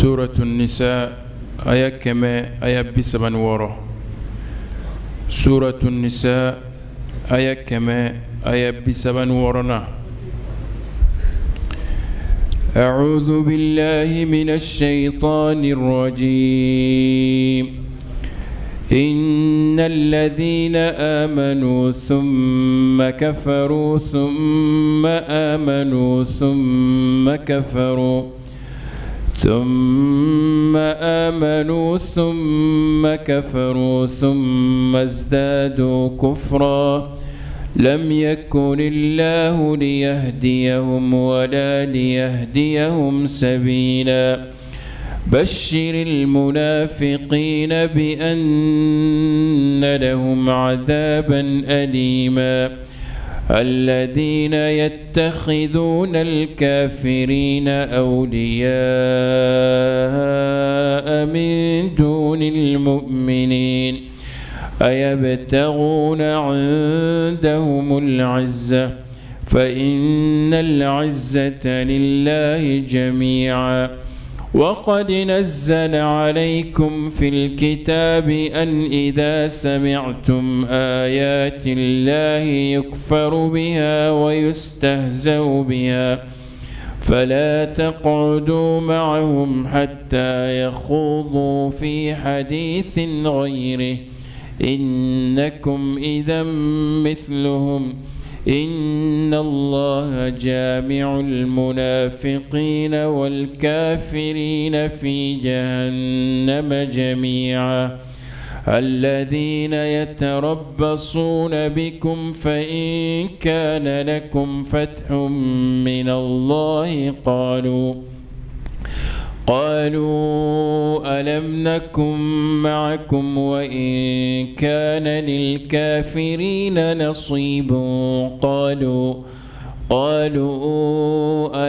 Suratu nisa aya 100 aya 36. Suratu nisa aya 100 aya 36nan. أعوذ بالله من الشيطان الرجيم. إن الذين آمنوا ثم كفروا ثم آمنوا ثم كفروا ثم آمنوا ثم كفروا ثم ازدادوا كفرا لم يكن الله ليهديهم ولا ليهديهم سبيلا. بشر المنافقين بأن لهم عذابا أليما. الذين يتخذون الكافرين أولياء من دون المؤمنين أيبتغون عندهم العزة فإن العزة لله جميعا. وقد نزل عليكم في الكتاب أن إذا سمعتم آيات الله يكفر بها ويستهزأ بها فلا تقعدوا معهم حتى يخوضوا في حديث غيره إنكم إذا مثلهم. إن الله جامع المنافقين والكافرين في جهنم جميعا. الذين يتربصون بكم فإن كان لكم فتح من الله قالوا ألم نكن معكم وإن كان للكافرين نصيب قالوا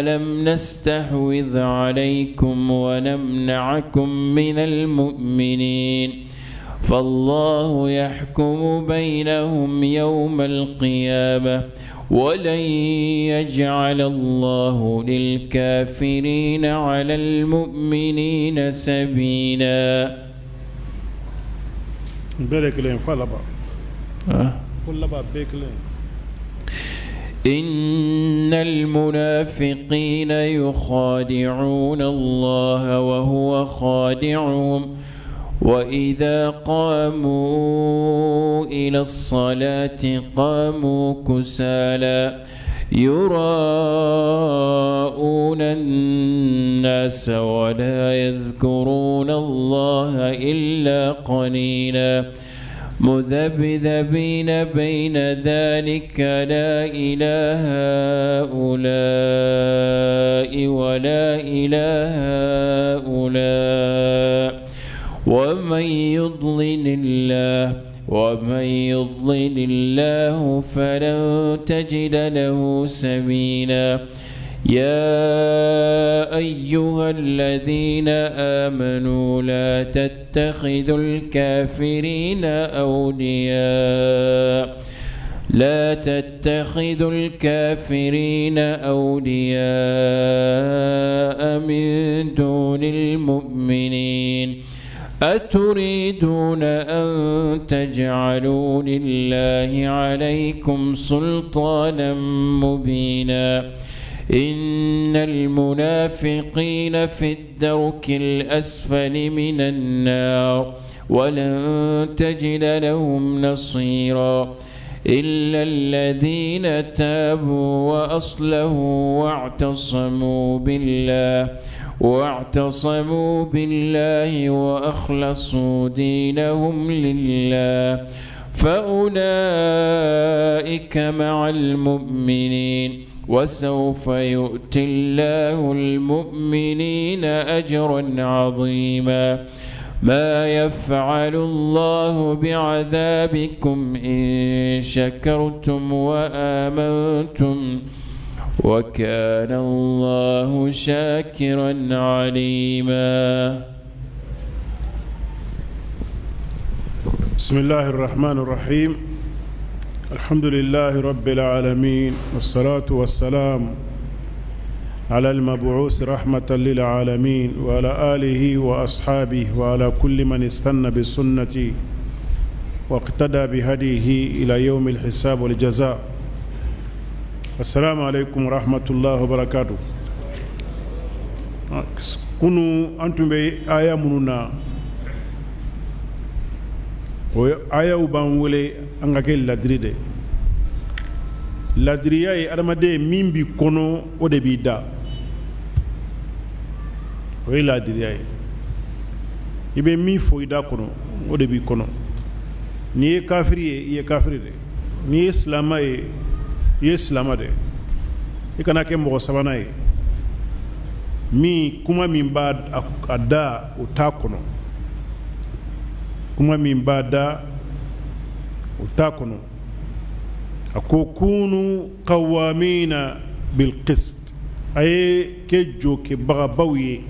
ألم نستحوذ عليكم ونمنعكم من المؤمنين. فالله يحكم بينهم يوم القيامة ولن يجعل الله للكافرين على المؤمنين سبيلا. إن المنافقين يخادعون الله وهو خادعهم وإذا قاموا إلى الصلاة قاموا كسالى يراءون الناس ولا يذكرون الله إلا قليلا. مذبذبين بين ذلك لا إلى هؤلاء ولا إلى هؤلاء ومن يضلل الله فلن تجد له سبيلا. يا أيها الذين آمنوا لا تتخذوا الكافرين أولياء من دون المؤمنين. أتريدون أن تجعلوا لله عليكم سلطانا مبينا إن المنافقين في الدرك الأسفل من النار ولن تجد لهم نصيرا إلا الذين تابوا وأصلحوا واعتصموا بالله وأخلصوا دينهم لله فأولئك مع المؤمنين وسوف يؤتي الله المؤمنين أجرا عظيما ما يفعل الله بعذابكم إن شكرتم وآمنتم وكان الله شاكرا عليما. بسم الله الرحمن الرحيم. الحمد لله رب العالمين، والصلاة والسلام على المبعوث رحمة للعالمين وعلى آله وأصحابه وعلى كل من استنى بسنته واقتدى بهديه إلى يوم الحساب والجزاء. السلام عليكم ورحمة الله وبركاته. Kunu an tun bɛ aya minnu na, o ayaw b'an wele an ka kɛ ladiri de. Ladiriya ye adamaden min b'i kɔnɔ, o de b'i da, o ye ladiriya ye. I bɛ min fɔ i da kɔnɔ, o de b'i kɔnɔ. N'i ye kafiri ye, i ye kafiri de. N'i ye silama ye, i ye silama de. I kana kɛ mɔgɔ sabanan ye min kuma min b'a a da, o t'a kɔnɔ. Kuma min b'a da, o t'a kɔnɔ. A ko kunu qawamina bilqist, a ye kɛ jɔkɛbagabaw ye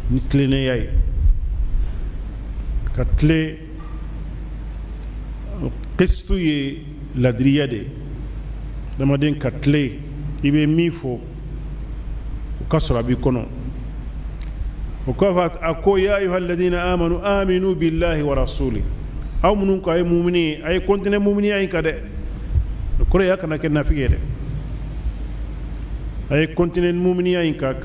ni tilennenya ye, ka tile. Qistu ye ladiriya de ye. Adamaden ka tile, i bɛ min fɔ, o ka sɔrɔ a b'i kɔnɔ. O kɔfɛ, a ko ya ayuha alladhina amanu aminu billahi wa rasuli. Aw minnu ko a ye mumini ye, a ye continuer muminiya in kan dɛ. O kɔrɔ ye a kana kɛ nafigi ye dɛ. A ye continuer muminiya in kan,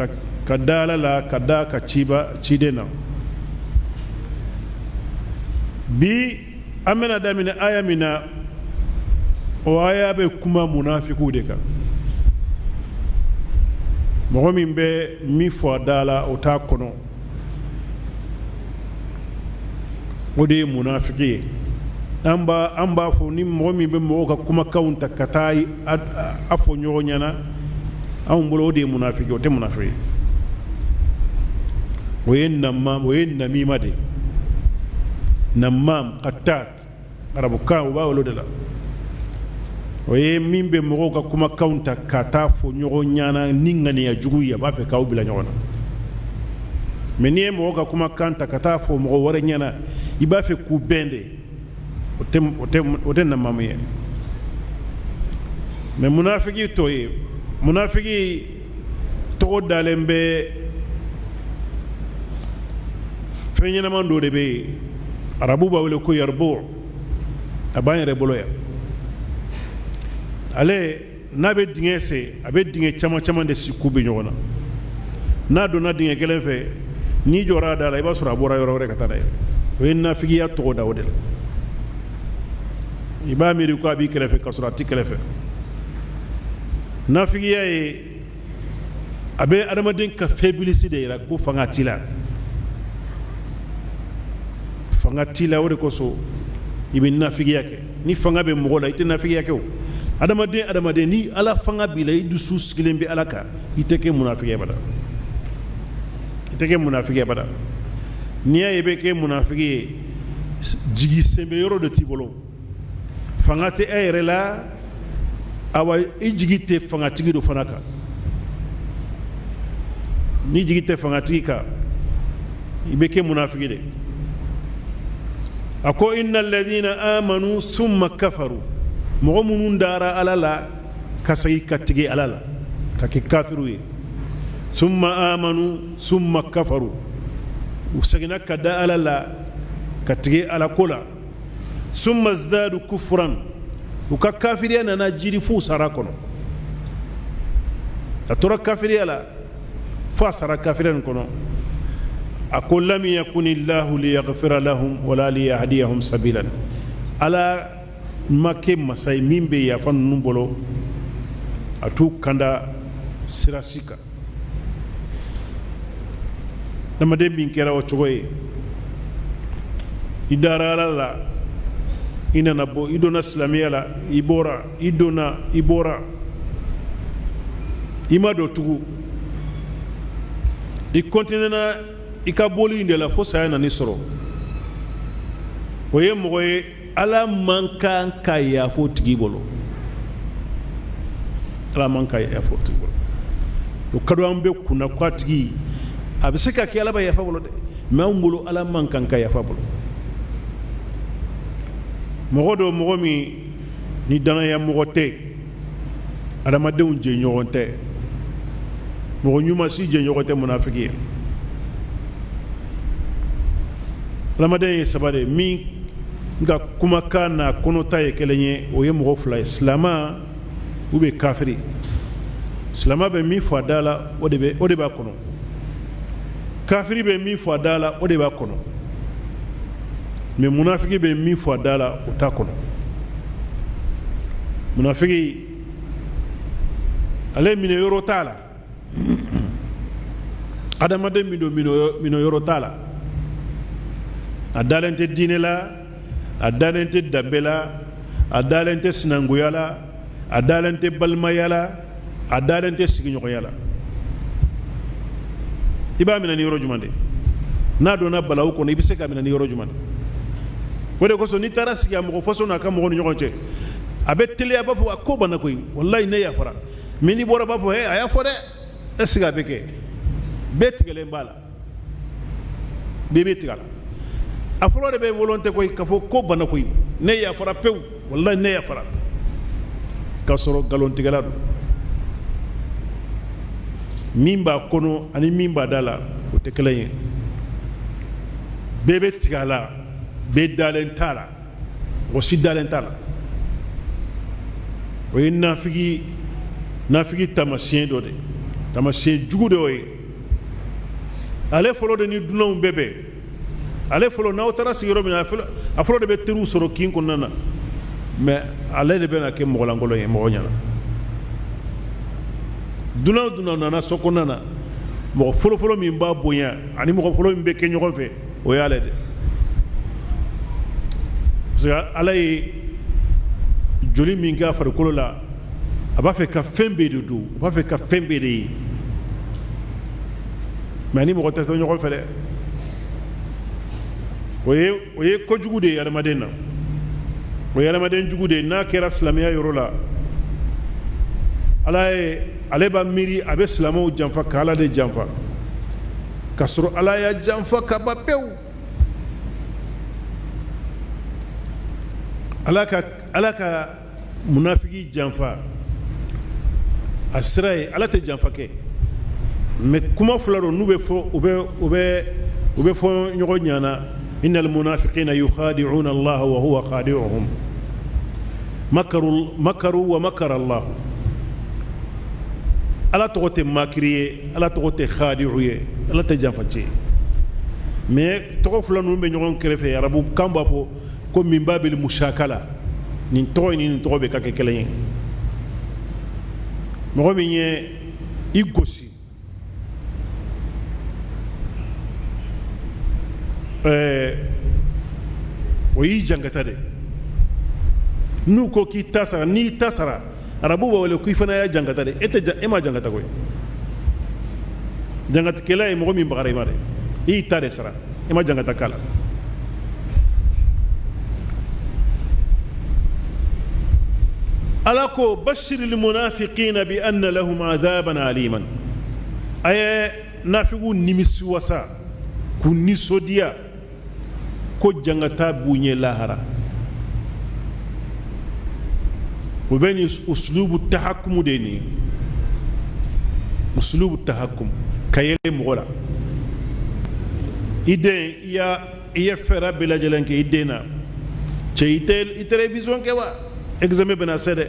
ka da Ala la, ka da ka ciba ciden na. Bi an bɛna daminɛ aya min na, o aya bɛ kuma munafikiw de kan. Mɔgɔ min bɛ min fɔ a da la, o t'a kɔnɔ, o de ye munafiki ye. An b'a fɔ ni mɔgɔ min bɛ mɔgɔw ka kumakanw ta ka taa a fɔ ɲɔgɔn ɲɛna, anw bolo o de ye munafiki. O tɛ munafiki ye, o ye namam, o ye namima de ye. Namam, qattat, arabukan u b'a wele o de la. O ye min bɛ mɔgɔw ka kumakanw ta ka taa fɔ ɲɔgɔn ɲɛna ni ŋaniya jugu ye, a b'a fɛ k'aw bila ɲɔgɔn na. Mais n'i ye mɔgɔw ka kumakan ta ka taa fɔ mɔgɔ wɛrɛ ɲɛna, i b'a fɛ k'u bɛn de, o tɛ namamu ye. Mais munafiki t'o ye. Munafiki tɔgɔ dalen bɛ fɛn ɲɛnaman dɔ de bɛ yen, arabu b'a wele ko yarbu. A b'an yɛrɛ bolo yan. Ale n'a bɛ dingɛ sen, a bɛ dingɛ caman caman de si k'u bɛ ɲɔgɔn na. N'a donna dingɛ kelen fɛ, n'i jɔra a da la, i b'a sɔrɔ a bɔra yɔrɔ wɛrɛ ka taa n'a ye. O ye nafigiya tɔgɔ da o de la. I b'a miiri ko a b'i kɛrɛfɛ, k'a sɔrɔ a t'i kɛrɛfɛ. Nafigiya ye a bɛ adamaden ka faiblesse de yira ko fanga t'i la, fanga t'i la. O de kosɔn i bɛ nafigiya kɛ. Ni fanga bɛ mɔgɔ la, i tɛ nafigiya kɛ. O adamaden, adamaden, ni Ala fanga b'i la, i dusu sigilen bɛ Ala kan, i tɛ kɛ munafiki ye abada, i tɛ kɛ munafiki ye abada. N'i y'a ye i bɛ kɛ munafiki ye, jigi sɛmɛ yɔrɔ de t'i bolo, fanga tɛ e yɛrɛ la, awa i jigi tɛ fangatigi dɔ fana kan. N'i jigi tɛ fangatigi kan, i bɛ kɛ munafiki de. A ko inna alladhina amanu summa kafaru, mɔgɔ minnu dara Ala la ka segin ka tigɛ Ala la ka kɛ kafiru ye, summa amanu summa kafaru. U seginna ka da Ala la, ka tigɛ Ala ko la. Summa zdadu kufran, u ka kafiriya nana jiri f'u sara kɔnɔ. A tora kafiriya la fo a sara kafiriya nin kɔnɔ. A ko lam yakunillahu liyaghfira lahum wala liyahdiyahum sabilan, Ala ma kɛ masa ye min bɛ yafa ninnu bolo, a t'u kanda sira si kan. Adamaden min kɛra o cogo ye, i dara Ala la, i nana bɔ, i donna silamɛya la, i bɔra, i donna, i bɔra, i ma don tugun, i kɔntinɛna i ka boli in de la fo saya nan'i sɔrɔ. O ye mɔgɔ ye, Ala man kan ka yafa o tigi bolo, Ala man ka yafa o tigi bolo. O ka don an bɛɛ kunna ko a tigi a bɛ se ka kɛ Ala bɛ yafa bolo dɛ, mais anw bolo Ala man kan ka yafa bolo. Mɔgɔ dɔ, mɔgɔ min ni danaya mɔgɔ tɛ, adamadenw jɛɲɔgɔn tɛ, mɔgɔ ɲuman si jɛɲɔgɔn tɛ munafiki ye. Adamaden ye saba de, min ka kumakan n'a kɔnɔta ye kelen ye, o ye mɔgɔ fila ye, silama ou bien kafiri. Silama bɛ min fɔ a da la, o de b'a kɔnɔ. Kafiri bɛ min fɔ a da la, o de b'a kɔnɔ. Mais munafiki bɛ min fɔ a da la, o t'a kɔnɔ. Munafiki, ale minɛ yɔrɔ t'a la. Adamaden min don, minɛ yɔrɔ t'a la. A dalen tɛ diinɛ la, a dalen tɛ danbe la, a dalen tɛ sinankunya la, a dalen tɛ balimaya la, a dalen tɛ sigiɲɔgɔnya la. I b'a minɛ ni yɔrɔ jumɛn de? N'a donna balawu kɔnɔ, i bɛ se k'a minɛ ni yɔrɔ jumɛn de? O de kosɔn n'i taara sigi a mɔgɔ façon n'a ka mɔgɔ ni ɲɔgɔn cɛ, a bɛ teliya, a b'a fɔ a ko banna koyi, walayi ne yafara. Mais n'i bɔra, b'a fɔ he, a y'a fɔ dɛ. Est ce que a bɛ kɛ? Bɛɛ tigɛlen b'a la, bɛɛ bɛ tigɛ a la. A fɔlɔ de bɛ volonté koyi k'a fɔ ko banna koyi, ne yafara pewu, walayi ne yafara, k'a sɔrɔ nkalontigɛla don. Min b'a kɔnɔ ani min b'a da la, o tɛ kelen ye. Bɛɛ bɛ tigɛ a la, bɛɛ dalen t'a la, mɔgɔ si dalen t'a la. O ye nafigi taamasiyɛn dɔ de, taamasiyɛn jugu dɔ ye. Ale fɔlɔ de ni dunanw bɛɛ bɛn, ale fɔlɔ n'aw taara sigi yɔrɔ min na, a fɔlɔ de bɛ teriw sɔrɔ kin kɔnɔna na, mais ale de bɛna kɛ mɔgɔlankolon ye mɔgɔ ɲɛna. Dunan dunan nana so kɔnɔna na, mɔgɔ fɔlɔfɔlɔ min b'a bonya ani mɔgɔ fɔlɔ min bɛ kɛ ɲɔgɔn fɛ, o y'ale de. Parce que Ala ye joli min kɛ a farikolo la, a b'a fɛ ka fɛn bɛɛ de dun, a b'a fɛ ka fɛn bɛɛ de ye, mais ni mɔgɔ tɛ to ɲɔgɔn fɛ dɛ. O ye kojugu de ye adamaden na, o ye adamaden jugu de ye. N'a kɛra silamɛya yɔrɔ la, Ala ye, ale b'a miiri a bɛ silamɛw janfa ka Ala de janfa, k'a sɔrɔ Ala y'a janfa ka ban pewu. Ala ka munafiki janfa a sira ye, Ala tɛ janfa kɛ, mais kuma fila don, n'u bɛ fɔ, u bɛ fɔ ɲɔgɔn ɲana. Innal munafiqina yukhadi'una Allah wa huwa khadi'uhum, makaru makaru wa makara Allah. Ala tɔgɔ tɛ makiri ye, Ala tɔgɔ tɛ khadi'u ye, Ala tɛ janfa cɛ ye, mais tɔgɔ fila ninnu bɛ ɲɔgɔn kɛrɛfɛ. Arabu kan b'a fɔ ko min babil mushakala, nin tɔgɔ ni nin tɔgɔ bɛ ka kɛ kelen ye. Mɔgɔ min ye i gosi, o y'i jankata de. N'u ko k'i ta sara, n'i ta sara, arabu b'a wele k'i fana y'a jankata de. E tɛ, e ma jankata koyi. Jankatikɛla ye mɔgɔ min bagara i ma dɛ, i y'i ta de sara, i ma jankata k'a la. Ala ko bashiril munafiqina bi anna lahum adhaban aliman, a ye nafigiw nimisi wasa k'u nisɔndiya ko jangata b'u ɲɛ lahara. O bɛ nin usulubu tahakumu de ye nin ye, usulubu tahakum, ka yɛlɛ mɔgɔ la. I den, i y'a i ye fɛɛrɛ bɛɛ lajɛlen kɛ i den na. Cɛ, i tɛ i tɛ révision kɛ wa? Examen bɛna se dɛ.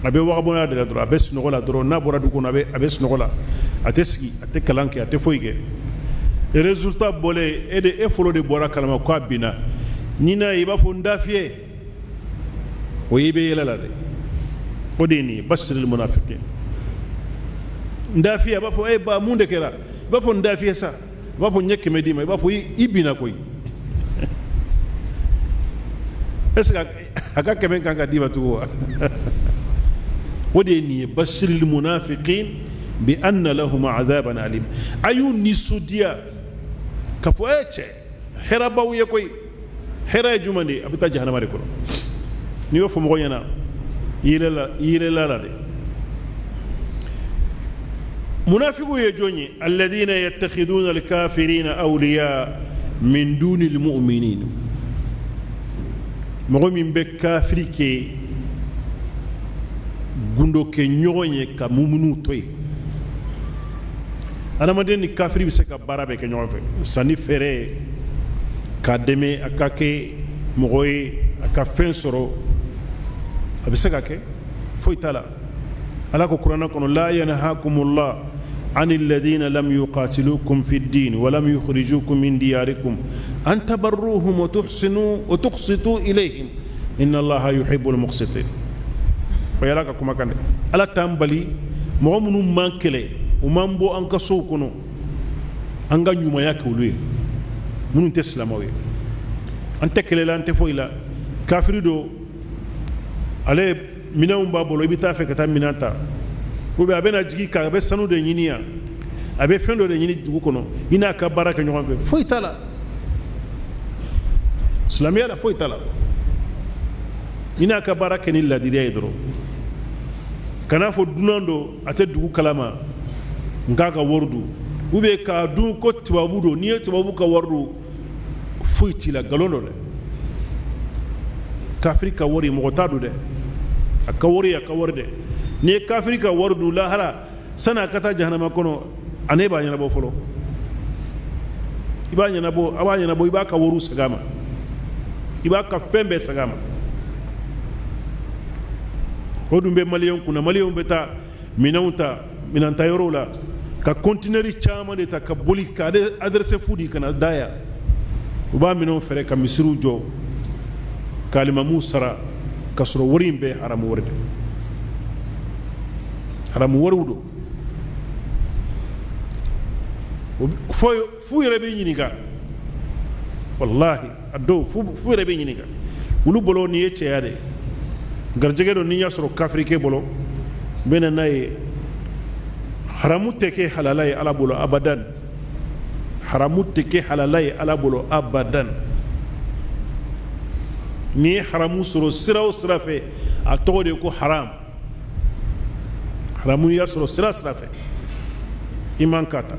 A bɛ wagabɔnya de la dɔrɔn, a bɛ sunɔgɔ la dɔrɔn. N'a bɔra du kɔnɔ, a bɛ sunɔgɔ la, a tɛ sigi, a tɛ kalan kɛ, a tɛ foyi kɛ. Résultat bɔlen, e de, e fɔlɔ de bɔra kalama ko a binna. Ni n'a ye, i b'a fɔ n da fiyɛ. O ye, i bɛ yɛlɛ la dɛ. O de ye nin ye, bashiril munafiqin. N da fiyɛ, a b'a fɔ: e ba, mun de kɛra? I b'a fɔ: n da fiyɛ sa. I b'a fɔ: n ye 100 d'i ma. I b'a fɔ: i binna koyi. Est ce que a ka 100 kan ka d'i ma tugun wa? O de ye nin ye, bashiril munafiqin bi anna lahum adhaban alim. A y'u nisɔndiya k'a fɔ: e cɛ, hɛrɛ b'aw ye koyi. Hɛrɛ ye jumɛn de ye? A bɛ taa jahanama de kɔnɔ. N'i y'o fɔ mɔgɔ ɲɛna, i yɛlɛla la dɛ. Munafiqu ye jɔn ye? Alladhina yattakhiduna alkafirina awliya min duni almu'minin. Mɔgɔ min bɛ kafiri kɛ gundo kɛ ɲɔgɔn ye ka mumunu to yen. Adamaden ni kafiri bɛ se ka baara bɛɛ kɛ ɲɔgɔn fɛ, sanni feere, k'a dɛmɛ a ka kɛ mɔgɔ ye, a ka fɛn sɔrɔ, a bɛ se ka kɛ, foyi t'a la. Ala ko kuranɛ kɔnɔ: la yanhakumullah ani alladhina lam yuqatilukum fi ddin wa lam yukhrijukum min diyarikum an tabarruhum wa tuhsinu wa tuqsitu ilayhim inna allaha yuhibbul muqsitin. O ye Ala ka kumakan dɛ. Ala t'an bali, mɔgɔ minnu man kɛlɛ, u man bɔ an ka sow kɔnɔ, an ka ɲumanya kɛ olu ye. Minnu tɛ silamɛw ye, an tɛ kɛlɛ la, an tɛ foyi la, kafiri don, ale minɛnw b'a bolo, i bɛ taa fɛ ka taa minɛn ta, ou bien a bɛna jigin kan, a bɛ sanu de ɲini yan, a bɛ fɛn dɔ de ɲini dugu kɔnɔ, i n'a ka baara kɛ ɲɔgɔn fɛ, foyi t'a la. Silamɛya la, foyi t'a la. I n'a ka baara kɛ ni ladiriya ye dɔrɔn. Kana fɔ dunan don, a tɛ dugu kalama, n k'a ka wari dun, ou bien k'a dun ko tubabu don. N'i ye tubabu ka wari dun, foyi t'i la, nkalon don dɛ. Kafiri ka wari, mɔgɔ t'a dun dɛ. A ka wari, a ka wari dɛ. N'i ye kafiri ka wari dun, lahara, sani a ka taa jahanama kɔnɔ, a ne b'a ɲɛnabɔ fɔlɔ. I b'a ɲɛnabɔ, a b'a ɲɛnabɔ, i b'a ka wariw segin a ma, i b'a ka fɛn bɛɛ segin a ma. O dun bɛ maliyɛnw kunna. Maliyɛnw bɛ taa minɛnw ta minɛntayɔrɔw la, ka conteneur caman de ta ka boli ka adresse fu di ka na da yan. U b'a minɛnw fɛrɛ ka misiriw jɔ, ka alimamuw sara, ka sɔrɔ wari in bɛɛ haramu wari de, haramu wariw don. F'u yɛrɛ bɛ ɲininka, walahi, a dɔw f'u yɛrɛ bɛ ɲininka. Olu bolo, nin ye cɛya de ye, garijɛgɛ don. N'i y'a sɔrɔ kafirikɛ bolo, n bɛ na n'a ye. Haramu tɛ kɛ halala ye Ala bolo abadan. Haramu tɛ kɛ halala ye Ala bolo abadan. N'i ye haramu sɔrɔ sira o sira fɛ, a tɔgɔ de ye ko haram. Haramu y'a sɔrɔ sira sira fɛ, i man ka ta.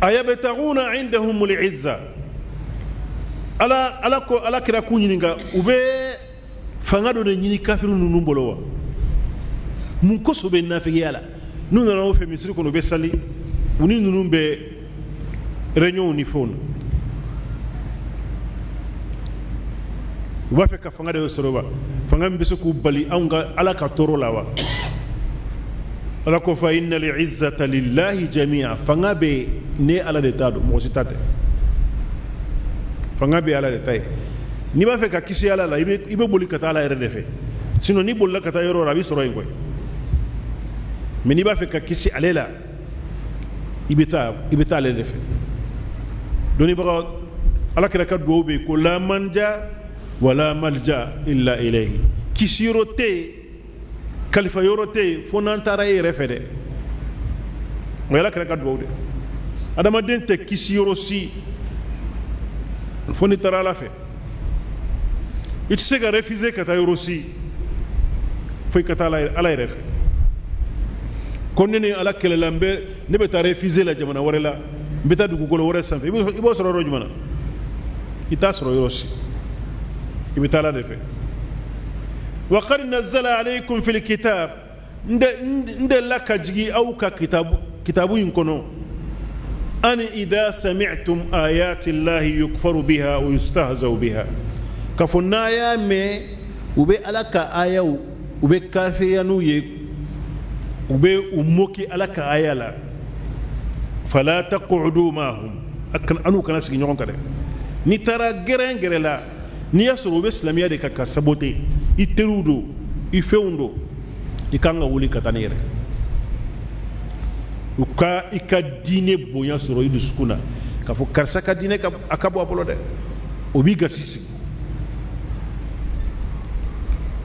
Ayabtaguna indahumul izza. Ala ko, Ala kira k'u ɲininka, u bɛ fanga dɔ de ɲini kafiri ninnu bolo wa? Mun kosɔn bɛ nafigiya la? N'u nana o fɛ misiri kɔnɔ, u bɛ sali, u ni ninnu bɛ réunion ni fɛnw na. U b'a fɛ ka fanga de sɔrɔ wa? Fanga min bɛ se k'u bali anw ka Ala ka tɔɔrɔ la wa? Ala ko: fa inna al-izzata lillahi jami'a. Fanga bɛ ne Ala de ta don, mɔgɔ si ta tɛ. Fanga bɛ Ala de ta ye. N'i b'a fɛ ka kisi Ala la, i bɛ boli ka taa Ala yɛrɛ de fɛ. Sinon, n'i bolila ka taa yɔrɔ o yɔrɔ, a b'i sɔrɔ yen koyi. Mais n'i b'a fɛ ka kisi ale la, i bɛ taa ale de fɛ. Dɔnnibaga, Ala kira ka duwawu bɛ yen ko la manja wala malja illa ilayhi. Kisi yɔrɔ tɛ yen, kalifa yɔrɔ tɛ yen, fo n'an taara e yɛrɛ fɛ dɛ. O ye Ala kira ka duwawu de. Adamaden tɛ kisi yɔrɔ si fo n'i taara Ala fɛ. I tɛ se ka refuser ka taa yɔrɔ si fo i ka taa Ala yɛrɛ fɛ. Ko ne ni Ala kɛlɛla, n bɛ ne bɛ taa refuser la jamana wɛrɛ la, n bɛ taa dugukolo wɛrɛ sanfɛ, i b'o sɔrɔ yɔrɔ jumɛn na? I t'a sɔrɔ yɔrɔ si. I bɛ taa Ala de fɛ. Wa qad nazzala alaykum fil kitab. N delila ka jigin aw ka kitabu. kitabu in kɔnɔ an idha sami'tum ayati llahi yukfaru biha wa yustahzau biha, k'a fɔ n'a y'a mɛn u bɛ Ala ka ayaw, u bɛ kafiriya n'u ye, u bɛ u moki Ala ka aya la, fala taqudu ma'ahum, an'u kana sigi ɲɔgɔn kan dɛ. N'i taara gɛrɛn gɛrɛ la, n'i y'a sɔrɔ u bɛ silamɛya de kan ka saboter, i teriw don, i fɛnw don, i kan ka wuli ka taa n'i yɛrɛ. U ka i ka diinɛ bonya sɔrɔ i dusukun na, k'a fɔ karisa ka diinɛ a ka bɔ a bolo dɛ, o b'i gasi sigi.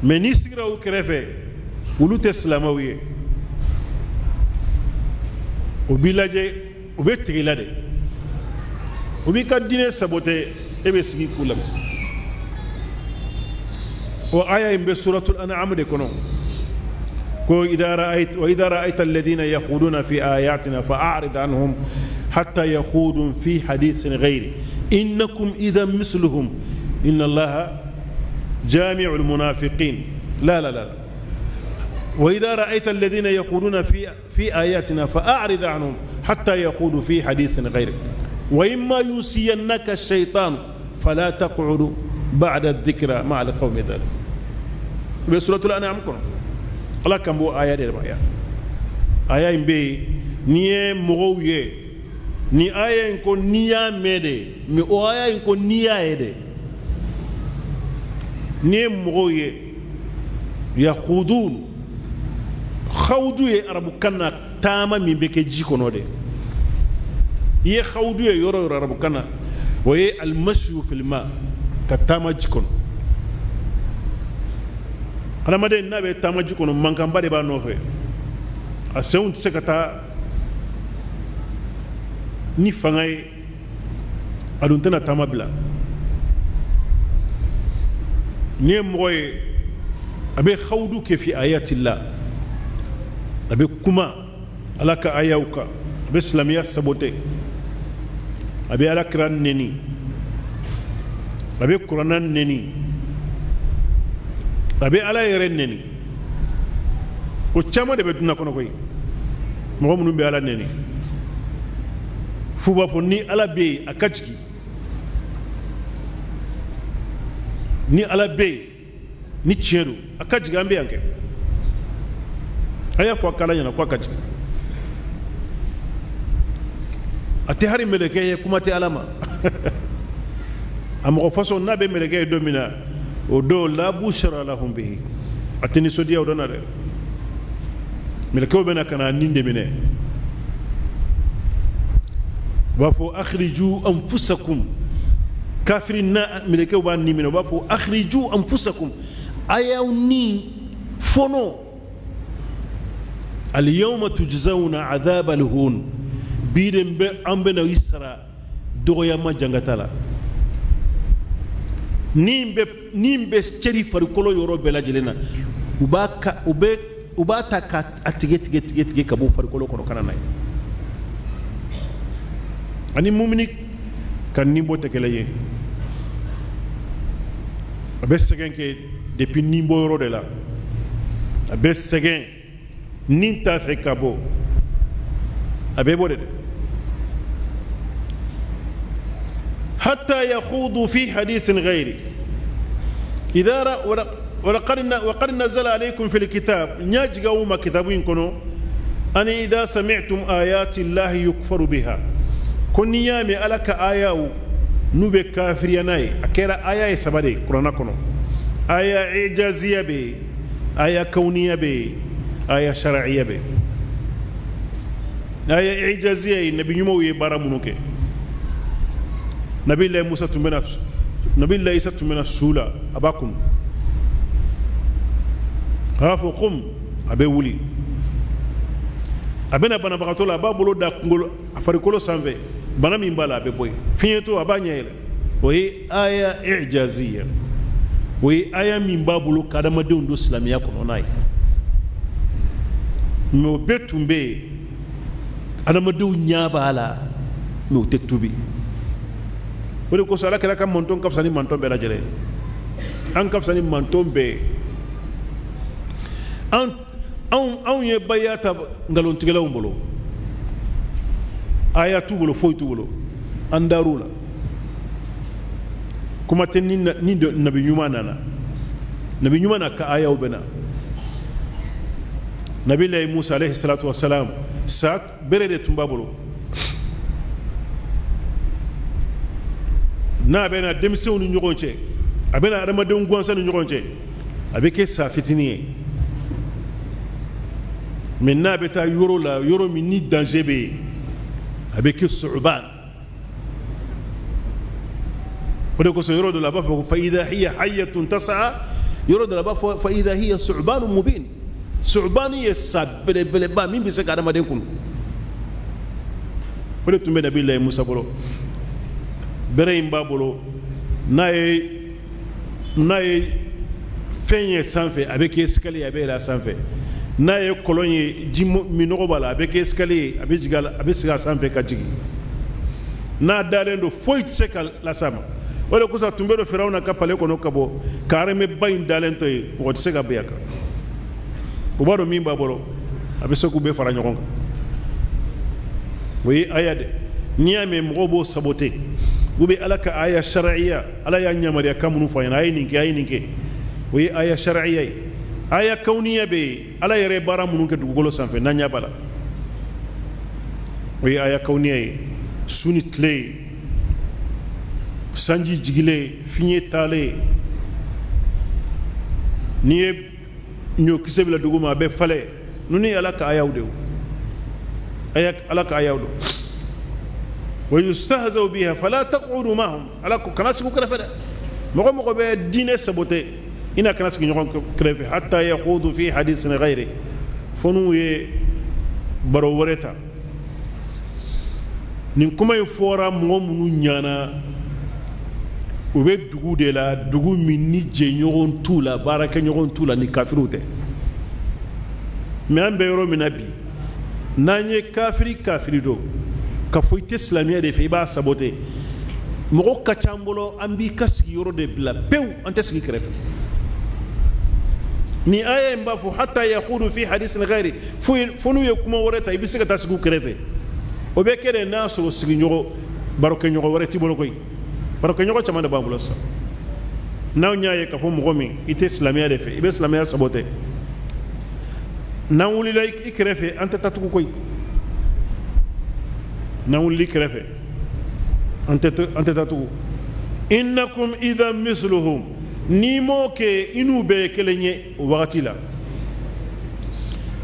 Mais n'i sigira u kɛrɛfɛ, olu tɛ silamɛw ye, o b'i lajɛ, u bɛ tigɛ i la de, u b'i ka diinɛ saboter, e bɛ sigi k'u lamɛn. O aya in bɛ suratul an'am de kɔnɔ, ko idha ra'ayt wa idha ra'ayta alladhina yakhuduna fi ayatina fa'arid anhum hatta yakhudu fi hadithin ghayri innakum idhan misluhum inna allaha jami'ul munafiqin. La la la. Wa idha ra'ayta alladhina yakhuduna fi ayatina fa'arid anhum hatta yakhudu fi hadithin ghayri wa imma yunsiyannaka ash-shaytan fala taq'udu ba'da adh-dhikra ma'a al-qawmi dhalik. Bɛ suratul an'am kɔnɔ, Ala kan b'o aya de ma. Yan aya in bɛ yen, n'i ye mɔgɔw ye ni aya in ko n'i y'a mɛn de, mais o aya in ko n'i y'a ye de, n'i ye mɔgɔw ye yakhudun, khawdu ye arabukan na taama min bɛ kɛ ji kɔnɔ de. I ye khawdu ye yɔrɔ yɔrɔ arabukan na, o ye almashu fil ma, ka taama ji kɔnɔ. Adamaden n'a bɛ taama ji kɔnɔ, mankanba de b'a nɔfɛ, a senw tɛ se ka taa ni fanga ye, a dun tɛna taama bila. N'i ye mɔgɔ ye a bɛ hawudu kɛ fi ayatillah, a bɛ kuma Ala ka ayaw kan, a bɛ silamɛya saboter, a bɛ Ala kira neni, a bɛ kuranna neni, a bɛ Ala yɛrɛ neni. O caman de bɛ dunan kɔnɔ koyi, mɔgɔ minnu bɛ Ala neni, f'u b'a fɔ ni Ala bɛ yen a ka jigin, ni Ala bɛ yen ni tiɲɛ don a ka jigin, an bɛ yan kɛ. A y'a fɔ a k'Ala ɲɛna ko a ka jigin. A tɛ hari mɛlɛkɛ ye, kuma tɛ Ala ma. A mɔgɔ fasɔn n'a bɛ mɛlɛkɛ ye don min na, o don la bushra lahum bihi, a tɛ nisɔndiya o don na dɛ. Mɛlɛkɛw bɛna ka na nin de minɛ, u b'a fɔ akhriju anfusakum, kafiri na mɛlɛkɛw b'a ni minɛ, u b'a fɔ akhriju anfusakum, a y'aw ni fɔnɔ, al-yawma tujzawna adhab al-hun, bi de bɛ an bɛna i sara dɔgɔyama jangata la. Ni bɛ cɛri farikolo yɔrɔ bɛɛ lajɛlen na, u b'a ta ka a tigɛ tigɛ tigɛ tigɛ ka bɔ farikolo kɔnɔ ka na n'a ye. Ani mumini ka nin bɔ tɛ kelen ye, a bɛ sɛgɛn kɛ depuis nin bɔ yɔrɔ de la, a bɛ sɛgɛn nin t'a fɛ ka bɔ, a bɛ bɔ de dɛ. Hatta yakhudu fi hadithin ghayri idha waqad nazala alaykum fil kitab, n y'a jigin aw ma kitabu in kɔnɔ, ani idha sami'tum ayati llahi yukfaru biha, ko n'i y'a mɛn Ala ka ayaw n'u bɛ kafiriya n'a ye. A kɛra aya ye saba de ye kuranna kɔnɔ, aya ijaziya bɛ yen, aya kawuniya bɛ yen, aya shar'iya bɛ yen. Aya ijaziya ye nabi ɲumanw ye baara minnu kɛ. Nabilayi Musa tun bɛna, Nabilayi Isa tun bɛna su la, a b'a kun, a b'a fɔ kum, a bɛ wuli, a bɛna banabagatɔ la, a b'a bolo da kunkolo a farikolo sanfɛ, bana min b'a la a bɛ bɔ yen, fiɲɛtɔ a b'a ɲɛ yɛlɛ. O ye aya ijaziya, o ye aya min b'a bolo ka adamadenw don silamɛya kɔnɔ n'a ye. Mais o bɛɛ tun bɛ yen, adamadenw ɲɛ b'a la, mais u tɛ tubi. O de kosɔn Ala kɛra ka mantɔn ka fisa ni mantɔn bɛɛ lajɛlen ye, an ka fisa ni mantɔn bɛɛ ye. Anw ye baya ta nkalontigɛlaw bolo. Aya t'u bolo, foyi t'u bolo, an dar'u la. Kuma tɛ ni nabi ɲuman nana, nabi ɲuman n'a ka ayaw bɛ na. Nabilayi Musa alayhi salatu wasalam, sa bere de tun b'a bolo. N'a bɛ na denmisɛnw ni ɲɔgɔn cɛ, a bɛ na adamadenw gansan ni ɲɔgɔn cɛ, a bɛ kɛ sa fitinin ye. Mais n'a bɛ taa yɔrɔ la, yɔrɔ min ni danger bɛ yen, a bɛ kɛ suban. O de kosɔn yɔrɔ dɔ la a b'a fɔ ko fa idha hiya hayyatun tas'a, yɔrɔ dɔ la a b'a fɔ fa idha hiya su'banun mubin. Su'ban ye sa belebeleba min bɛ se ka adamaden kunu. O de tun bɛ nabilayi Musa bolo. Bere in b'a bolo, n'a ye fɛn ye sanfɛ, a bɛ kɛ escalier, a bɛ yɛlɛ a sanfɛ. N'a ye kɔlɔn ye, ji minɔgɔ b'a la, a bɛ kɛ escalier ye, a bɛ jigin a la, a bɛ sigi a sanfɛ ka jigin. N'a dalen don, foyi tɛ se ka las'a ma. O de kosɔn a tun bɛ don Firawuna ka palais kɔnɔ ka bɔ ka armée ba in dalen to yen, mɔgɔ tɛ se ka bin a kan. O b'a dɔn min b'a bolo, a bɛ se k'u bɛɛ fara ɲɔgɔn kan. O ye aya de. N'i y'a mɛn mɔgɔw b'o saboter, u bɛ Ala ka aya sariya, Ala y'a yamaruya kan minnu fɔ a ɲɛna, a ye nin kɛ, a ye nin kɛ, o ye aya sariya ye. Aya kawuniya bɛ yen, Ala yɛrɛ ye baara minnu kɛ dugukolo sanfɛ, n'an ɲɛ b'a la, o ye aya kawuniya ye. Su ni tile, sanji jigilen, fiɲɛ taalen, n'i ye ɲɔkisɛ bila dugu ma, a bɛ falen. Ninnu ye Ala ka ayaw de ye, Ala ka ayaw don. Wa yustahzau biha fala taqudu mahum. Ala ko kana sigi u kɛrɛfɛ dɛ. Mɔgɔ mɔgɔ bɛ diinɛ saboter, i n'a kana sigi ɲɔgɔn kɛrɛfɛ. Hatta yakhudu fi hadisin ghayri, fo n'u ye baro wɛrɛ ta. Nin kuma in fɔra mɔgɔ minnu ɲɛna, u bɛ dugu de la, dugu min ni jɛɲɔgɔn t'u la, baarakɛɲɔgɔn t'u la, ni kafiriw tɛ. Mais an bɛ yɔrɔ min na bi, n'an ye kafiri kafiri don ka fɔ i tɛ silamɛya de fɛ, i b'a saboter, mɔgɔ ka ca an bolo, an b'i ka sigiyɔrɔ de bila pewu, an tɛ sigi kɛrɛfɛ. Ni aya in b'a fɔ hatta yakhudu fi hadisin ghayri, fo n'u ye kuma wɛrɛ ta, i bɛ se ka taa sigi u kɛrɛfɛ. O bɛ kɛ de n'a sɔrɔ sigiɲɔgɔn, barokɛɲɔgɔn wɛrɛ t'i bolo koyi. Barokɛɲɔgɔn caman de b'an bolo sisan. N'anw y'a ye k'a fɔ mɔgɔ min i tɛ silamɛya de fɛ, i bɛ silamɛya saboter, n'an wulila i kɛrɛfɛ, an tɛ taa tugun koyi. N'an wulila i kɛrɛfɛ, an tɛ taa tugun. Innakum idhan misluhum, n'i m'o kɛ, i n'u bɛɛ ye kelen ye o wagati la.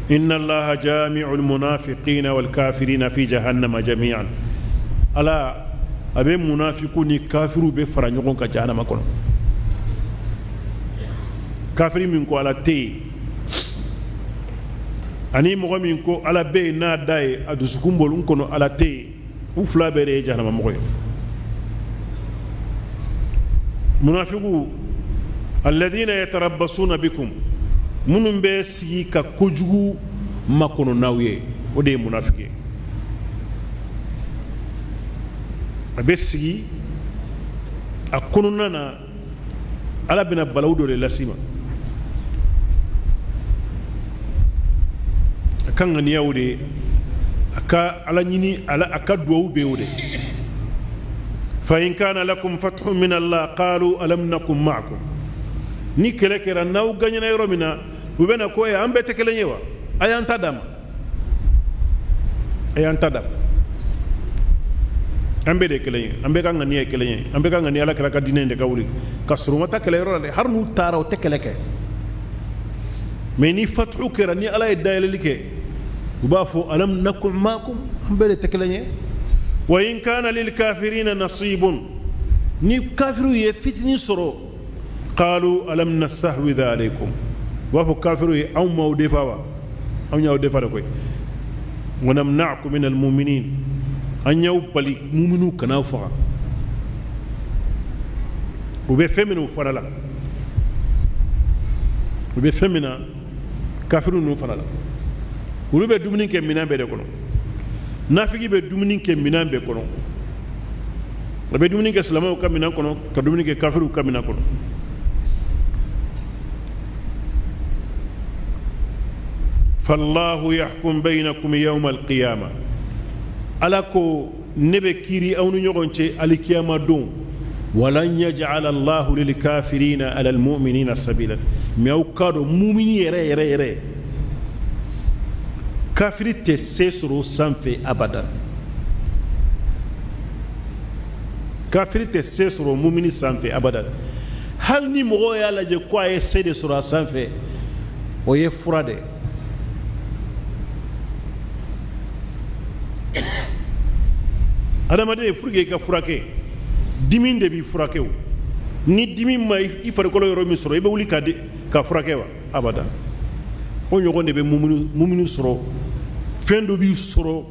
Inna allaha jami'ul munafiqina wal kafirina fi jahannama jami'an. Ala a bɛ munafiku ni kafiru bɛ fara ɲɔgɔn kan jahannama kɔnɔ. Kafiri min ko Ala tɛ yen, ani mɔgɔ min ko Ala bɛ yen n'a da ye, a dusukun bolo kɔnɔ Ala tɛ yen, u fila bɛɛ de ye jahanama mɔgɔ ye. Munafiku alladhina yatarabbasuna bikum, minnu bɛ sigi ka kojugu makɔnɔ n'aw ye, o de ye munafiki ye. A bɛ sigi a kɔnɔna na, Ala bɛna balawu dɔ de las'i ma. A ka ŋaniya o de ye, a ka Ala ɲini, a ka duwawu bɛ o de. Fa in kana lakum fathun min Allah qalu alam nakum ma'akum. Ni kɛlɛ kɛra, n'aw gagnera yɔrɔ min na, u bɛ na ko an bɛɛ tɛ kelen ye wa? A y'an ta d'a ma, a y'an ta d'a ma. An bɛɛ de ye kelen ye, an bɛɛ ka ŋaniya ye kelen ye, an bɛɛ ka ŋaniya Ala kira ka diinɛ in de ka wuli ka sɔrɔ u ma taa kɛlɛyɔrɔ la dɛ. Hali n'u taara, u tɛ kɛlɛ kɛ. Mais ni fatuhu kɛra, ni Ala ye dayɛlɛli kɛ, u b'a fɔ alam nakum ma'akum, an bɛɛ de tɛ kelen ye. Wa in kana lil kafirina nasibun, ni kafiriw ye fitinin sɔrɔ, qalu alam nastahwidha alaykum, u b'a fɔ kafiriw ye anw m'aw defa wa? Anw y'aw defa de koyi. Wa namna'akum min almu'minin, an y'aw bali muminu kan'aw faga. U bɛ fɛn min u fana la, u bɛ fɛn min na kafiriw ninnu fana la, olu bɛ dumuni kɛ minɛn bɛɛ de kɔnɔ. Nafigi bɛ dumuni kɛ minɛn bɛɛ kɔnɔ. A bɛ dumuni kɛ silamɛw ka minɛn kɔnɔ, ka dumuni kɛ kafiriw ka minɛn kɔnɔ. Fallahu yahkum baynakum yawma alqiyama. Ala ko ne bɛ kiiri aw ni ɲɔgɔn cɛ alikiyama don. Walan yaj'ala Allahu lil kafirina ala al mu'minina sabila. Mais aw k'a dɔn, mumini yɛrɛ yɛrɛ yɛrɛ, kafiri tɛ se sɔrɔ o sanfɛ abada. Kafiri tɛ se sɔrɔ mumini sanfɛ abada. Hali ni mɔgɔw y'a lajɛ ko a ye se de sɔrɔ a sanfɛ, o ye fura de ye. Adamaden, pour que i ka furakɛ, dimi de b'i furakɛ. O ni dimi ma i farikolo yɔrɔ min sɔrɔ, i bɛ wuli ka di ka furakɛ wa? Abada. O ɲɔgɔn de bɛ mumini sɔrɔ. Fɛn dɔ b'i sɔrɔ,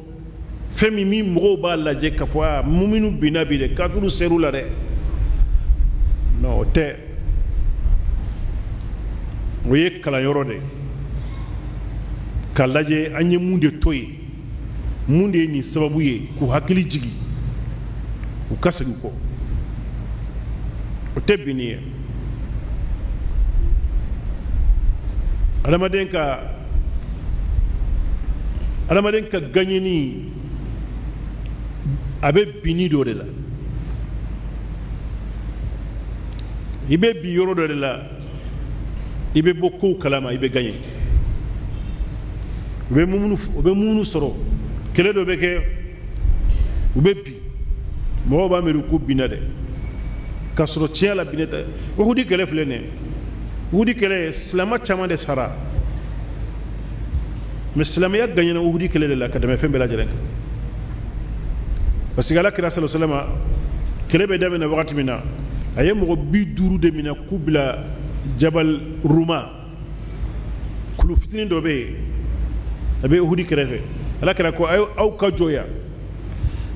fɛn min mɔgɔw b'a lajɛ k'a fɔ aa, muminu binna bi dɛ, kafiriw ser'u la dɛ. Non, o tɛ. O ye kalanyɔrɔ de ye k'a lajɛ an ye mun de to yen, mun de ye nin sababu ye, k'u hakili jigin, u ka segin kɔ. O tɛ binni ye. Adamaden ka gaɲɛni, a bɛ binni dɔ de la. I bɛ bin yɔrɔ dɔ de la, i bɛ bɔ kow kalama, i bɛ gaɲɛ. U bɛ minnu sɔrɔ, kɛlɛ dɔ bɛ kɛ, u bɛ bin, mɔgɔw b'a miiri k'u binna dɛ, k'a sɔrɔ tiɲɛ la binne tɛ. Uhudi kɛlɛ filɛ nin ye. Uhudi kɛlɛ, silamɛ caman de sara, mais silamɛya gagnena Uhudi kɛlɛ de la ka tɛmɛ fɛn bɛɛ lajɛlen kan, parce que Ala kira sallallahu alaihi wasallam, kɛlɛ bɛ daminɛ wagati min na, a ye mɔgɔ 50 de minɛ k'u bila Jabal Ruma, kulu fitinin dɔ bɛ yen, a bɛ Uhudi kɛrɛfɛ. Ala kira ko aw ka jɔ yan,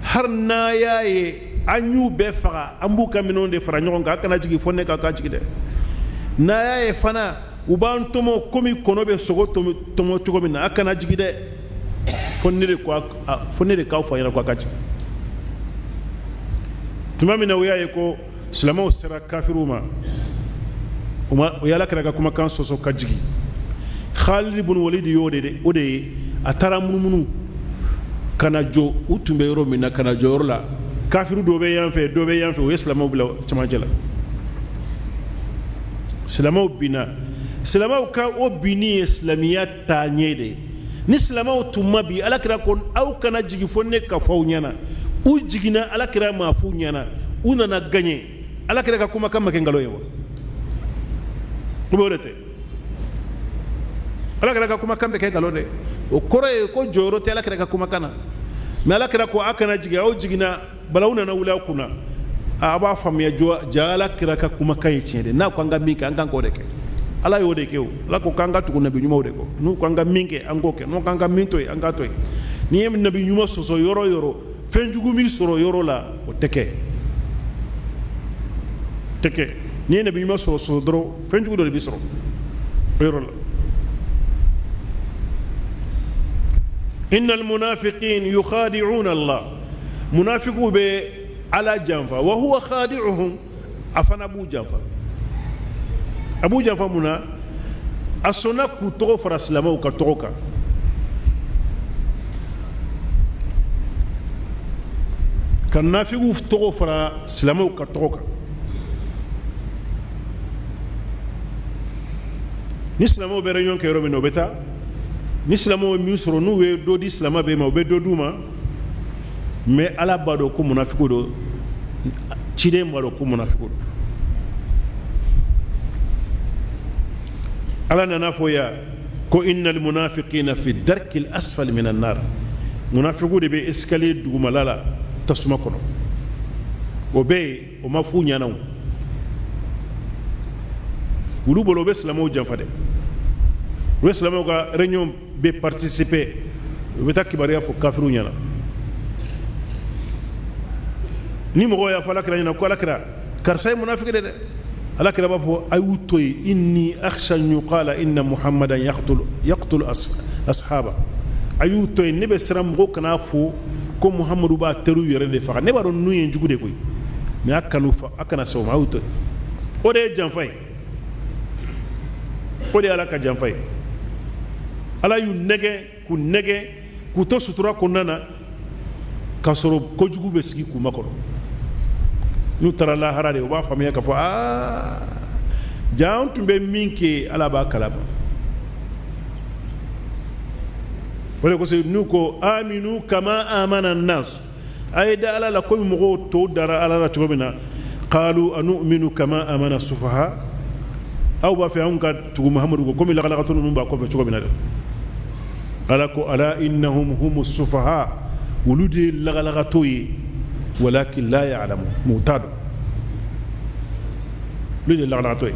hali n'a y'a ye an y'u bɛɛ faga, an b'u ka minɛnw de fara ɲɔgɔn kan, a kana jigin fo ne ka jigin dɛ. N'a y'a ye fana u b'an tɔmɔ komi kɔnɔ bɛ sogo tɔmɔ cogo min na, a kana jigin dɛ, fo ne de k'aw fɔ a ɲɛna ko a ka jigin. Tuma min na u y'a ye ko silamɛw sera kafiriw ma, u ye Ala kira ka kumakan sɔsɔ ka jigin. Khalid ibn Walid y'o de o de ye, a taara munumunu ka na jɔ u tun bɛ yɔrɔ min na, ka na jɔ yɔrɔ la, kafiri dɔ bɛ yan fɛ, dɔ bɛ yan fɛ, u ye silamɛw bila cɛmancɛ la. Silamɛw binna. Silamɛw ka o binni ye silamɛya taaɲɛ de ye. Ni silamɛw tun ma bi, Ala kira ko aw kana jigin fo ne ka fɔ aw ɲɛna. U jiginna, Ala kira ma f'u ɲɛna, u nana gaɲɛ. Ala kira ka kumakan ma kɛ nkalon ye wa? O bɛ o de tɛ. Ala kira ka kumakan bɛ kɛ nkalon de, o kɔrɔ ye ko jɔyɔrɔ tɛ Ala kira ka kumakan na. Mais Ala kira ko a kana jigin, aw jiginna, balawu nana wuli aw kunna. A b'a faamuya jɔ ja, Ala kira ka kumakan ye tiɲɛ de. N'a ko an ka min kɛ, an kan k'o de kɛ. Ala y'o de kɛ. O Ala ko k'an ka tugu nabi ɲumanw de kɔ. N'u ko an ka min kɛ, an k'o kɛ. N'u ko an ka min to yen, an k'a to yen. N'i ye nabi ɲuman sɔsɔ yɔrɔ o yɔrɔ, fɛn jugu min sɔrɔ yɔrɔ la, o tɛ kɛ, tɛ kɛ. N'i ye nabi ɲuman sɔsɔ dɔrɔn, fɛn jugu dɔ de bɛ sɔrɔ o yɔrɔ la. Innal munafiqin yukhadi'una Allah, munafiqu bɛ Ala janfa, wa huwa khadi'uhum, a fana b'u janfa. A b'u janfa mun na? A sɔnna k'u tɔgɔ fara silamɛw ka tɔgɔ kan, ka nafigiw tɔgɔ fara silamɛw ka tɔgɔ kan. Ni silamɛw bɛ réunion kɛ yɔrɔ min na, u bɛ taa. Ni silamɛw ye min sɔrɔ, n'u ye dɔ di silamɛ bɛɛ ma, u bɛ dɔ d'u ma. Mais Ala b'a dɔn ko munafigiw don, ciden b'a dɔn ko munafigiw don. Ala nana fɔ yan ko innal munafiqina fi darkil asfali minan nar, munafigiw de bɛ escalier dugumala la tasuma kɔnɔ. O bɛ yen, o ma f'u ɲɛna. O olu bolo, u bɛ silamɛw janfa dɛ. U bɛ silamɛw ka réunion bɛ participer, u bɛ taa kibaruya fɔ kafiriw ɲɛna. Ni mɔgɔw y'a fɔ Ala kira ɲɛna ko Ala kira, karisa ye munafiki de dɛ, Ala kira b'a fɔ a y'u to yen, inni akhsha an yuqala inna Muhammadan yaqtulu ashaba. A y'u to yen, ne bɛ siran mɔgɔw kana fɔ ko Muhammadu b'a teriw yɛrɛ de faga. Ne b'a dɔn ninnu ye jugu de koyi, mais a kanu fa, a kana se o ma, a y'u to yen. O de ye janfa ye, o de ye Ala ka janfa ye. Ala y'u nɛgɛ, k'u nɛgɛ, k'u to sutura kɔnɔna na. K'a sɔrɔ kojugu bɛ sigi k'u makɔnɔ. N'u taara lahara de, u b'a faamuya k'a fɔ aa, jaa an tun bɛ min kɛ, Ala b'a kalama. O de kosɔn n'u ko aminu kama amana nas, a ye da Ala la komi mɔgɔw tɔw dara Ala la cogo min na. Qalu anu'minu kama amana sufaha, aw b'a fɛ anw ka tugu Muhamadu kɔ komi lagalakatɔ ninnu b'a kɔfɛ cogo min na dɛ. Ala ko ala innahum humu sufaha, olu de ye lagalakatɔ ye, walakin la ya'lamu, mais u t'a dɔn, olu de ye lagalakatɔ ye.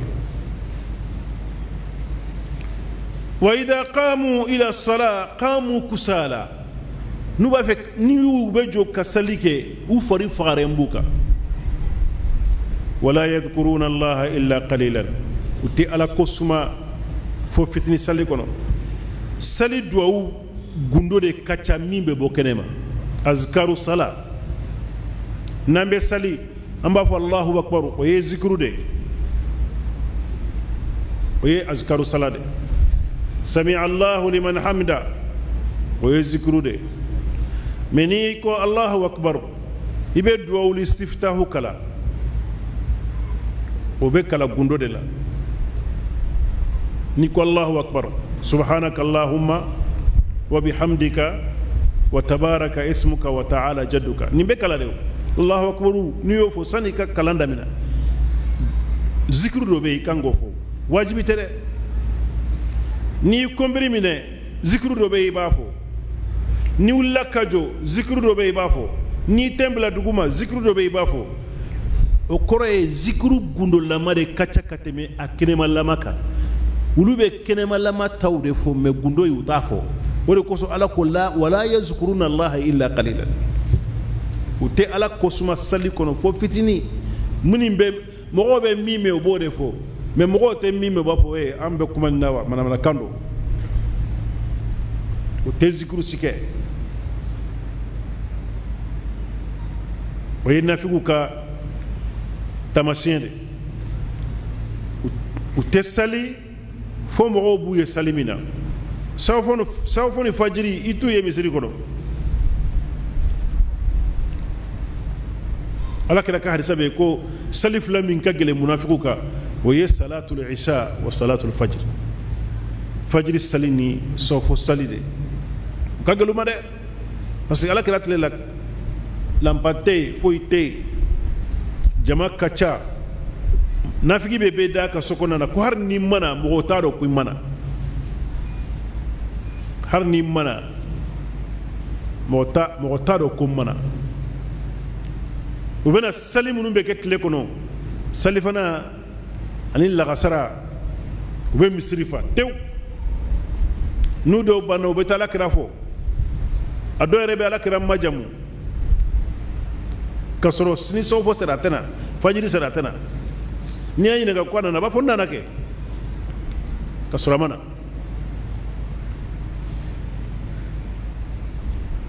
Wa idha qamu ila sala qamu kusala, n'u b'a fɛ, ni y'u bɛ jɔ ka sali kɛ, u fari fagaren b'u kan. Wala yadhkuruna allaha illa qalilan, u tɛ Ala ko suma fo fitini sali kɔnɔ. Sali duwawu gundo de ka ca min bɛ bɔ kɛnɛ ma, azkaru sala. N'an bɛ sali, an b'a fɔ Allahu akbar, o ye zikiru de, o ye azkaru sala de. Sami Allahu liman hamida, o ye zikiru de. Mais n'i ko Allahu akbar, i bɛ duwawu istiftahu kala, o bɛ kala gundo de la. N'i ko Allahu akbar, subhanaka allahumma wa bihamdika wa tabaraka ismuka wa ta'ala jadduka, nin bɛ kala de. Allahu akbar, n'i y'o fɔ, sani i ka kalan daminɛ, zikiru dɔ bɛ yen, i kan k'o fɔ, wajibi tɛ dɛ. N'i ye kɔnbiri minɛ, zikiru dɔ bɛ yen, i b'a fɔ. N'i wulila ka jɔ, zikiru dɔ bɛ yen, i b'a fɔ. N'i tɛn bila duguma, zikiru dɔ bɛ yen, i b'a fɔ. O kɔrɔ ye zikiru gundolama de ka ca ka tɛmɛ a kɛnɛmalama kan. Olu bɛ kɛnɛmalama taw de fɔ, mais gundo ye, u t'a fɔ. O de kosɔn Ala ko la wala yazkuruna allaha illa qalilan, u tɛ Ala kosuma sali kɔnɔ fo fitinin. Minnu bɛ mɔgɔw bɛ min mɛn, u b'o de fɔ, mais mɔgɔw tɛ min mɛn, u b'a fɔ ee, an bɛ kuma nin na wa, manamanakan don. O tɛ zikiru si kɛ. O ye nafigiw ka taamasiyɛn de. U tɛ sali fo mɔgɔw b'u ye sali min na. Safo ni fajiri, i t'u ye misiri kɔnɔ. Ala kira ka hadisa bɛ yen ko sali fila min ka gɛlɛn munafigiw kan, o ye salatul isha wa salatul fajiri, fajiri sali ni safo sali de. U ka gɛlɛn u ma dɛ, parce que ala kira tile la, lanpa tɛ yen, foyi tɛ yen, jama ka ca. Nafigi bɛ bɛɛ da ka so kɔnɔna na ko hali n'i ma na, mɔgɔw t'a dɔn ko i ma na. Hali n'i ma na, mɔgɔ t'a dɔn ko n ma na. U bɛna sali minnu bɛ kɛ tile kɔnɔ, salifana ani lagasara, u bɛ misiri fa tewu. N'u dɔw banna, u bɛ taa ala kira fɔ. A dɔw yɛrɛ bɛ ala kira majamu ka sɔrɔ ni sɔfo sera, a tɛ na, fajiri sera, a tɛ na. N'i y'a ɲininka ko a nana, a b'a fɔ n nana kɛ, ka sɔrɔ a ma na.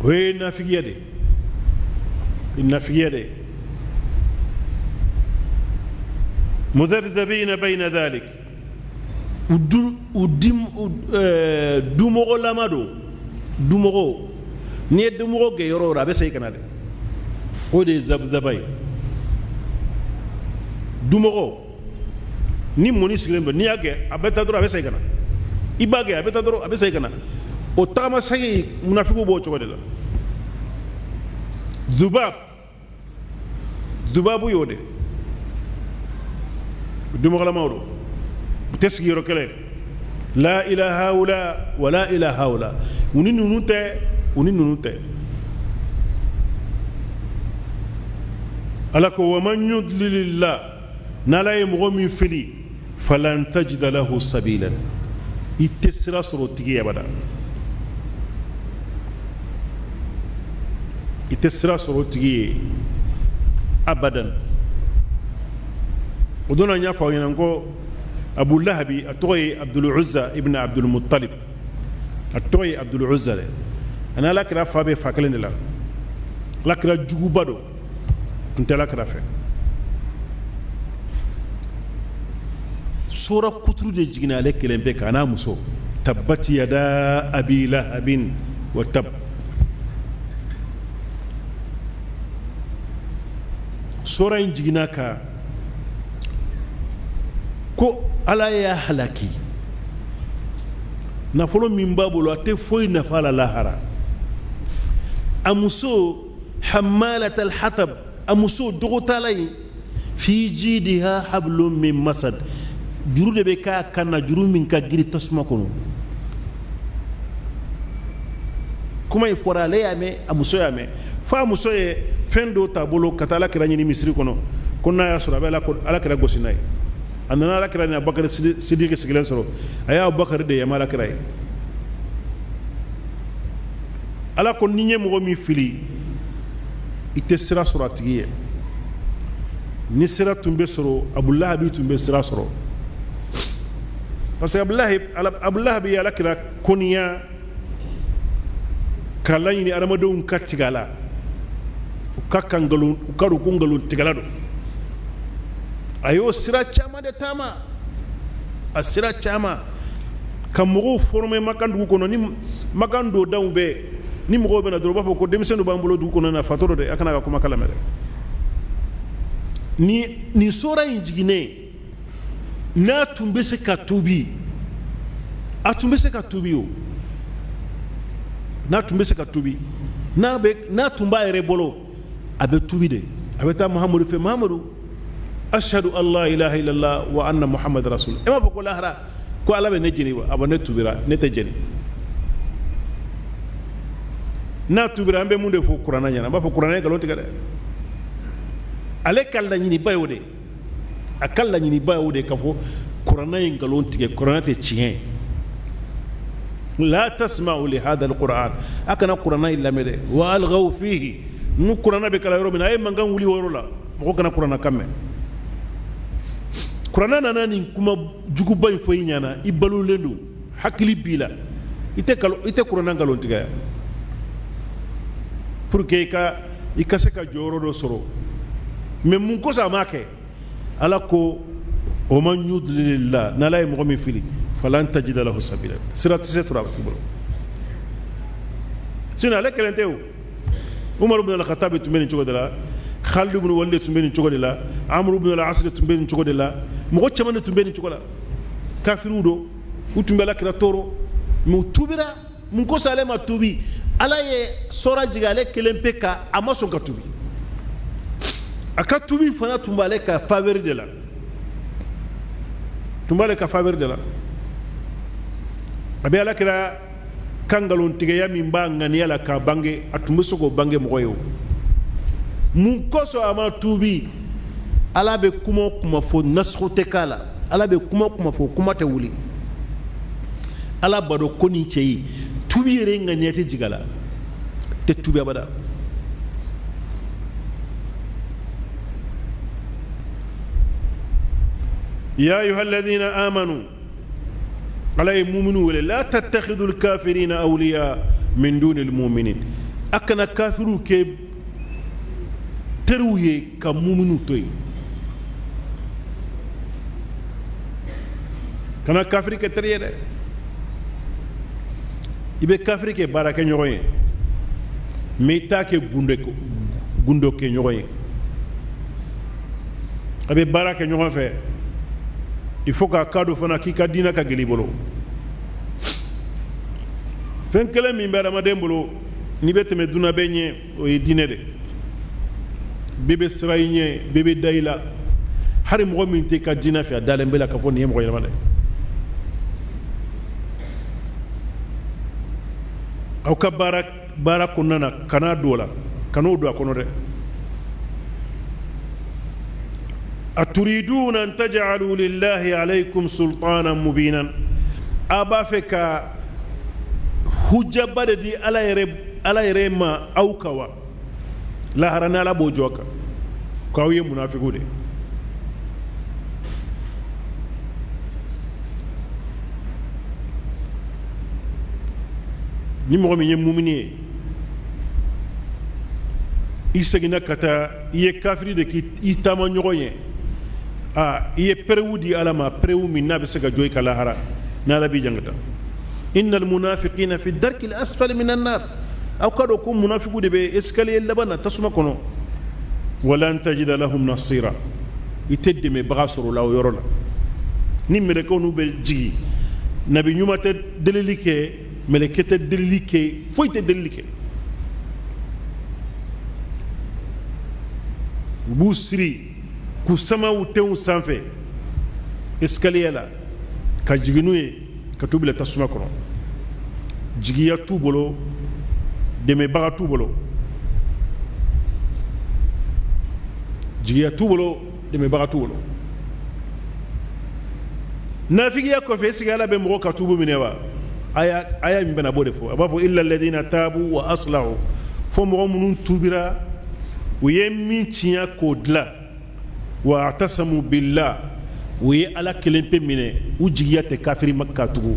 O ye nafigiya de ye, nafigiya de ye. Mudhabdhabina bayna dhalik, u du u di dumɔgɔlama don. Dumɔgɔ, n'i ye dumɔgɔ gɛn yɔrɔ o yɔrɔ, a bɛ segin ka na dɛ. O de ye zabzaba ye. Dumɔgɔ ni mɔni sigilen don, n'i y'a gɛn, a bɛ taa dɔrɔn, a bɛ segin ka na. I b'a gɛn, a bɛ taa dɔrɔn, a bɛ segin ka na. O tagama segin, munafigiw b'o cogo de la. Zubab, dubabu y'o de, dumɔgɔlamaw don, u tɛ sigi yɔrɔ kelen. La ila haula wala ila haula, u ni ninnu tɛ, u ni ninnu tɛ. Ala ko wa man yudlilillah, n'Ala ye mɔgɔ min fili, falan tajida lahu sabila, i tɛ sira sɔrɔ o tigi ye abada, i tɛ sira sɔrɔ o tigi ye abadan. O don na, n y'a fɔ aw ɲɛna ko Abu Lahabi, a tɔgɔ ye Abdul Uzza ibn Abdul Muttalib. A tɔgɔ ye Abdul Uzza dɛ. Ani Ala kira fa bɛ fa kelen de la. Ala kira juguba don, tun tɛ Ala kira fɛ. Sora kuturu de jiginna ale kelen bɛɛ kan, a n'a muso, tabbat yada abi lahabin wa tab. Sura in jiginna kan ko Ala y'a halaki, nafolo min b'a bolo a tɛ foyi nafa la lahara. A muso Hammalat al-Hatab, a muso dɔgɔtala in, fi jidiha hablum min masad, juru de bɛ k'a kan na, juru min ka girin tasuma kɔnɔ. Kuma in fɔra, ale y'a mɛn, a muso y'a mɛn, fo a muso ye fɛn dɔ ta bolo ka taa Ala kira ɲini misiri kɔnɔ ko n'a y'a sɔrɔ a bɛ Ala kira gosi n'a ye. A nana Ala kira ni Abubakari Sidiki sigilen sɔrɔ, a ye Abubakari de yama Ala kira ye. Ala ko n'i ye mɔgɔ min fili, i tɛ sira sɔrɔ a tigi ye. Ni sira tun bɛ sɔrɔ, Abulahabi tun bɛ sira sɔrɔ, parce que Abulahabi ye Ala kira koniya k'a laɲini adamadenw ka tigɛ a la, u ka kan nkalon, u ka dɔn ko nkalon tigɛla don. A y'o sira caman de taama, a sira caman ka mɔgɔw former Makan dugu kɔnɔ. Ni Makan dondaw bɛɛ ni mɔgɔw bɛna dɔrɔn, u b'a fɔ ko denmisɛn dɔ b'an bolo dugu kɔnɔ na, fatɔ don dɛ, a kana ka kuma kala mɛn dɛ. Ni nin sura in jiginnen, n'a tun bɛ se ka tuubi, a tun bɛ se ka tuubi o, n'a tun bɛ se ka tuubi, n'a bɛ, n'a tun b'a yɛrɛ bolo, a bɛ tuubi de. A bɛ taa Muhamadu fɛ: Muhamadu, ashhadu an la ilaha illallah wa anna muhammad rasul. E m'a fɔ ko lahara ko Ala bɛ ne jeni wa? A ne tuubira, ne tɛ jeni. N'a tuubira, an bɛ mun de fɔ kuranɛ ɲɛna? An b'a fɔ kuranɛ ye nkalon tigɛ dɛ. Ale ka laɲiniba y'o de, a ka laɲiniba y'o de, k'a fɔ kuranɛ ye nkalon tigɛ, kuranɛ tɛ tiɲɛ ye. La tasma'u li hadha alquran, a kana kuranɛ in lamɛn dɛ. Wa alghaw fihi, ni kuranɛ bɛ kalan yɔrɔ min na, a ye mankan wuli o yɔrɔ la, mɔgɔ kana kuranɛ kan mɛn. Kuranɛ nana nin kuma juguba in fɔ i ɲɛna, i balolen don, hakili b'i la, i tɛ kuranɛ nkalon tigɛ yan pour que i ka se ka jɔyɔrɔ dɔ sɔrɔ. Mais mun kosɔn a m'a kɛ? Ala ko wa man yudlilillah, n'Ala ye mɔgɔ min fili, falan tajida lahu sabila, sira tɛ se sɔrɔ a tigi bolo. Sinon ale kelen tɛ o. Umaru ibn al-Khattab tun bɛ nin cogo de la, Khalid ibn Walid tun bɛ nin cogo de la, Amr ibn al-As tun bɛ nin cogo de la, mɔgɔ caman de tun bɛ nin cogo la. Kafiriw don, u tun bɛ Ala kira tɔɔrɔ, mais u tuubira. Mun kosɔn ale ma tuubi? Ala ye sura jigin ale kelen pe kan, a ma sɔn ka tuubi. A ka tuubi fana tun b'ale ka faveur de la, tun b'ale ka faveur de la. A bɛ Ala kira ka nkalontigɛya min b'a ŋaniya la k'a bange, a tun bɛ se k'o bange mɔgɔ ye. O mun kosɔn a ma tuubi? Ala bɛ kuma o kuma fɔ, nasugu tɛ k'a la. Ala bɛ kuma o kuma fɔ, kuma tɛ wuli. Ala b'a dɔn ko nin cɛ ye tuubi yɛrɛ ŋaniya tɛ jigin a la, tɛ tuubi abada. Ya ayuha alladhina amanu, Ala ye muminu wele, la tattakhidul kafirina awliya min dunil muminin, a kana kafiriw kɛ teriw ye ka muminu to yen. Kana kafiri kɛ teri ye dɛ. I bɛ kafiri kɛ baarakɛ ɲɔgɔn ye, mais i t'a kɛ gundo kɛ ɲɔgɔn ye. A bɛ baara kɛ ɲɔgɔn fɛ, il faut k'a ka dɔn fana k'i ka diinɛ ka gɛlɛn i bolo. Fɛn kelen min bɛ adamaden bolo n'i bɛ tɛmɛ dunan bɛɛ ɲɛ, o ye diinɛ de. Bɛɛ bɛ siran i ɲɛ, bɛɛ bɛ da i la. Hali mɔgɔ min tɛ ka diinɛ fɛ, a dalen bɛ la k'a fɔ nin ye mɔgɔ ɲɛnama dɛ. Aw ka baara kɔnɔna na, kana don o la, kan'o don a kɔnɔ dɛ. Aturiduna an taj'alu lillahi alaykum sultanan mubinan, a b'a fɛ ka hujaba de di Ala yɛrɛ ma aw kan wa? Lahara ni Ala b'o jɔ kan k'aw ye munafigiw de. Ni mɔgɔ min ye mumini ye, i seginna ka taa, i ye kafiri de k'i taama ɲɔgɔn ye, aa, i ye preuve di Ala ma, preuve min n'a bɛ se ka jɔ i ka lahara n'Ala b'i jangata. Innal munafiqina fi darkil asfali minan nar, aw ka dɔn ko munafigiw de bɛ escalier laban na tasuma kɔnɔ. Walan tajida lahum nasira, i tɛ dɛmɛbaga sɔrɔ o la o yɔrɔ la. Ni mɛlɛkɛw n'u bɛ jigin, nabi ɲuman tɛ delili kɛ, mɛlɛkɛ tɛ delili kɛ, foyi tɛ delili kɛ. U b'u siri k'u sama u tenw sanfɛ escalier la ka jigin n'u ye ka t'u bila tasuma kɔnɔ. Jigiya t'u bolo, dɛmɛbaga t'u bolo, jigiya t'u bolo, dɛmɛbaga t'u bolo. Nafigiya kɔfɛ, est-ce que Ala bɛ mɔgɔ ka tubu minɛ wa? Aya aya min bɛna b'o de fɔ. A b'a fɔ illa alladhina tabu wa aslahu, fo mɔgɔ minnu tubira, u ye min tiɲɛ k'o dilan, wa atasamu billah, u ye Ala kelen pe minɛ, u jigiya tɛ kafiri ma ka tugu,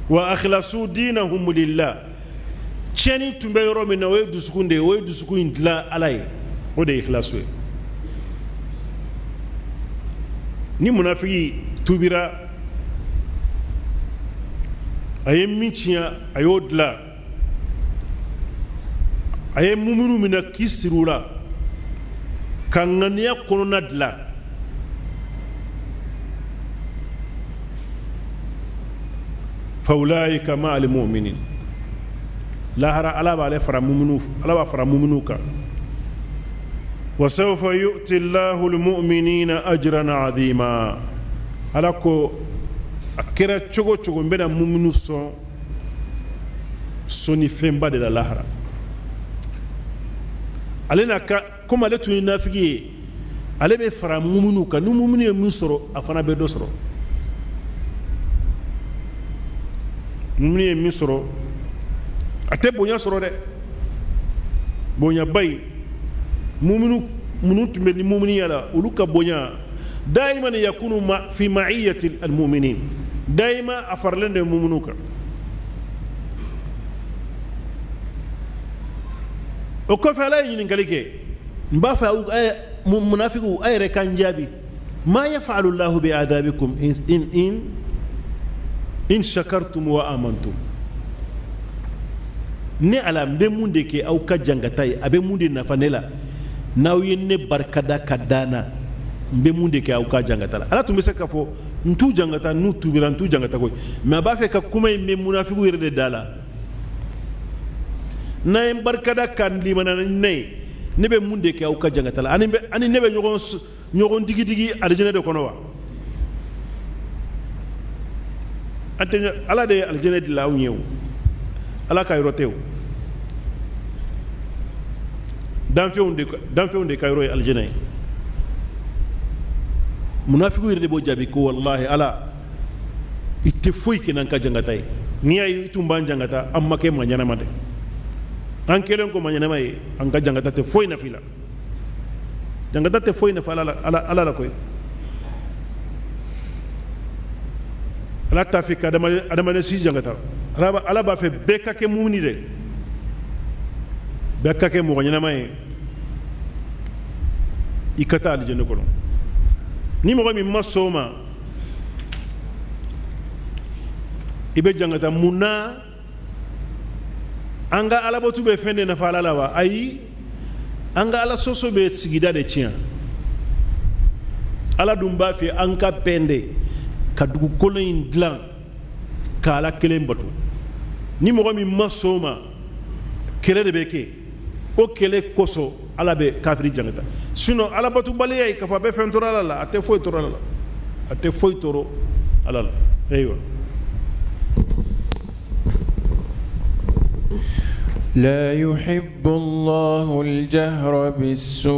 wa akhlasu dinahum lillah. Tiɲɛni tun bɛ yɔrɔ min na, o ye dusukun de ye. O ye dusukun in dilan Ala ye, o de ye ikhlasu ye. Ni munafigi tubira, a ye min tiɲɛ, a y'o dilan, a ye muminu minɛ k'i siri u la ka ŋaniya kɔnɔna dilan, faulaika ma al mu'minin. Lahara, Ala b'ale fara muminu, Ala b'a fara muminu kan. Wa sawfa yu'ti Allahu al-mu'minina ajran 'azima. Ala ko a kɛra cogo cogo, n bɛna muminu sɔn sɔnni fɛnba de la lahara. Ale n'a ka komi ale tun ye nafigi ye, ale bɛ fara muminu kan. Ni muminu ye min sɔrɔ, a fana bɛ dɔ sɔrɔ. Muminu ye min sɔrɔ, a tɛ bonya sɔrɔ dɛ, bonyaba in. Muminu minnu tun bɛ ni muminuya la, olu ka bonya daiman yakunu ma fi ma'iyati almuminin, daima a faralen de muminu kan. O kɔfɛ, Ala ye ɲininkali kɛ. N b'a fɛ munafigiw, a yɛrɛ ka n jaabi: ma yafalu llahu bi adabikum in shakartum wa amantum? Ne Ala, n bɛ mun de kɛ aw ka jangata ye? A bɛ mun de nafa ne la n'aw ye ne barikada ka da n na? N bɛ mun de kɛ aw ka jangata la? Ala tun bɛ se k'a fɔ n t'u jangata n'u tubira, n t'u jangata koyi. Mais a b'a fɛ ka kuma in mɛn munafigiw yɛrɛ de da la: n'a ye n barikada ka limana ni ne ye, ne bɛ mun de kɛ aw ka jangata la? Ani ne bɛ ɲɔgɔn digidigi alijinɛ de kɔnɔ wa? An tɛ. Ala de ye alijinɛ dilan anw ye o, Ala ka yɔrɔ tɛ o. Danfɛnw de ka yɔrɔ ye alijinɛ ye. Munafigiw yɛrɛ de b'o jaabi ko walahi Ala, i tɛ foyi kɛ n'an ka jangata ye. N'i y'a ye i tun b'an jangata, an ma kɛ maa ɲɛnama dɛ. An kɛlen ko maa ɲɛnama ye, an ka jangata tɛ foyi nafa i la. Jangata tɛ foyi nafa Ala la, Ala la koyi. Ala t'a fɛ ka adamaden si jangata. Ala b'a fɛ bɛɛ ka kɛ mumuni de, bɛɛ ka kɛ mɔgɔ ɲɛnama ye, i ka taa alijinɛ kɔnɔ. Ni mɔgɔ min ma sɔn o ma, i bɛ jangata mun na? An ka alabatu bɛ fɛn de nafa Ala la wa? Ayi, an ka ala sɔsɔ bɛ sigida de tiɲɛ. Ala dun b'a fɛ an ka bɛn de ka dugukolo in dilan ka Ala kelen bato. Ni mɔgɔ min ma sɔn o ma, kɛlɛ de bɛ kɛ. O kɛlɛ kosɔn, Ala bɛ kafiri jangata. Sinon alabatobaliya ye k'a fɔ a bɛ fɛn tɔɔrɔ Ala la, a tɛ foyi tɔɔrɔ Ala la, a tɛ foyi tɔɔrɔ Ala la. Ayiwa. لا يحب الله الجهر بالسوء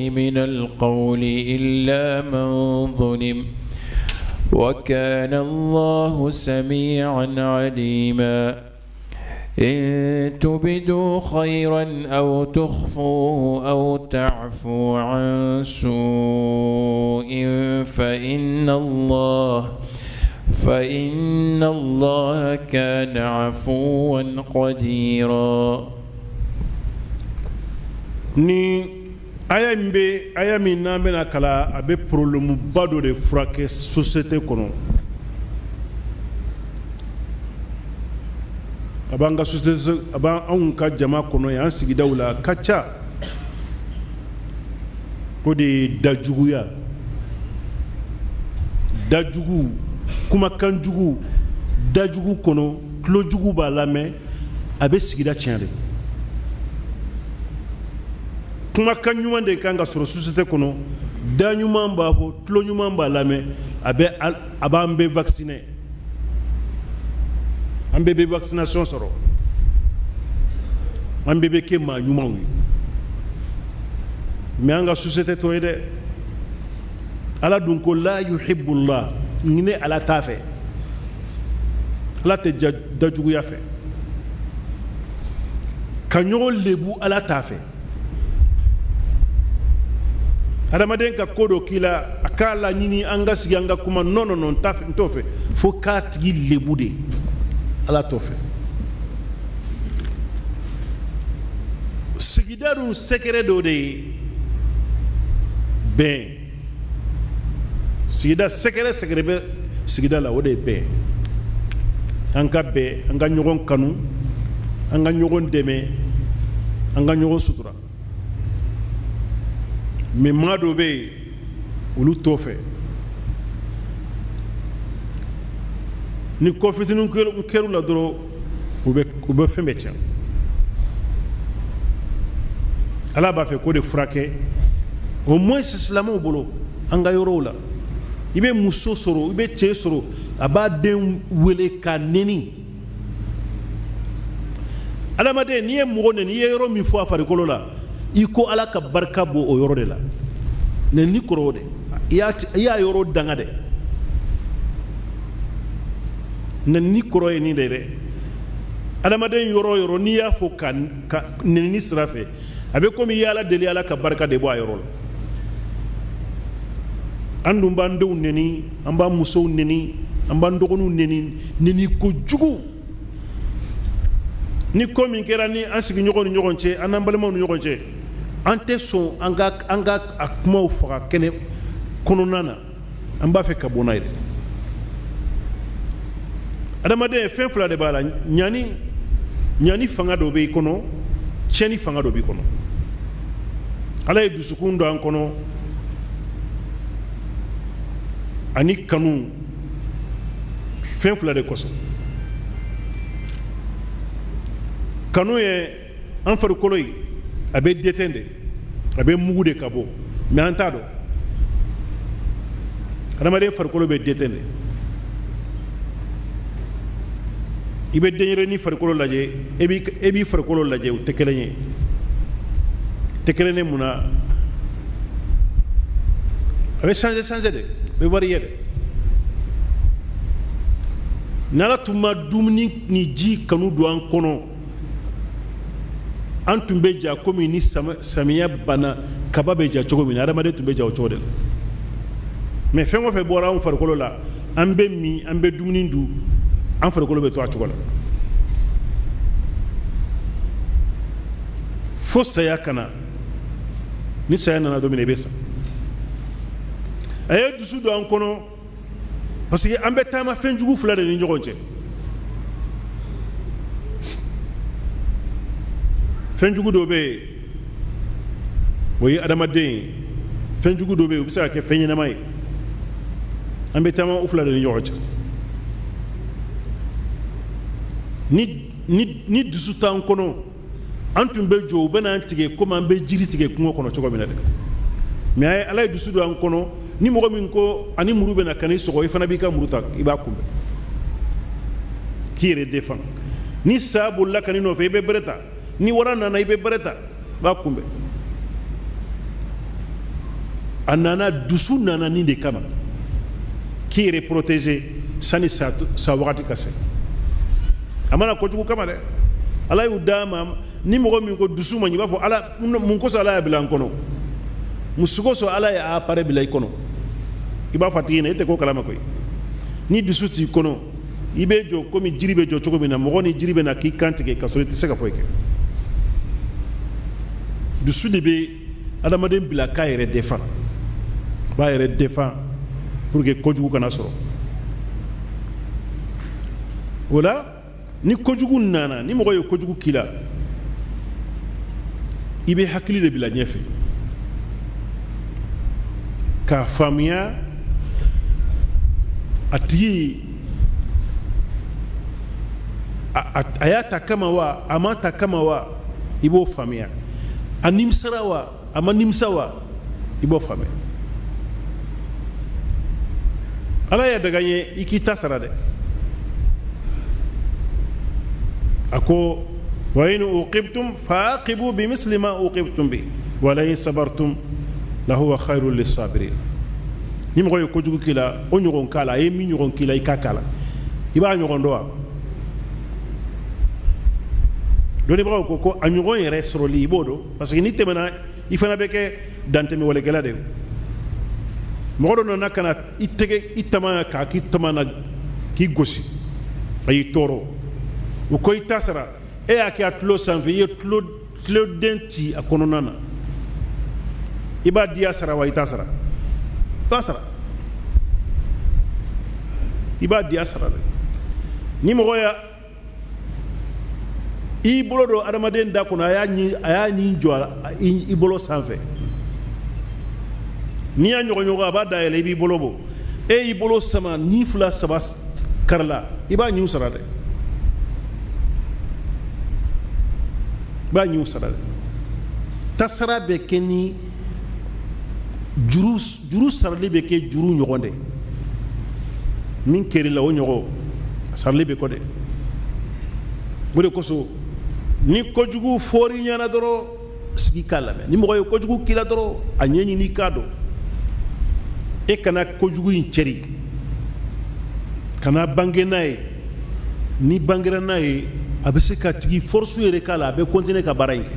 من القول إلا من ظلم وكان الله سميعا عليما. إن تبدوا خيرا أو تخفوه أو تعفوا عن سوء فإن الله كان عفوا قديرا. Ni aya min bɛ, aya min n'an bɛna kalan, a bɛ problème ba dɔ de furakɛ société kɔnɔ. A b'an ka société, a b'an anw ka jama kɔnɔ yan, an sigidaw la, a ka ca. O de ye dajuguya, dajugu, kumakan jugu, dajugu kɔnɔ, tulojugu b'a lamɛn, a bɛ sigida tiɲɛ de. Kumakan ɲuman de kan ka sɔrɔ société kɔnɔ, da ɲuman b'a fɔ, tulo ɲuman b'a lamɛn, a bɛ a b'an bɛɛ vacciner, an bɛɛ bɛ vaccination sɔrɔ, an bɛɛ bɛ kɛ maa ɲumanw ye. Mais an ka société t'o ye dɛ. Ala dun ko la yuhibbullah, ne Ala t'a fɛ, Ala tɛ dajuguya fɛ, ka ɲɔgɔn lebu Ala t'a fɛ. Adamaden ka ko dɔ k'i la, a k'a laɲini an ka sigi an ka kuma, non non non, n t'a fɛ, n t'o fɛ, fo k'a tigi lebu de, Ala t'o fɛ. Sigida dun secret dɔ de ye bɛn. Sigida secret, secret bɛ sigida la, o de ye bɛn. An ka bɛn, an ka ɲɔgɔn kanu, an ka ɲɔgɔn dɛmɛ, an ka ɲɔgɔn sutura. Mais maa dɔ bɛ yen, olu t'o fɛ. Ni ko fitinin kɛr'u la dɔrɔn, u bɛ fɛn bɛɛ tiɲɛ. Ala b'a fɛ k'o de furakɛ, au moins silamɛw bolo, an ka yɔrɔw la. I bɛ muso sɔrɔ, i bɛ cɛ sɔrɔ, a b'a den wele k'a neni. Adamaden, n'i ye mɔgɔ neni, i ye yɔrɔ min fɔ a farikolo la, i ko Ala ka barika bɔ o yɔrɔ de la. Neni kɔrɔ o de, i y'a yɔrɔ danga dɛ. Neni kɔrɔ ye nin de ye dɛ. Adamaden yɔrɔ o yɔrɔ, n'i y'a fɔ ka neni sira fɛ, a bɛ komi i ye Ala deli, Ala ka barika de bɔ a yɔrɔ la. An dun b'an denw neni, an b'an musow neni, an b'an dɔgɔninw neni, neni kojugu. Ni ko min kɛra ni an sigiɲɔgɔnw ni ɲɔgɔn cɛ, an n'an balimaw ni ɲɔgɔn cɛ, an tɛ sɔn an ka a kumaw faga kɛnɛ kɔnɔna na, an b'a fɛ ka bɔ n'a ye dɛ. Adamaden, fɛn fila de b'a la: ɲani, ɲani fanga dɔ bɛ i kɔnɔ, tiɲɛni fanga dɔ b'i kɔnɔ. Ala ye dusukun don an kɔnɔ ani kanu, fɛn fila de kosɔn. Kanu ye an farikolo ye, a bɛ dɛtɛn de, a bɛ mugu de ka bɔ, mais an t'a dɔn. Adamaden farikolo bɛ dɛtɛn de. I bɛ denyɛrɛnin farikolo lajɛ, e b'i farikolo lajɛ, u tɛ kelen ye, tɛ kelen ye. Mun na? A bɛ changer changer de, a bɛ varier de. N'Ala tun ma dumuni ni ji kanu don an kɔnɔ, an tun bɛ ja komi ni samiya banna, kaba bɛ ja cogo min na, adamaden tun bɛ ja o cogo de la. Mais fɛn o fɛn bɔra anw farikolo la, an bɛ min, an bɛ dumuni dun, an farikolo bɛ to a cogo la fo saya ka na. Ni saya nana don min na, i bɛ sa. A ye dusu don an kɔnɔ parce que an bɛ taama fɛn jugu fila de ni ɲɔgɔn cɛ. Fɛn jugu dɔ bɛ yen, o ye adamaden ye. Fɛn jugu dɔ bɛ yen, o bɛ se ka kɛ fɛn ɲɛnama ye. An bɛ taama o fila de ni ɲɔgɔn cɛ. Ni dusu t'an kɔnɔ, an tun bɛ jɔ, u bɛ n'an tigɛ komi an bɛ jiri tigɛ kungo kɔnɔ cogo min na dɛ. Mais Ala ye dusu don an kɔnɔ. Ni mɔgɔ min ko ani muru bɛ na ka n'i sɔgɔ, i fana b'i ka muru ta, i b'a kunbɛn k'i yɛrɛ défend. Ni sa bolila ka n'i nɔfɛ, i bɛ bere ta. Ni wara nana, i bɛ bere ta, i b'a kunbɛn. A nana, dusu nana nin de kama, k'i yɛrɛ protéger sani sa wagati ka se. A mana kojugu kama dɛ, Ala y'u d'a ma. Ni mɔgɔ min ko dusu ma ɲi, i b'a fɔ Ala mun kosɔn Ala y'a bila an kɔnɔ? Mun kosɔn Ala y'a appareil bila i kɔnɔ? I b'a fɔ a tigi ɲɛna, e tɛ ko kalama koyi. Ni dusu t'i kɔnɔ, i bɛ jɔ komi jiri bɛ jɔ cogo min na. Mɔgɔ ni jiri bɛ na k'i kan tigɛ ka sɔrɔ i tɛ se ka foyi kɛ. Dusu de bɛ adamaden bila k'a yɛrɛ défend, a b'a yɛrɛ défend pour que kojugu kana sɔrɔ o la. Ni kojugu nana, ni mɔgɔ ye kojugu k'i la, i bɛ hakili de bila ɲɛfɛ k'a faamuya a tigi a y'a ta kama wa, a ma ta kama wa, i b'o faamuya. A nimisara wa, a ma nimisa wa, i b'o faamuya. Ala y'a daga n ye i k'i ta sara dɛ. A ko wa in uqibtum faaqibu bimisli ma uqibtum bi wa la in sabartum lahuwa khairul lisabirin. Ni mɔgɔ ye kojugu k'i la, o ɲɔgɔn k'a la. A ye min ɲɔgɔn k'i la, i k'a k'a la. I b'a ɲɔgɔn dɔn wa? Dɔnnibagaw ko ko a ɲɔgɔn yɛrɛ sɔrɔli, i b'o dɔn, parce que n'i tɛmɛna, i fana bɛ kɛ dantɛmɛwalekɛla de ye. Mɔgɔ dɔ nana ka na i tɛgɛ i tama k'a k'i tama na k'i gosi, a y'i tɔɔrɔ, u ko i ta sara. E y'a kɛ a tulo sanfɛ, i ye tuloden ci a kɔnɔna na. I b'a diya sara wa, i t'a sara? I b'a sara, i b'a diya sara dɛ. Ni mɔgɔ y'a i bolo don adamaden da kɔnɔ, a y'a ɲin jɔ i bolo sanfɛ, n'i y'a ɲɔgɔɲɔgɔ, a b'a dayɛlɛ, i b'i bolo bɔ. E y'i bolo sama, ɲin fila saba karila, i b'a ɲinw sara dɛ, i b'a ɲinw sara dɛ. Tasara bɛ kɛ ni juru, juru sarali bɛ kɛ juru ɲɔgɔn de. Min kɛr'i la, o ɲɔgɔn sarali bɛ kɔ dɛ. O de kosɔn, ni kojugu fɔr'i ɲɛna dɔrɔn, sigi k'a lamɛn. Ni mɔgɔ ye kojugu k'i la dɔrɔn, a ɲɛɲini k'a dɔn. E kana kojugu in cɛri, kana bange n'a ye. Ni bangera n'a ye, a bɛ se ka tigi force yɛrɛ k'a la, a bɛ continuer ka baara in kɛ.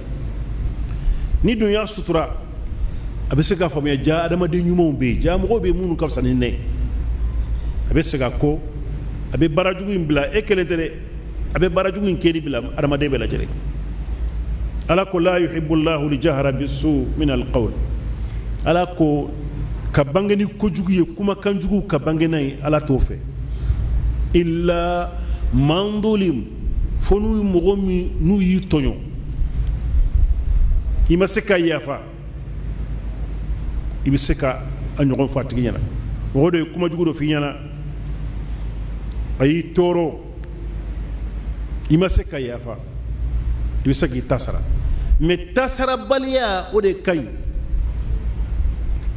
Ni dun y'a sutura, a bɛ se k'a faamuya ja adamaden ɲumanw bɛ yen, ja mɔgɔw bɛ yen minnu ka fisa ni ne ye. A bɛ segin a kɔ, a bɛ baara jugu in bila. E kelen tɛ dɛ, a bɛ baara jugu in kɛli bila adamaden bɛɛ lajɛlen. Ala ko la yuhibbullahu lijahra bisu min alqawl. Ala ko ka bange ni kojugu ye, kumakan jugu ka bange n'a ye, Ala t'o fɛ. Illa man zulim, fo n'u mɔgɔ min n'u y'i tɔɲɔ, i ma se ka yafa, i bɛ se ka a ɲɔgɔn fɔ a tigi ɲɛna. Mɔgɔ dɔ ye kuma jugu dɔ f'i ɲɛna, a y'i tɔɔrɔ, i ma se ka yafa, i bɛ se k'i ta sara. Mais tasarabaliya, o de ka ɲi,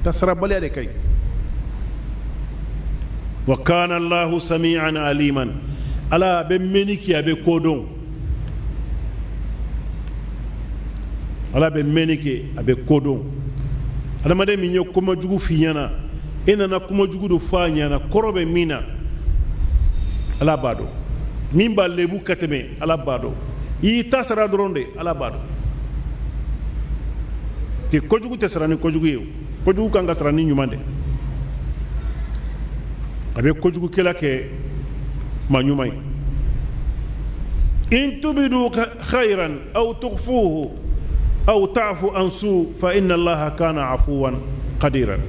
tasarabaliya de ka ɲi. Wa kana Allahu sami'an aliman. Ala bɛ mɛnni kɛ, a bɛ ko dɔn. Ala bɛ mɛnni kɛ, a bɛ ko dɔn. Adamaden min ye kuma jugu f'i ɲɛna, e nana kuma jugu dɔ fɔ a ɲɛna, kɔrɔ bɛ min na, Ala b'a dɔn. Min b'a lebu ka tɛmɛ, Ala b'a dɔn. I y'i ta sara dɔrɔn de, Ala b'a dɔn. Ke kojugu tɛ sara ni kojugu ye, kojugu kan ka sara ni ɲuman de. A bɛ kojugukɛla kɛ maa ɲuman ye. In tubidu khayran aw tukhfuhu aw ta'fu an su fa inna Allaha kana afuwan qadiran.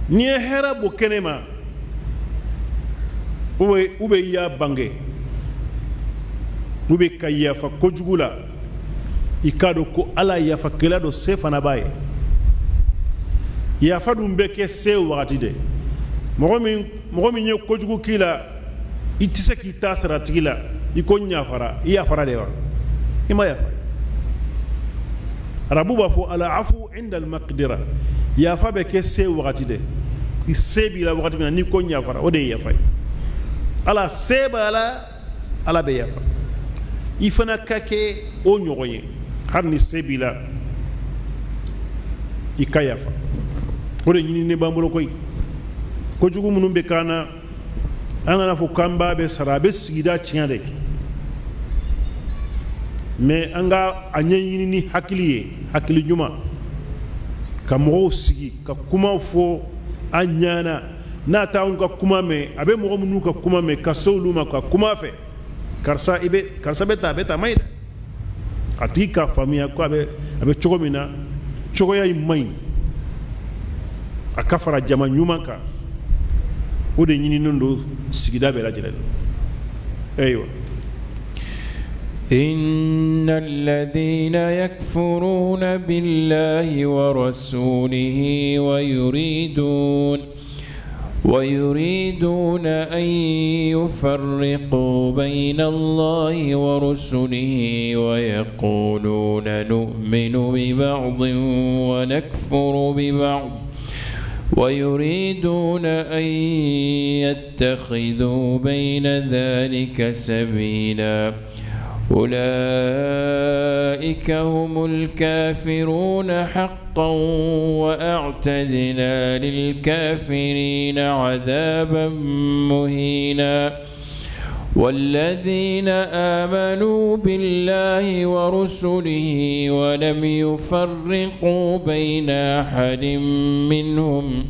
N'i ye hɛrɛ bɔ kɛnɛ ma, u bɛ i y'a bange, u bɛ ka yafa kojugu la, i k'a dɔn ko Ala yafakɛla don, se fana b'a ye. Yafa dun bɛ kɛ se wagati de. Mɔgɔ min ye kojugu k'i la, i tɛ se k'i ta sara a tigi la, i ko n yafara, i yafara de wa? I ma yafa. Arabu b'a fɔ al afu inda al maqdira. Yafa bɛ kɛ se wagati de. I se b'i la wagati min na, n'i ko n yafara, o de ye yafa ye. Ala se b'a la, Ala bɛ yafa. I fana ka kɛ o ɲɔgɔn ye, hali ni se b'i la, i ka yafa. O de ɲininen b'an bolo koyi. Kojugu minnu bɛ k'an na, an kana fɔ k'an b'a bɛ sara, a bɛ sigida tiɲɛ de. Mais an ka a ɲɛɲini ni hakili ye, hakili ɲuman, ka mɔgɔw sigi ka kumaw fɔ an ɲana. N'a t'anw ka kuma mɛn, a bɛ mɔgɔ minnu ka kuma mɛn, ka se olu ma ka kuma fɛ: karisa, i bɛ karisa bɛ ta, a bɛ ta, a ma ɲi dɛ. A tigi k'a faamuya ko a bɛ cogo min na, cogoya in man ɲi, a ka fara jama ɲuman kan. O de ɲininen don sigida bɛɛ lajɛlen. Ayiwa. إن الذين يكفرون بالله ورسوله ويريدون أن يفرقوا بين الله ورسله ويقولون نؤمن ببعض ونكفر ببعض ويريدون أن يتخذوا بين ذلك سبيلا أولئك هم الكافرون حقا وأعتدنا للكافرين عذابا مهينا والذين آمنوا بالله ورسله ولم يفرقوا بين أحد منهم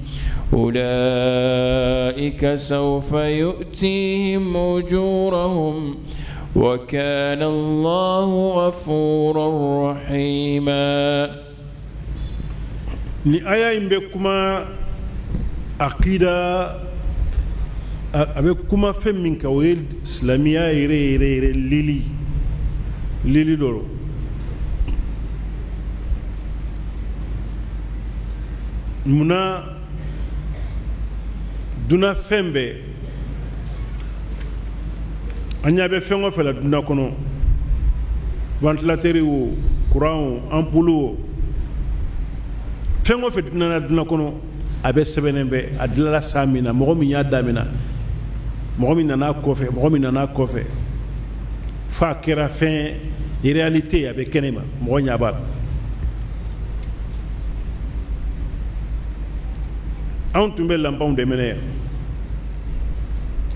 أولئك سوف يؤتيهم أجورهم وكان الله غفورا رحيما. Ni aya in bɛ kuma akida, a bɛ kuma fɛn min kan, o ye silamɛya yɛrɛ yɛrɛ yɛrɛ lili lili dɔ don. Munna dunan fɛn bɛɛ, an ɲɛ bɛ fɛn o fɛn la dunan kɔnɔ, ventilateur o, courant o, ampoule o, fɛn o fɛn dunan na dunan kɔnɔ, a bɛ sɛbɛnnen bɛ a dilanna san min na, mɔgɔ min y'a daminɛ, mɔgɔ min nana kɔfɛ, mɔgɔ min nana kɔfɛ, f'a kɛra fɛn réalité, a bɛ kɛnɛ ma, mɔgɔ ɲɛ b'a la. Anw tun bɛ lanpanw de minɛ yan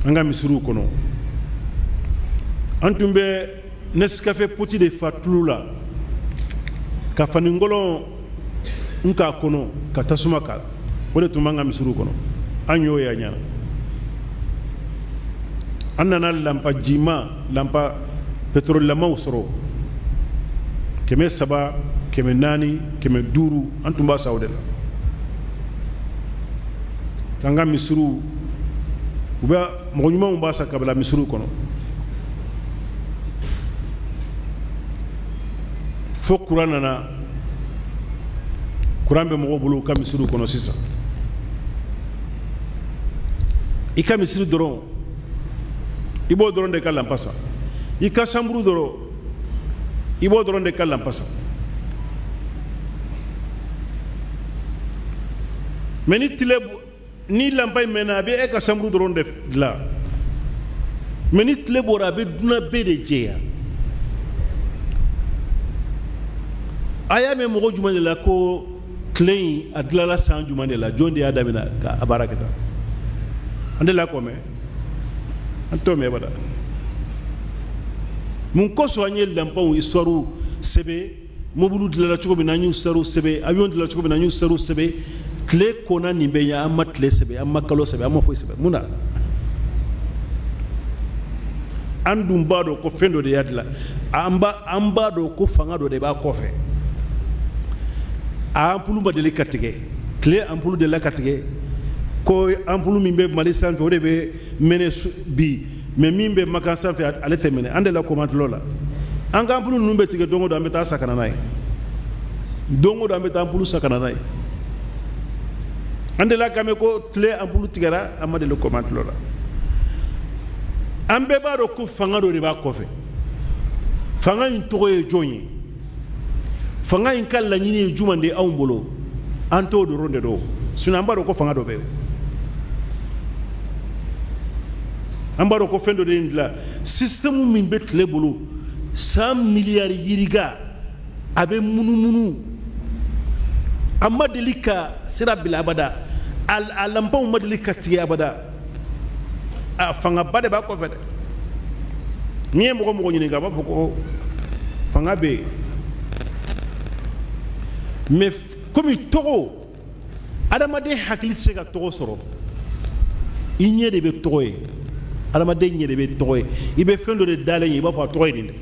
an ka misiriw kɔnɔ, an tun bɛ Nescafé poti de fa tulu la ka fanikolon n k'a kɔnɔ ka tasuma k'a la, o de tun b'an ka misiriw kɔnɔ. An y'o ye a ɲɛna. An nana lanpa jima, lanpa pétrolelamaw sɔrɔ 300, 400, 500, an tun b'a sa o de la. K'an ka misiriw, u bɛ mɔgɔ ɲumanw b'a sa ka bila misiriw kɔnɔ, fo kuran nana, kuran bɛ mɔgɔw bolo u ka misiriw kɔnɔ sisan. I ka misiri dɔrɔn, i b'o dɔrɔn de ka lanpa san. I ka chambre dɔrɔn, i b'o dɔrɔn de ka lanpa san. Mais ni tile, ni lanpa in mɛnna, a bɛ e ka chambre dɔrɔn de dilan. Mais ni tile bɔra, a bɛ dunan bɛɛ de jɛya. A y'a mɛn mɔgɔ jumɛn de la ko tile in a dilanla san jumɛn de la, jɔn de y'a daminɛ ka a baara kɛ tan? An delila k'o mɛn? An t'o mɛn abada. Mun kosɔn an ye lanpanw histoire sɛbɛn, mobili dilanna cogo min na, an y'u histoire sɛbɛn, avion dilanna cogo min na, an y'u histoire sɛbɛn, tile kɔnna nin bɛɛ ɲɛ, an ma tile sɛbɛn, an ma kalo sɛbɛn, an ma foyi sɛbɛn? Mun na? An dun b'a dɔn ko fɛn dɔ de y'a dilan, an b'a dɔn ko fanga dɔ de b'a kɔfɛ. A ampoule ma deli ka tigɛ, tile ampoule delila ka tigɛ ko ampoule min bɛ Mali sanfɛ, o de bɛ mɛnɛ bi, mais min bɛ Makan sanfɛ, ale tɛ mɛnɛ. An delila kɔmatulɔ la, an ka ampoule ninnu bɛ tigɛ don o don, an bɛ taa sa ka na n'a ye. Don o don, an bɛ taa ampoule sa ka na n'a ye. An delila k'a mɛn ko tile ampoule tigɛra? An ma deli kɔmatulɔ la. An bɛɛ b'a dɔn ko fanga dɔ de b'a kɔfɛ. Fanga in tɔgɔ ye jɔn ye? Fanga in ka laɲini ye jumɛn de ye anw bolo? An t'o dɔrɔn de dɔn, sinon an b'a dɔn ko fanga dɔ bɛ yen. An b'a dɔn ko fɛn dɔ de ye nin dilan. Système min bɛ tile bolo, san miliyari yirika a bɛ munumunu, a ma deli ka sira bila abada, a lanpanw ma deli ka tigɛ abada. A fangaba de b'a kɔfɛ dɛ. N'i ye mɔgɔ mɔgɔ ɲininka, a b'a fɔ ko fanga bɛ yen. Mais komi tɔgɔ, adamaden hakili tɛ se ka tɔgɔ sɔrɔ, i ɲɛ de bɛ tɔgɔ ye, adamaden ɲɛ de bɛ tɔgɔ ye. I bɛ fɛn dɔ de dalen ye, i b'a fɔ a tɔgɔ ye nin dɛ.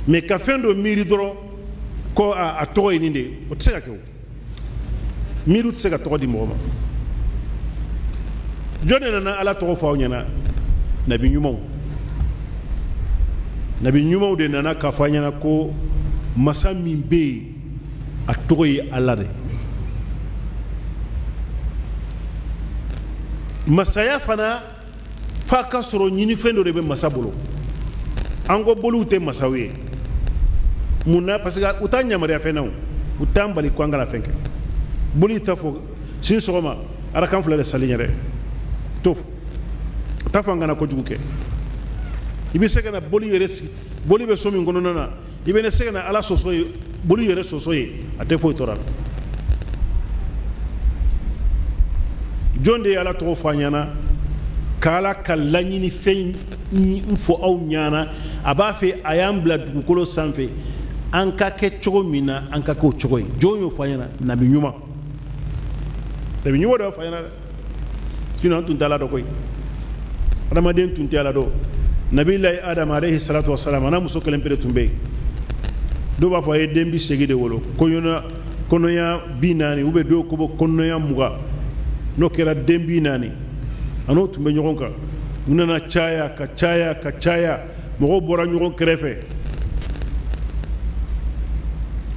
Mais ka fɛn dɔ miiri dɔrɔn ko a tɔgɔ ye nin de, o tɛ se ka kɛ. O miiriw tɛ se ka tɔgɔ di mɔgɔ ma. Jɔn de nana Ala tɔgɔ fɔ aw ɲɛna? Nabi ɲumanw. Nabi ɲumanw de nana k'a fɔ an ɲɛna ko masa min bɛ yen, a tɔgɔ ye Ala de. Masaya fana f'a ka sɔrɔ ɲinifɛn dɔ de bɛ masa bolo. An ko boliw tɛ masaw ye. Mun na? Parce que u t'an yamaruya fɛn na, u t'an bali ko an kana fɛn kɛ. Boli t'a fɔ sini sɔgɔma arakan fila de sali ɲɛ dɛ, t'o fɔ. U t'a fɔ an kana kojugu kɛ. I bɛ se ka na boli yɛrɛ sigi, boli bɛ so min kɔnɔna na, i bɛ se ka na Ala sɔsɔ ye, boli yɛrɛ sɔsɔ ye, a tɛ foyi tɔɔrɔ la. Jɔn de ye Ala tɔgɔ fɔ an ɲɛna k'Ala ka laɲini fɛn fɔ aw ɲɛna? A b'a fɛ a y'an bila dugukolo sanfɛ, an ka kɛ cogo min na, an ka kɛ o cogo ye. Jɔn y'o fɔ an ɲɛna? Nabi ɲuman, nabi ɲuman de b'a fɔ an ɲɛna dɛ. Sinon an tun tɛ Ala dɔn koyi, adamaden tun tɛ Ala dɔn. Nabilayi Adam alayhi salatu wasalam, a n'a muso kelen pere tun bɛ yen. Dɔw b'a fɔ a ye den 80 de wolo, kɔnɔya 40, ou bien dɔw ko kɔnɔya 20, n'o kɛra den 40. A n'o tun bɛ ɲɔgɔn kan. U nana caya ka caya ka caya, mɔgɔw bɔra ɲɔgɔn kɛrɛfɛ,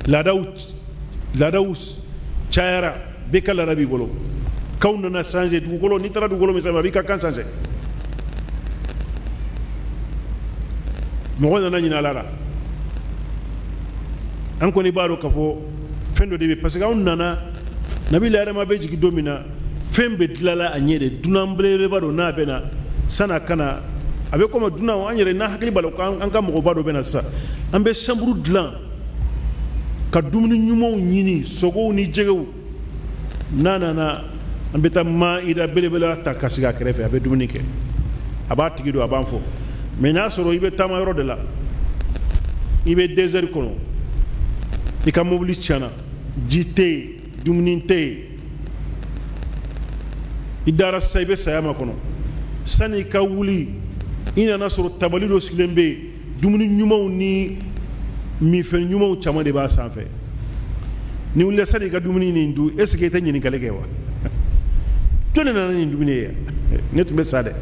laadaw cayara, bɛɛ ka laada b'i bolo, kanw nana changer. Dugukolo, n'i taara dugukolo min sanfɛ, a b'i ka kan changer. Mɔgɔ nana ɲinɛ Ala la. An kɔni b'a dɔn k'a fɔ fɛn dɔ de bɛ, parce que anw nana, Nabila Adama bɛ jigin don min na, fɛn bɛɛ dilala a ɲɛ de. Dunan belebeleba don, n'a bɛ na, san'a ka na, a bɛ komi dunan an yɛrɛ n'a hakili b'a la k'an ka mɔgɔba dɔ bɛ na sisan, an bɛ chambre dilan ka dumuni ɲumanw ɲini, sogow ni jɛgɛw. N'a nana, an bɛ taa maida belebele ta ka sigi a kɛrɛfɛ, a bɛ dumuni kɛ, a b'a tigi don, a b'an fo. Mais n'a sɔrɔ i bɛ taama yɔrɔ de la, i bɛ désert kɔnɔ, i ka mobili tiɲɛna, ji tɛ yen, dumuni tɛ yen, i dara sisan, i bɛ saya makɔnɔ. Sani i ka wuli, i nana sɔrɔ tabali dɔ sigilen bɛ yen, dumuni ɲumanw ni minfɛn ɲumanw caman de b'a sanfɛ. Ni wulila, sani i ka dumuni nin dun, est ce que i tɛ ɲininkali kɛ wa? Jɔn de nana nin dumuni ye? Ne tun bɛ sa dɛ.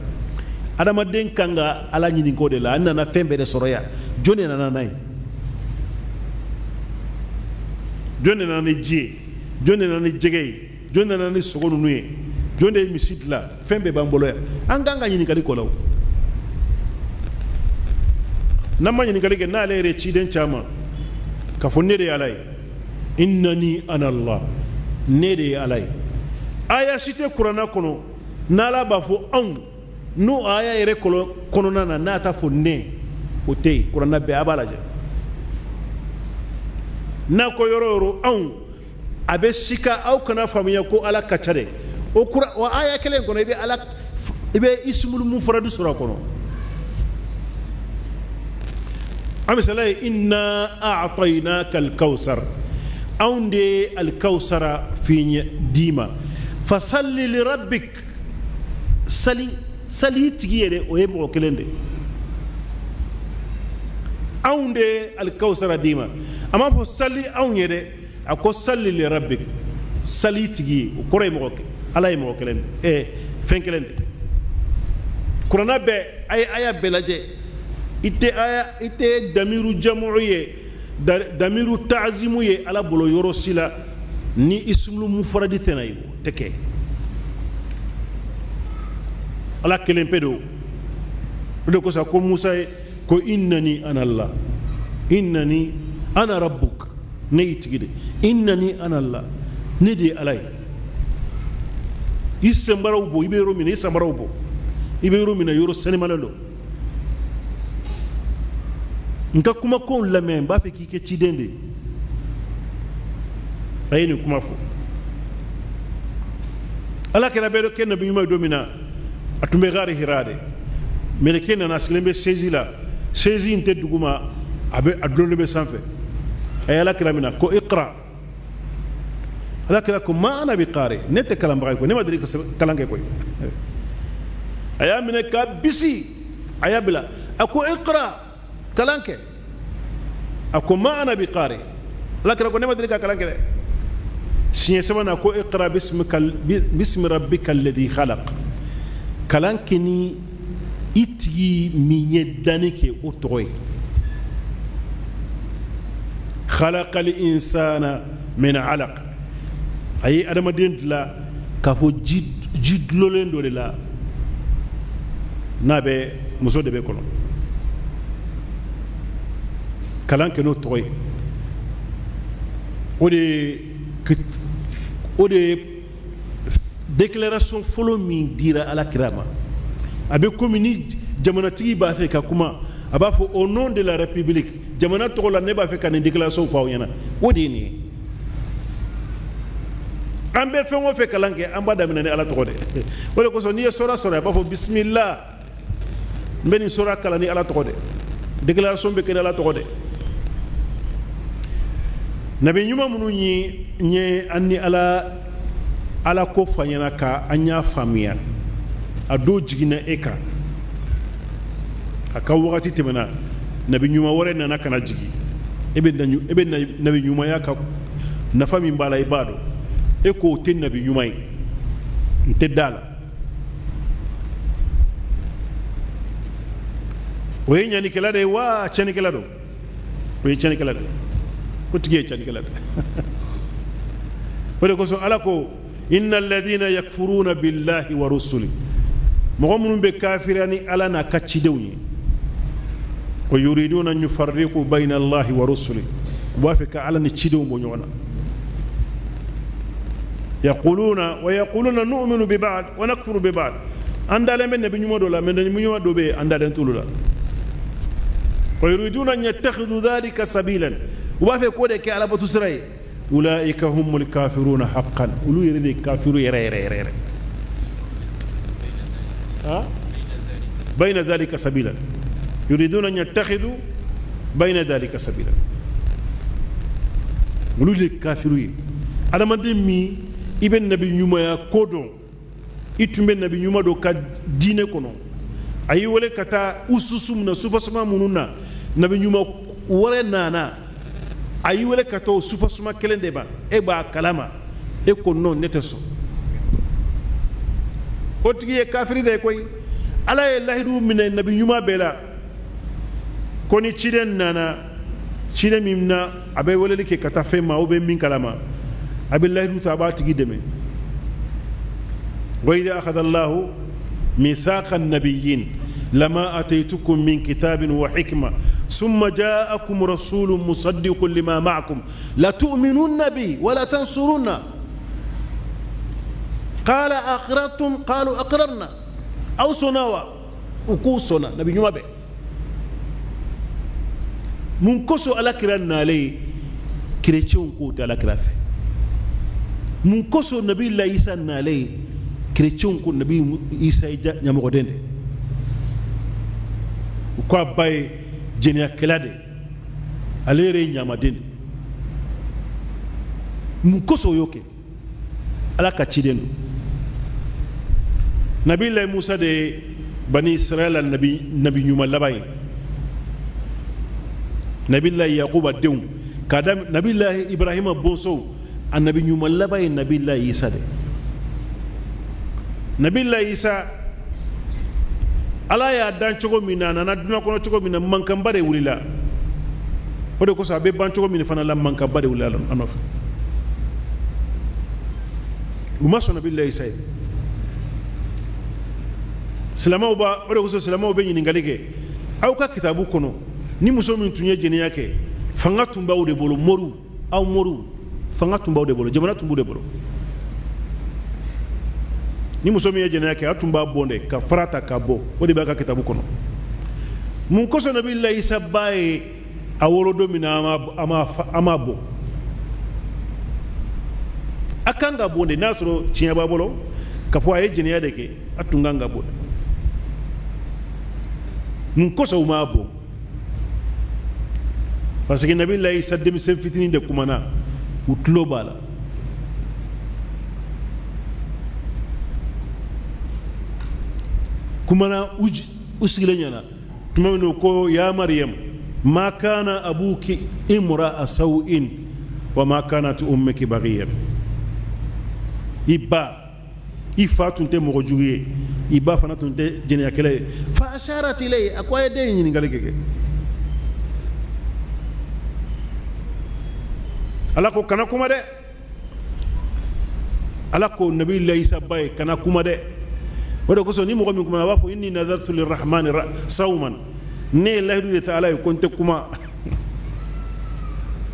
Adamaden kan ka Ala ɲininka o de la. An nana fɛn bɛɛ de sɔrɔ yan, jɔn de nana n'a ye? Jɔn de nana ni ji ye? Jɔn de nana ni jɛgɛ ye? Jɔn de nana ni sogo ninnu ye? Jɔn de ye misi dilan? Fɛn bɛɛ b'an bolo yan, an kan ka ɲininkali k'o la. O n'an ma ɲininkali kɛ, n'ale yɛrɛ ciden caman k'a fɔ ne de ye Ala ye, innani ana Allah, ne de ye Ala ye. Aya si tɛ kuranna kɔnɔ n'Ala b'a fɔ anw, n'o aya yɛrɛ kɔnɔna na n'a t'a fɔ ne, o tɛ yen. Kuranna bɛɛ, a b'a lajɛ, n'a ko yɔrɔ o yɔrɔ anw, a bɛ sika aw kana faamuya ko Ala ka ca dɛ. O kura o aya kelen kɔnɔ, i bɛ Ala, i bɛ ismul mufradu sɔrɔ a kɔnɔ. A misala ye inna a'tainaka alkawsar, anw de ye alikawsara fiɲɛ d'i ma. Fasalli li rabbik, sali sali tigi yɛrɛ, o ye mɔgɔ kelen de. Anw de ye alikawsara d'i ma. A m'a fɔ sali anw ye dɛ, a ko salli li rabbik, sali tigi ye. O kɔrɔ ye mɔgɔ, Ala ye mɔgɔ kelen de, fɛn kelen de. Kuranna bɛɛ, a ye aya bɛɛ lajɛ, i tɛ aya, i tɛ damiru jamu ye, damiru taazimu ye Ala bolo yɔrɔ si la ni ismul mufradi tɛ na ye. O tɛ kɛ. Ala kelen pe don. O de kosɔn ko Musa ye ko innani ana Allah, innani ana rabbuk, ne y'i tigi de, innani ana Allah, ne de ye Ala ye. I senbaraw bɔ, i bɛ yɔrɔ min na, i sanbaraw bɔ, i bɛ yɔrɔ min na, yɔrɔ senimalen don. N ka kumakanw lamɛn, n b'a fɛ k'i kɛ ciden de ye. A ye nin kuma fɔ. Ala kira bɛ kɛ nabi ɲuman ye don min na, a tun bɛ gari Hira de. Mɛlɛkɛ nana, sigilen bɛ sezi la, sezi in tɛ duguma, a bɛ a dulonlen bɛ sanfɛ. A ye Ala kira minɛ ko iqra. Ala kira ko ma ana bi qari, ne tɛ kalanbaga ye koyi, ne ma deli ka kalan kɛ koyi. A y'a minɛ k'a bisi, a y'a bila, a ko iqra, kalan kɛ. A ko ma ana bi qari. Ala kira ko ne ma deli ka kalan kɛ dɛ. Siɲɛ sabanan ko iqra bismi rabbika alladhi khalaq, kalan kɛ ni i tigi min ye danni kɛ, o tɔgɔ ye. Khalaqal insana min alaq, a ye adamaden dilan k'a fɔ ji dulonlen dɔ de la, n'a bɛ muso de bɛ kɔnɔ. Kalan kɛ n'o tɔgɔ ye. O de ye déclaration fɔlɔ min dira Ala kira ma. A bɛ komi ni jamanatigi b'a fɛ ka kuma, a b'a fɔ au nom de la république, jamana tɔgɔ la, ne b'a fɛ ka nin déclaration fɔ aw ɲɛna. O de ye nin ye. An bɛ fɛn o fɛn kalan kɛ, an b'a daminɛ ni Ala tɔgɔ de. O de kosɔn n'i ye sɔra sɔrɔ, a b'a fɔ bisimila, n bɛ nin sɔra kalan ni Ala tɔgɔ de. Déclaration bɛ kɛ ni Ala tɔgɔ de. Nabi ɲuman minnu ye ye an ni Ala ko fɔ an ɲɛna ka an y'a faamuya, a dɔw jiginna e kan, a ka wagati tɛmɛna, nabi ɲuman wɛrɛ nana ka na jigin. E bɛ nabi ɲumanya ka nafa min b'a la, i b'a dɔn. E k'o tɛ nabi ɲuman ye, n tɛ da la. O ye ɲanikɛla de ye wa tiɲɛnikɛla don? O ye tiɲɛnikɛla de ye. O tigi ye tiɲɛnikɛla de ye. O de kosɔn Ala ko inna alladhina yakfuruna billahi wa rusuli, mɔgɔ minnu bɛ kafiriya ni Ala n'a ka cidenw ye, wa yuriduna an yufarriqu bayna Allahi wa rusuli, u b'a fɛ ka Ala ni cidenw bɔ ɲɔgɔn na. Yaquluna wa yaquluna nu'minu bi ba'd wa nakfuru bi ba'd, an dalen bɛ nabi ɲuman dɔ la, mais nabi ɲuman dɔ bɛ yen, an dalen t'olu la. Wa yuriduna an yattakhidhu dhalika sabilan, u b'a fɛ k'o de kɛ Ala bato sira ye. Ulaika humul kafiruna haqqan, olu yɛrɛ de ye kafiru yɛrɛ yɛrɛ yɛrɛ yɛrɛ. Ha bayna dhalika sabila, yuriduna an yattakhidhu bayna dhalika sabila, olu de ye kafiru ye. Adamaden min i bɛ nabi ɲumanya ko dɔn, i tun bɛ nabi ɲuman dɔ ka diinɛ kɔnɔ, a y'i wele ka taa ususu min na, supasuma minnu na, nabi ɲuman wɛrɛ nana, a y'i wele ka taa o supasuma kelen de ma, e b'a kalama, e ko non, ne tɛ sɔn. O tigi ye kafiri de ye koyi. Ala ye lahidu minɛ nabi ɲuman bɛɛ la ko ni ciden nana, ciden min na a bɛ weleli kɛ ka taa fɛn ma, aw bɛ min kalama, a bɛ lahidu ta, a b'a tigi dɛmɛ. Wa idha akhadha Allahu mithaqa an-nabiyyin lama ataytukum min kitabin wa hikma thumma ja'akum rasulun musaddiqun lima ma'akum la tu'minunna bi wa la tansurunna qala aqrartum qalu aqrarna. Aw sɔnna wa? U k'u sɔnna. Nabi ɲuman bɛɛ mun kosɔn Ala kira nalen, kerecɛnw k'o tɛ Ala kira fɛ? Mun kosɔn nabi la Isa nalen, kerecɛnw ko nabi Isa ye ɲamɔgɔden de, u ko a ba ye jɛnɛyakɛla de, ale yɛrɛ ye ɲamaden de? Mun kosɔn o y'o kɛ? Ala ka ciden don. Nabilayi Musa de ye bani Israɛla nabi ɲuman laban ye. Nabilayi Yakuba denw k'a da nabilayi Ibrahima bɔnsɔnw, a nabi ɲuman laban ye nabilayi Isa de. Nabilayi Isa, Ala y'a dan cogo min na, a nana dunuya kɔnɔ cogo min na, mankanba de wulila. O de kosɔn a bɛ ban cogo min fana la, mankanba de wulila a nɔfɛ. U ma sɔn nabilayi Isa ye. Silamɛw b'a o de kosɔn silamɛw bɛ ɲininkali kɛ aw ka kitabu kɔnɔ, ni muso min tun ye jɛnɛya kɛ, fanga tun b'aw de bolo, moriw, aw moriw, fanga tun b'aw de bolo, jamana tun b'u de bolo. Ni muso min ye jɛnɛya kɛ, a tun b'a bon de ka fara ta k'a bɔ. O de b'a ka kitabu kɔnɔ. Mun kosɔn nabilayi Isa ba ye a wolo don min na, a m'a bon? A kan ka bon de, n'a sɔrɔ tiɲɛ b'a bolo k'a fɔ a ye jɛnɛya de kɛ, a tun kan ka bon. Mun kosɔn u m'a bon? Parce que nabilayi Isa denmisɛn fitinin de kumana, u tulo b'a la. Kumana u sigilen ɲɛna tuma min, ko ya Mariyam ma kana abuki imra'a sawin wa ma kanat ummuki baghiyan. I ba, i fa tun tɛ mɔgɔ jugu ye, i ba fana tun tɛ jɛnɛyakɛla ye. Fa asharat ilayhi, a ko a ye den ɲininkali kɛ. Ala ko kana kuma dɛ. Ala ko Nabi Isa ba ye kana kuma dɛ. O de kosɔn ni mɔgɔ min kumana, a b'a fɔ inni nadartu lirrahmani sawman, ne ye layidu de ta Ala ye ko n tɛ kuma,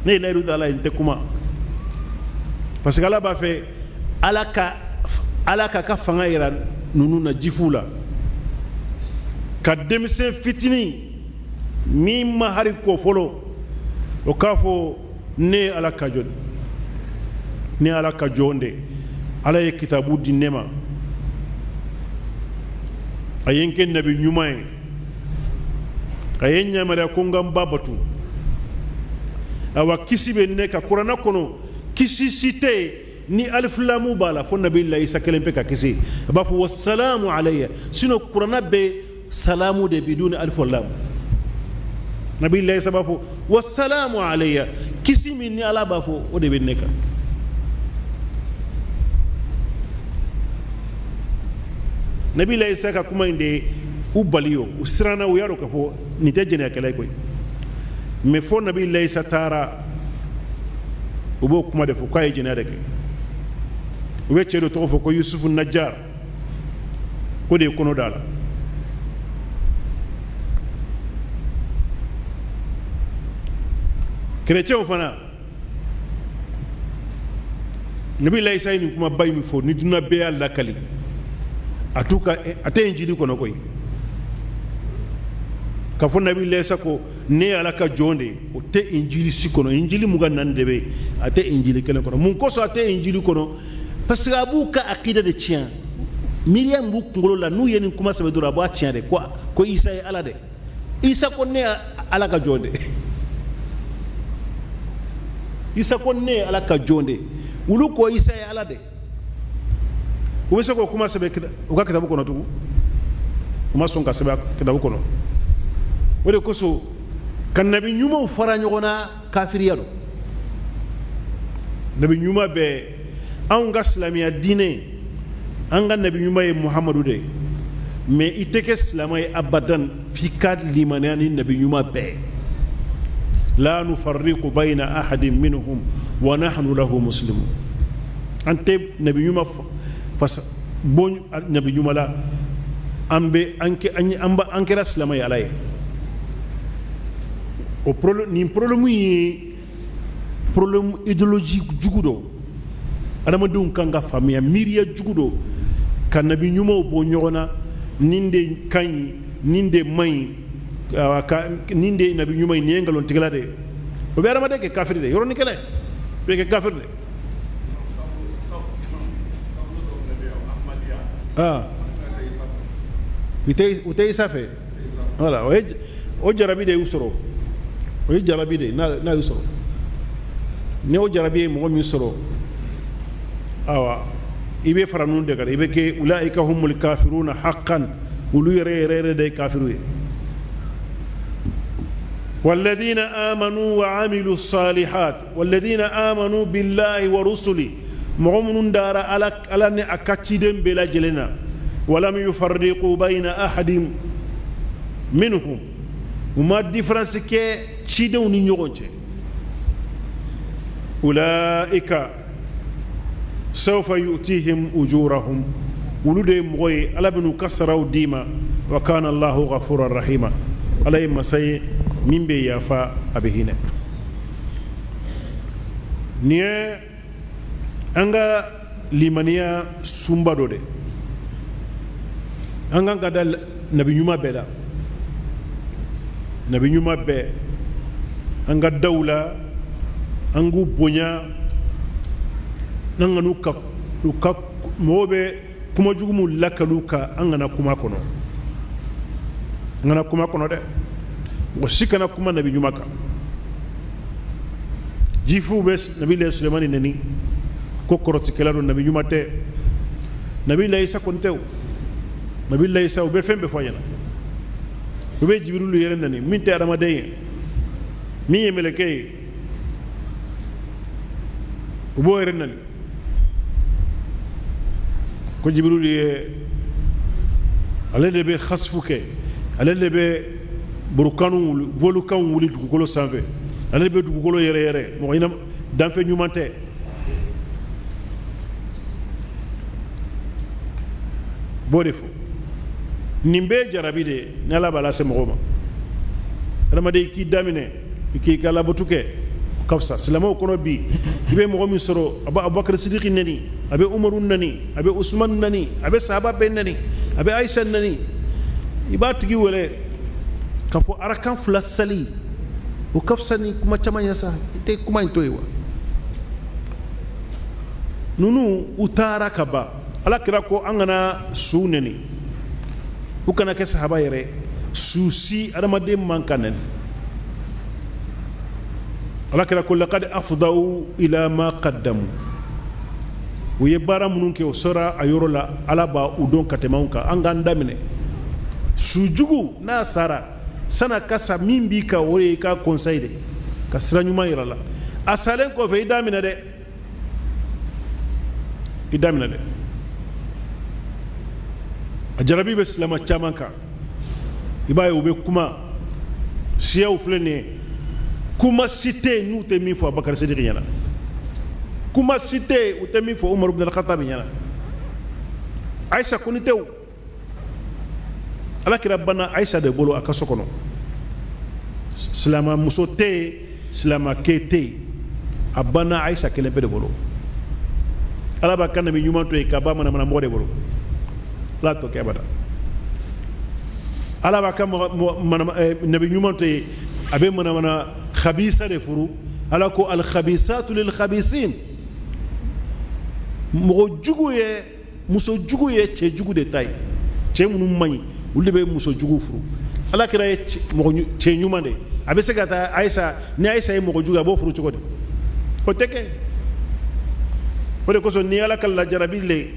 ne ye layidu ta Ala ye n tɛ kuma, parce que Ala b'a fɛ Ala ka ka fanga yira ninnu na jifuw la, ka denmisɛn fitinin min ma hari ko fɔlɔ, o k'a fɔ ne ye Ala ka jɔn, ne ye Ala ka jɔn de, Ala ye kitabu di ne ma, a ye n kɛ nabi ɲuman ye, a ye n yamaruya ko n ka n ba batu. Awa, kisi bɛ ne ka kuranna kɔnɔ, kisi si tɛ yen ni alifilamu b'a la fo Nabi Isa kelen pe ka kisi. A b'a fɔ wasalamu alayya, sinon kuranna bɛ salamu de biduni alif lam. Nabi Isa b'a fɔ wasalamu alayya, kisi min ni Ala b'a fɔ, o de bɛ ne kan. Nabi Isa ka kuma in de u bali o, u siranna, u y'a dɔn k'a fɔ nin tɛ jɛnɛyakɛla ye koyi. Mais fo Nabi Isa taara, u b'o kuma de fɔ k'a ye jɛnɛya de kɛ. U bɛ cɛ dɔ tɔgɔ fɔ ko Yusufu Najar, ko de ye kɔnɔ da la. Kerecɛnw fana, Nabi Isa ye nin kumaba in fɔ ni dunan bɛɛ y'a lakali, a t'u ka, a tɛ Injili kɔnɔ koyi. K'a fɔ Nabi Isa ko ne ye Ala ka jɔn de ye, o tɛ Injili si kɔnɔ. Injili 24 de bɛ yen, a tɛ Injili kelen kɔnɔ. Mun kosɔn a tɛ Injili kɔnɔ? Parce que a b'u ka akida de tiɲɛ. Miiriya min b'u kunkolo la, n'u ye nin kuma sɛbɛn dɔrɔn, a b'a tiɲɛ de ko Isa ye Ala de. Isa ko ne ye Ala ka jɔn de, Isa ko ne ye Ala ka jɔn de, olu ko Isa ye Ala de. U bɛ se k'o kuma sɛbɛn u ka kitabu kɔnɔ tugun? U ma sɔn ka sɛbɛn kitabu kɔnɔ. O de kosɔn ka nabi ɲumanw fara ɲɔgɔn na, kafiriya don. Nabi ɲuman bɛɛ, anw ka silamɛya diinɛ, an ka nabi ɲuman ye Muhamadu de ye, mais i tɛ kɛ silamɛ ye abadan f'i ka limaniya ni nabi ɲuman bɛɛ. La nufarriqu bayna ahadin minhum wa nahnu lahu muslimun. An tɛ nabi ɲuman fasa bɔ nabi ɲuman la, an bɛ an kɛ an an kɛra silamɛ ye Ala ye. O problème, nin problème ye problème idéologie jugu dɔ, adamadenw kan ka faamuya, miiriya jugu dɔ, ka nabi ɲumanw bɔ ɲɔgɔn na, nin de ka ɲi, nin de man ɲi, ka nin de ye nabi ɲuman ye, nin ye nkalontigɛla de ye. O bɛ adamaden kɛ kafiri de ye, yɔrɔnin kelen o bɛ kɛ kafiri de. Ah, u tɛ Isa fɛ. Voilà, o ye o jarabi de y'u sɔrɔ, o ye jarabi de ye n'a y'u sɔrɔ. Ni o jarabi ye mɔgɔ min sɔrɔ, awa, i bɛ fara ninnu de kan, i bɛ kɛ ulaika humul kafiruna haqqan, olu yɛrɛ yɛrɛ yɛrɛ de ye kafiru ye. والذين آمنوا وعملوا الصالحات والذين آمنوا بالله ورسله, mɔgɔ minnu dara Ala, Ala ni a ka ciden bɛɛ lajɛlen na, ولم يفرقوا بين أحد منهم, u ma différence kɛ cidenw ni ɲɔgɔn cɛ, أولئك سوف يؤتيهم أجورهم, olu de ye mɔgɔ ye Ala bɛn'u ka saraw d'i ma. وكان الله غفورا رحيما, Ala ye masa ye min bɛ yafa, a bɛ hinɛ. Nin ye an ka limaniya sunba dɔ de. An kan ka da nabi ɲuman bɛɛ la, nabi ɲuman bɛɛ, an ka daw la, an k'u bonya, an ka n'u ka u ka mɔgɔw bɛ kuma jugu min lakali u kan, an kana kuma kɔnɔ, an kana kuma kɔnɔ dɛ. Mɔgɔ si kana kuma nabi ɲuman kan. Jifuw bɛ Nabi Sulemani neni ko kɔrɔtikɛla don, nabi ɲuman tɛ. Nabi Isa kɔni tɛ o. Nabi Isa, u bɛ fɛn bɛɛ fɔ a ɲɛna. U bɛ Jibirilu yɛrɛ neni, min tɛ adamaden ye, min ye mɛlɛkɛ ye, u b'o yɛrɛ neni ko Jibirilu ye, ale de bɛ hasfu kɛ, ale de bɛ burukanu, volcan wuli dugukolo sanfɛ, ale de bɛ dugukolo yɛrɛ yɛrɛ. Mɔgɔ ɲɛna Danfɛn ɲuman tɛ. B'o de fɔ, nin bɛɛ ye jarabi de ye ni Ala b'a lase mɔgɔw ma. Adamaden, i k'i daminɛ, i k'i ka labato kɛ, o ka fisa. Silamɛw kɔnɔ bi, i bɛ mɔgɔ min sɔrɔ, a bɛ Abubakar Sidiki nɛni, a bɛ Umaru nɛni, a bɛ Usumani nɛni, a bɛ sahaba bɛɛ nɛni, a bɛ Ayisa nɛni. I b'a tigi wele k'a fɔ arakan fila sali, o ka fisa ni kuma caman ye sa. I tɛ kuma in to yen wa? Ninnu, u taara ka ban. Ala kira ko an kana su nɛni, u kana kɛ sahaba yɛrɛ. Su si, adamaden man ka nɛni. Ala kira ko laqad afdaw ila ma qaddamu. U ye baara minnu kɛ, o sera a yɔrɔ la, Ala b'a u dɔn ka tɛmɛ anw kan. An k'an daminɛ. Su jugu n'a sara, san'a ka sa, min b'i kan, o ye i ka conseil de, ka sira ɲuman yira la. A salen kɔfɛ, i daminɛ dɛ, i daminɛ dɛ. A jarabi bɛ silama caman kan. I b'a ye, u bɛ kuma. Siyaw filɛ nin ye, kuma si tɛ yen n'u tɛ min fɔ Abubakar Sidiki ɲɛna, kuma si tɛ yen u tɛ min fɔ Umaru ibn al-Khattab ɲɛna. Ayisa kɔni tɛ o. Ala kira banna Ayisa de bolo a ka so kɔnɔ. Silamamuso tɛ yen, silamakɛ tɛ yen, a banna Ayisa kelen pe de bolo. Ala b'a ka nabi ɲuman to yen ka ban manamana mɔgɔ de bolo, Ala t'o kɛ abada. Ala b'a ka nabi ɲuman to yen, a bɛ manamana khabisa de furu. Ala ko alkhabisatu lilkhabisin. Mɔgɔ jugu ye, muso jugu ye cɛ jugu de ta ye. Cɛ minnu man ɲi, olu de bɛ muso jugu furu. Ala kira ye mɔgɔ cɛ ɲuman de ye, a bɛ se ka taa Ayisa, ni Ayisa ye mɔgɔ jugu ye, a b'o furu cogo di? O tɛ kɛ. O de kosɔn, ni Ala ka lajarabi le,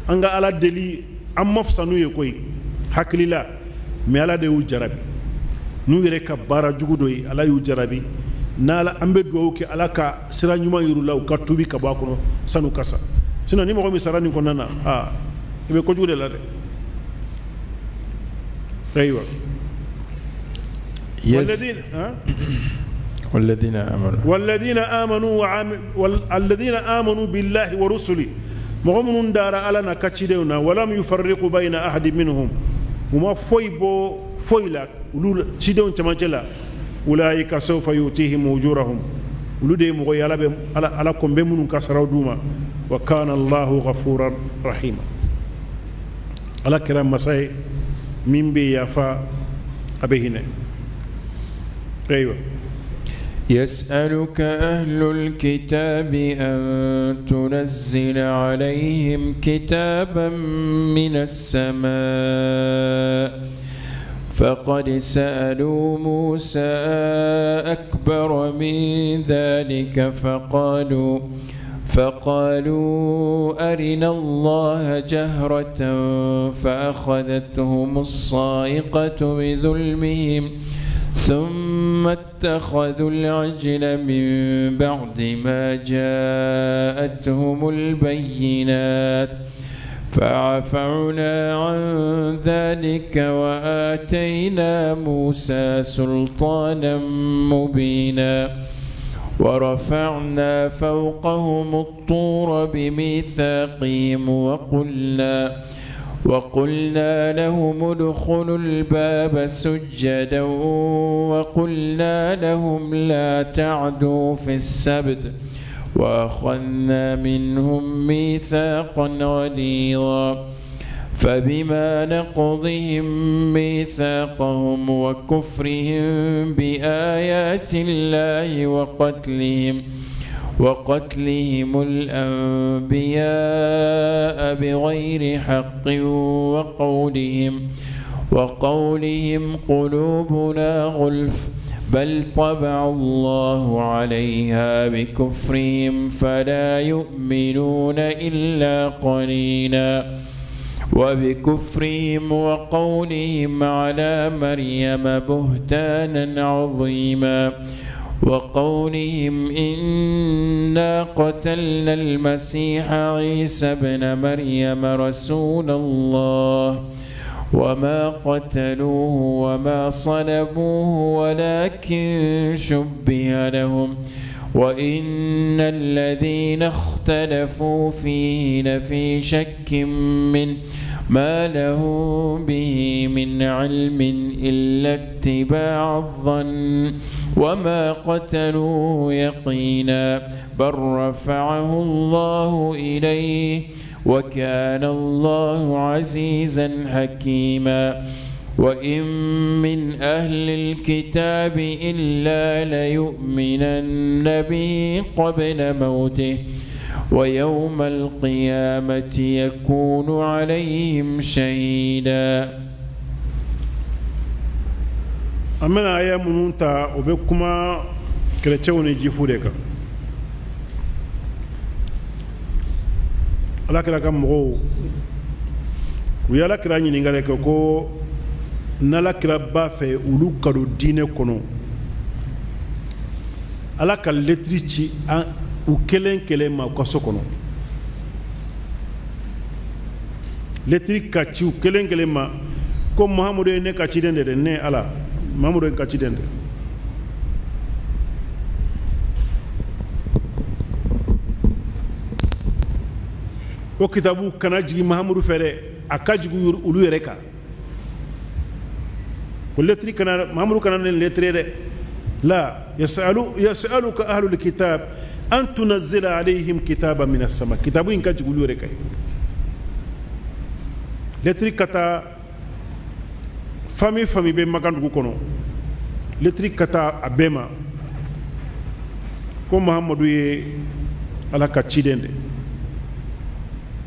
an ka Ala deli. An ma fisa n'u ye koyi hakili la, mais Ala de y'u jarabi n'u yɛrɛ ka baara jugu dɔ ye. Ala y'u jarabi n'ala. An bɛ dugawu kɛ, Ala ka sira ɲuman yir'u la, u ka tubi ka bɔ a kɔnɔ sanu ka sa. Sinon, ni mɔgɔ min sara nin kɔnɔna na, aa, i bɛ kojugu de la dɛ. Ayiwa. Yes. والذين آمنوا. والذين آمنوا وعام والذين آمنوا بالله ورسله. Mɔgɔ minnu dara Ala n'a ka cidenw na, ولم يفرقوا بين أحد منهم, u ma foyi bɔ foyi la olu cidenw cɛmancɛ la, أولئك سوف يؤتيهم أجورهم. Olu de ye mɔgɔ ye, Ala bɛ Ala ko n bɛ minnu ka saraw d'u ma. وكان الله غفورا رحيما. Ala kɛra masa ye min bɛ yafa, a bɛ hinɛ. Ayiwa. يسألك أهل الكتاب أن تنزل عليهم كتابا من السماء، فقد سألوا موسى أكبر من ذلك، فقالوا أرنا الله جهرة، فأخذتهم الصاعقة بظلمهم، ثم اتخذوا العجل من بعد ما جاءتهم البينات، فعفونا عن ذلك وآتينا موسى سلطانا مبينا. ورفعنا فوقهم الطور بميثاقهم، وقلنا لهم ادخلوا الباب سجدا، وقلنا لهم لا تعدوا في السبت، وأخذنا منهم ميثاقا غليظا. فبما نقضهم ميثاقهم وكفرهم بآيات الله وقتلهم الأنبياء بغير حق وقولهم قلوبنا غلف، بل طبع الله عليها بكفرهم فلا يؤمنون إلا قليلا. وبكفرهم وقولهم على مريم بهتانا عظيما، وقولهم إنا قتلنا المسيح عيسى ابن مريم رسول الله، وما قتلوه وما صلبوه ولكن شبه لهم. وإن الذين اختلفوا فيه لفي شك منه ما لهم به من علم إلا اتباع الظن وما قتلوه يقينا بل رفعه الله إليه وكان الله عزيزا حكيما وإن من أهل الكتاب إلا ليؤمنن به قبل موته ويوم القيامة يكون عليهم شهيدا. An bɛna aya minnu ta, o bɛ kuma kerecɛnw ni juifw de kan. Ala kira ka mɔgɔw, u ye Ala kira ɲininkali kɛ ko n'Ala kira b'a fɛ olu ka don diinɛ kɔnɔ, Ala ka letiri ci an u kelen kelen ma u ka so kɔnɔ, letiri ka ci u kelen kelen ma ko Muhamadu ye ne ka ciden de dɛ, ne Ala, Muhamadu ye n ka ciden de. O kitabu kana jigin Mahamudu fɛ dɛ, a ka jigin olu yɛrɛ kan. O letiri kana, Mahamudu kana ne letiri dɛ. La yasalu yasaluka ahlul kitab an tunazzila alayhim kitaba min as-sama, kitabu in ka jigin olu yɛrɛ kan. Letiri ka taa famille famille bɛ Makan dugu kɔnɔ, letiri ka taa a bɛɛ ma ko Mahamadu ye Ala ka ciden de.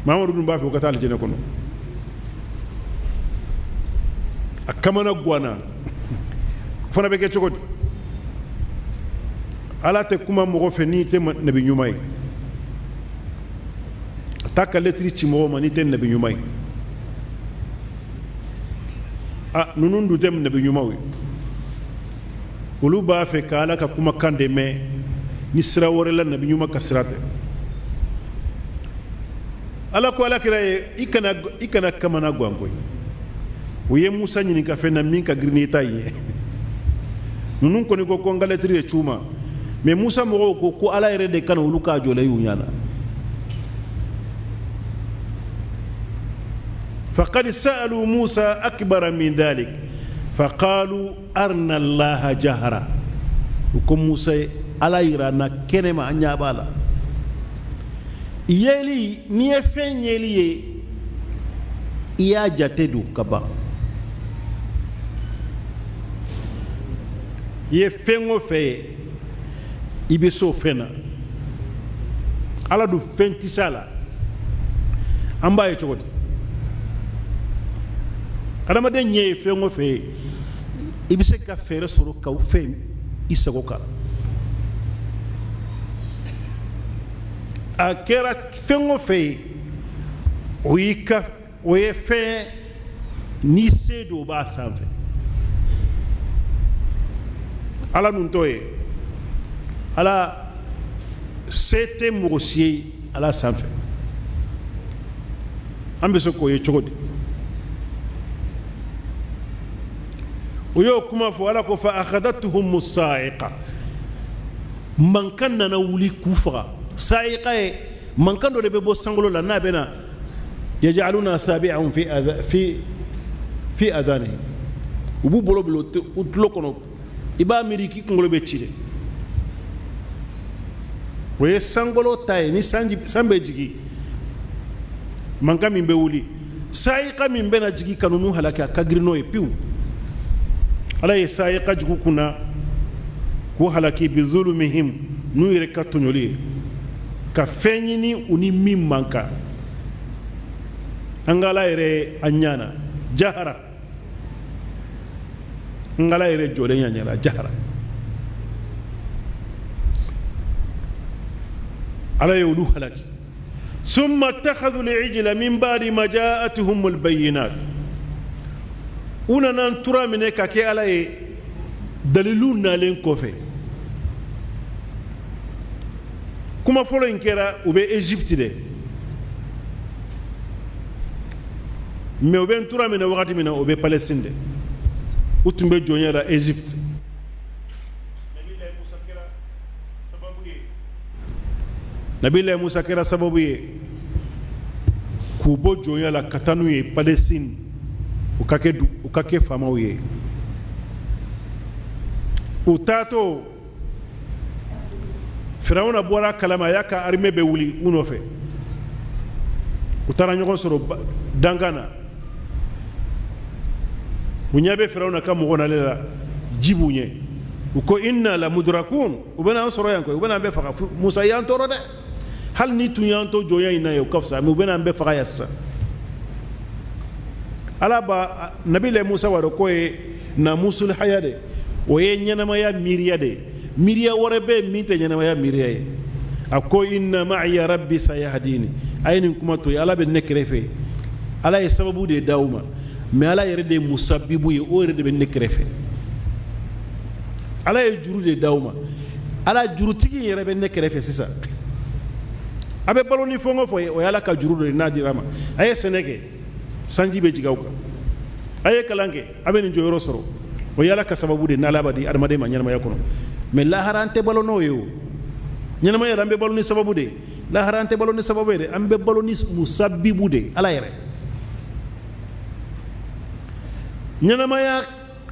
Mahamadu dun b'a fɛ u ka taa alijinɛ kɔnɔ. A kamana ganna. Fana bɛ kɛ cogo di? Ala tɛ kuma mɔgɔ fɛ n'i tɛ nabi ɲuman ye. A t'a ka letiri ci mɔgɔ ma n'i tɛ nabi ɲuman ye. A ninnu dun tɛ nabi ɲumanw ye. Olu b'a fɛ ka Ala ka kumakan de mɛn ni sira wɛrɛ la, nabi ɲuman ka sira tɛ. Ala ko Ala kira ye: i kana kamana gan koyi. U ye Musa ɲininka fɛn na min ka girin n'i ta ye. Ninnu kɔni ko ko n ka letiri de c'u ma, mais Musa mɔgɔw ko ko Ala yɛrɛ de kana olu k'a jɔlen y'u ɲɛna. Faqad sa'alu Musa akbara min dhalik faqalu arna Allaha jahara. U ko Musa ye: Ala yira na kɛnɛma, an ɲɛ b'a la. Yeli, n'i ye fɛn yeli ye, i y'a jate don ka ban. I ye fɛn o fɛn ye, i bɛ s'o fɛn na. Ala dun, fɛn tɛ s'a la. An b'a ye cogo di? Adamaden ɲɛ ye fɛn o fɛn ye, i bɛ se ka fɛɛrɛ sɔrɔ k'aw fɛn i sago kan. A kɛra fɛn o fɛn ye, o y'i ka, o ye fɛn n'i se don, o b'a sanfɛ. Ala dun t'o ye. Ala se tɛ mɔgɔ si ye Ala sanfɛ. An bɛ se k'o ye cogo di? O y'o kuma fɔ. Ala ko: fa akhadathum sa'iqa. Mankan nana wuli k'u faga. Sa'iqa ye mankan dɔ de bɛ bɔ sankolo la n'a bɛ na yaj'aluna asabi'ahum fi adanihim. U b'u bolo bila u tulo kɔnɔ, i b'a miiri k'i kunkolo bɛ ci de. O ye sankolo ta ye. Ni sanji, san bɛ jigin, mankan min bɛ wuli, sa'iqa min bɛna jigin ka ninnu halaki, a ka girin n'o ye pewu. Ala ye sa'iqa jigin kunna k'u halaki bi zulumihim, n'u yɛrɛ ka tɔɲɔli ye, ka fɛn ɲini u ni min man kan. An ka Ala yɛrɛ a ɲana jahara, an ka Ala yɛrɛ jɔlen y'a ɲɛna jahara. Ala ye olu halaki. Summa ittakhadhu al-ijla min ba'di ma ja'atuhum al-bayyinat. U nana ntura minɛ ka kɛ Ala ye dalilu nalen kɔfɛ. Kuma fɔlɔ in kɛra, u bɛ Égypte de, mais u bɛ ntura minɛ wagati min na, u bɛ Palestine de, u tun bɛ jɔnya la Égypte. Nabilayi Musa kɛra sababu ye. Nabilayi Musa kɛra sababu ye k'u bɔ jɔnya la ka taa n'u ye Palestine, u ka kɛ faamaw ye. U taatɔ, Firawuna bɔra a kalama, a y'a ka armée bɛɛ wuli u nɔfɛ. U taara ɲɔgɔn sɔrɔ dankan na. U ɲɛ bɛ Firawuna ka mɔgɔ nalen la, ji b'u ɲɛ. U ko inna la mudrakun, u bɛna an sɔrɔ yan koyi, u bɛna an bɛɛ faga. Musa y'an tɔɔrɔ dɛ, hali ni tun y'an to jɔnya in na ye, o ka fisa, mais u bɛna an bɛɛ faga yan sisan. Ala ba Nabilayi Musa b'a dɔn k'o ye namusul haya de, o ye ɲɛnamaya miiriya de ye. Miiriya wɛrɛ bɛ yen min tɛ ɲɛnamaya miiriya ye. A ko inna ma'iya rabbi sayahdini, a ye nin kuma to yen, Ala bɛ ne kɛrɛfɛ. Ala ye sababu de d'aw ma, mais Ala yɛrɛ de ye musabibu ye, o yɛrɛ de bɛ ne kɛrɛfɛ. Ala ye juru de d'aw ma, Ala jurutigi yɛrɛ bɛ ne kɛrɛfɛ sisan. A bɛ balo ni fɛn o fɛn ye, o ye Ala ka juru dɔ ye n'a dira a ma. A ye sɛnɛ kɛ, sanji bɛ jigin aw kan. A ye kalan kɛ, a bɛ nin jɔyɔrɔ sɔrɔ, o ye Ala ka sababu de n'Ala b'a di adamaden ma ɲɛnamaya kɔnɔ. Mais lahara an tɛ balo n'o ye. O ɲɛnamaya yɛrɛ, an bɛ balo ni sababu de ye. Lahara an tɛ balo ni sababu ye dɛ, an bɛ balo ni musabibu de ye, Ala yɛrɛ. Ɲɛnamaya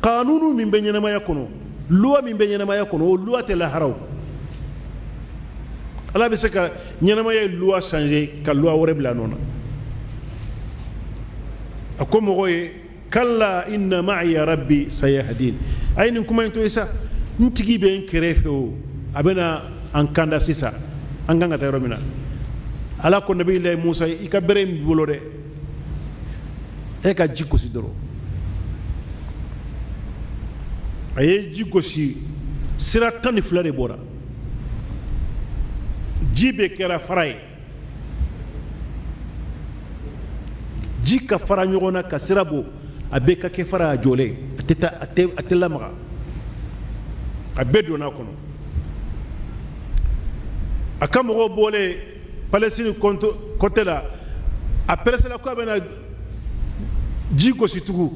kanunu min bɛ ɲɛnamaya kɔnɔ, loi min bɛ ɲɛnamaya kɔnɔ, o loi tɛ lahara. O Ala bɛ se ka ɲɛnamaya loi changer ka loi wɛrɛ bila a nɔ na. A ko mɔgɔ ye kalla inna ma'iya rabbi sayahdin, a ye nin kuma in to yen sa, n tigi bɛ n kɛrɛfɛ, o a bɛna an kanda sisan, an kan ka taa yɔrɔ min na. Ala ko Nabilayi Musa, i ka bere in b'i bolo dɛ, e ka ji gosi dɔrɔn. A ye ji gosi, sira 12 de bɔra, ji bɛɛ kɛra fara ye. Ji ka fara ɲɔgɔn na ka sira bɔ, a bɛɛ ka kɛ fara, a jɔlen, a tɛ taa, a tɛ lamaga, a bɛɛ donna a kɔnɔ. A ka mɔgɔw bɔlen Palestine côté la, a pressé la ko a bɛna ji gosi tugun.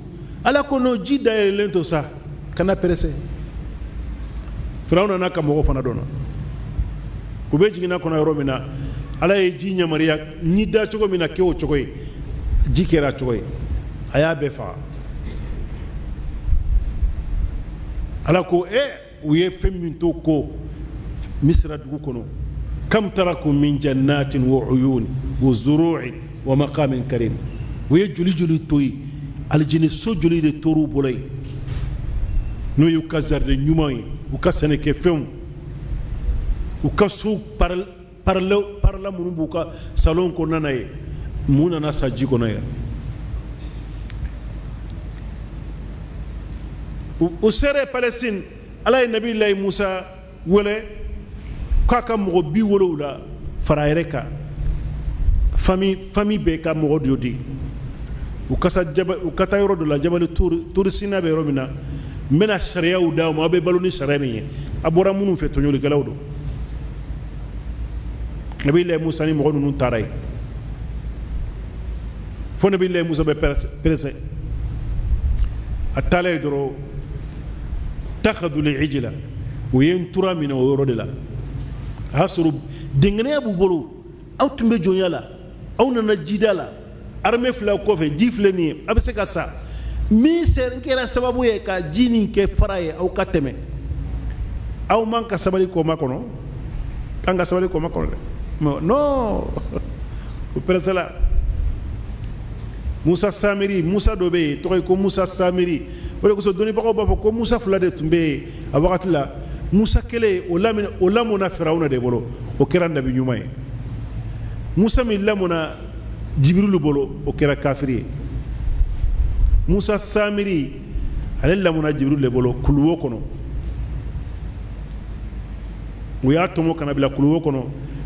Ala ko non, ji dayɛlɛlen to sa, kana pressé. Firawuna n'a ka mɔgɔw fana donna, u bɛ jiginna kɔnɔ yɔrɔ min na, Ala ye ji yamaruya ni da cogo min na kɛ o cogo ye, ji kɛra cogo ye, a y'a bɛɛ faga. Ala ko e u ye fɛn min to ko Misira dugu kɔnɔ, kam taraku min jannatin wa uyun wa zuru'in wa maqamin karim, u ye joli joli to yen, alijinɛ so joli de tor'u bolo yen, n'o y'u ka jardin ɲuman ye, u ka sɛnɛkɛfɛnw, u ka so parala minnu b'u ka salon kɔnɔna na ye. Mun nana sa ji kɔnɔ yan? U sera Palestine, Ala ye Nabilayi Musa wele k'a ka mɔgɔ 70 fara a yɛrɛ kan, famille bɛɛ ka mɔgɔ dɔ di, u ka jaba, u ka taa yɔrɔ dɔ la, jabali Turi Sina bɛ yɔrɔ min na. N bɛna sariyaw d'aw ma, aw bɛ balo ni sariya min ye, a bɔra minnu fɛ, tɔɲɔlikɛlaw don. Nabilayi Musa ni mɔgɔ ninnu taara yen, fo Nabilayi Musa bɛ pressé. A taalen yen dɔrɔn, takhadul ijla, u ye ntura minɛ o yɔrɔ de la. A y'a sɔrɔ dɛngɛnɛya b'u bolo. Aw tun bɛ jɔnya la, aw nana jida la, armée fila kɔfɛ, ji filɛ nin ye, a bɛ se ka sa. Min kɛra sababu ye ka ji nin kɛ fara ye, aw ka tɛmɛ, aw man ka sabali k'o makɔnɔ, k'an ka sabali k'o makɔnɔ dɛ. Non, o pressé la. Musa Samiri, Musa dɔ bɛ yen, tɔgɔ ye ko Musa Samiri. O de kosɔn dɔnnibagaw b'a fɔ ko Musa fila de tun bɛ yen a wagati la. Musa kelen, o lamina, o lamɔna Firawuna de bolo, o kɛra nabi ɲuman ye. Musa min lamɔna Jibirilu bolo, o kɛra kafiri ye. Musa Samiri, ale lamɔna Jibirilu de bolo kuluwo kɔnɔ. U y'a tɔmɔ ka na bila kuluwo kɔnɔ,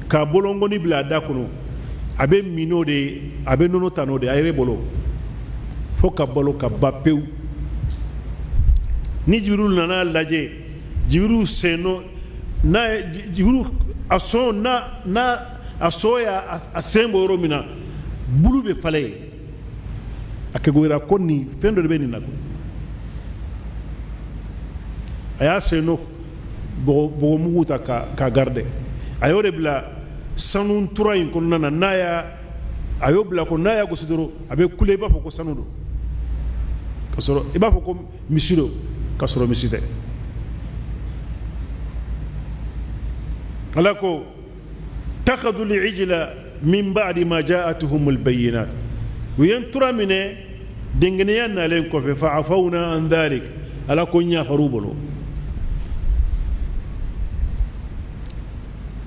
k'a bolongɔni bila a da kɔnɔ, a bɛ min n'o de ye, a bɛ nɔnɔ ta n'o de ye a yɛrɛ bolo, fo ka balo ka ban pewu. Ni Jibirilu nana lajɛ, Jibirilu sen nɔ n'a ye, Jibirilu a sɔn n'a a sɔ y'a a sen bɔ yɔrɔ min na, bulu bɛ falen yen. A keguwera ko nin fɛn dɔ de bɛ nin na koyi. A y'a sen nɔ bɔgɔmugu ta ka garder, a y'o de bila. Sanu tura in kɔnɔna na, n'a y'a a y'o bila ko n'a y'a gosi dɔrɔn, a bɛ kule, i b'a fɔ ko sanu don, ka sɔrɔ i b'a fɔ ko misi don, ka sɔrɔ misi tɛ. Ala ko takhadhu al-ijla min ba'di ma ja'atuhum al-bayyinat, u ye ntura minɛ dengeniya nalen kɔfɛ. Fa afawna an dhalik, Ala ko n yafar'u bolo.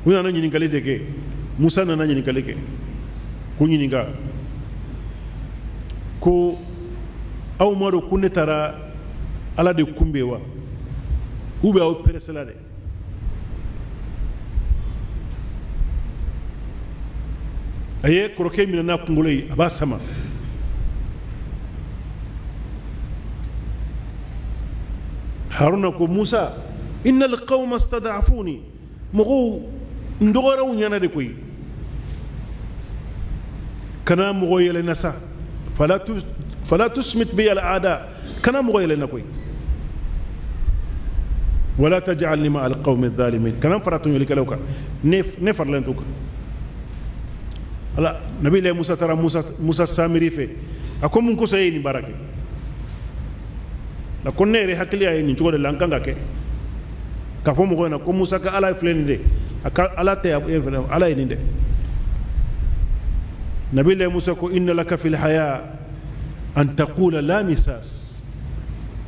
U nana ɲininkali de kɛ. Musa nana ɲininkali kɛ, k'u ɲininka ko aw m'a dɔn ko ne taara Ala de kunbɛn wa, ou bien aw peresela de? A ye kɔrɔkɛ minɛ n'a kunkolo ye, a b'a sama. Haruna ko Musa, inna alqawma stad'afuni, mɔgɔw n dɔgɔyara u ɲɛna de koyi, kana mɔgɔ yɛlɛ n na sa, fala tusmit bi al-aada, kana mɔgɔ yɛlɛ n na koyi, wala taj'alni ma alqawmi adh-dhalimin, kana n fara tɔɲɔlikɛlaw kan, ne faralen t'u kan. Ala Nabi Musa taara Musa Samiri fɛ, a ko mun kosɔn e ye nin baara kɛ? A ko ne yɛrɛ hakili y'a ye nin cogo de la, n kan ka kɛ k'a fɔ mɔgɔw ɲɛna ko Musa ka Ala filɛ nin de, a ka Ala tɛ e fɛnɛ Ala ye nin dɛ. Nabi Musa ko inna laka fil haya an taqula la misas,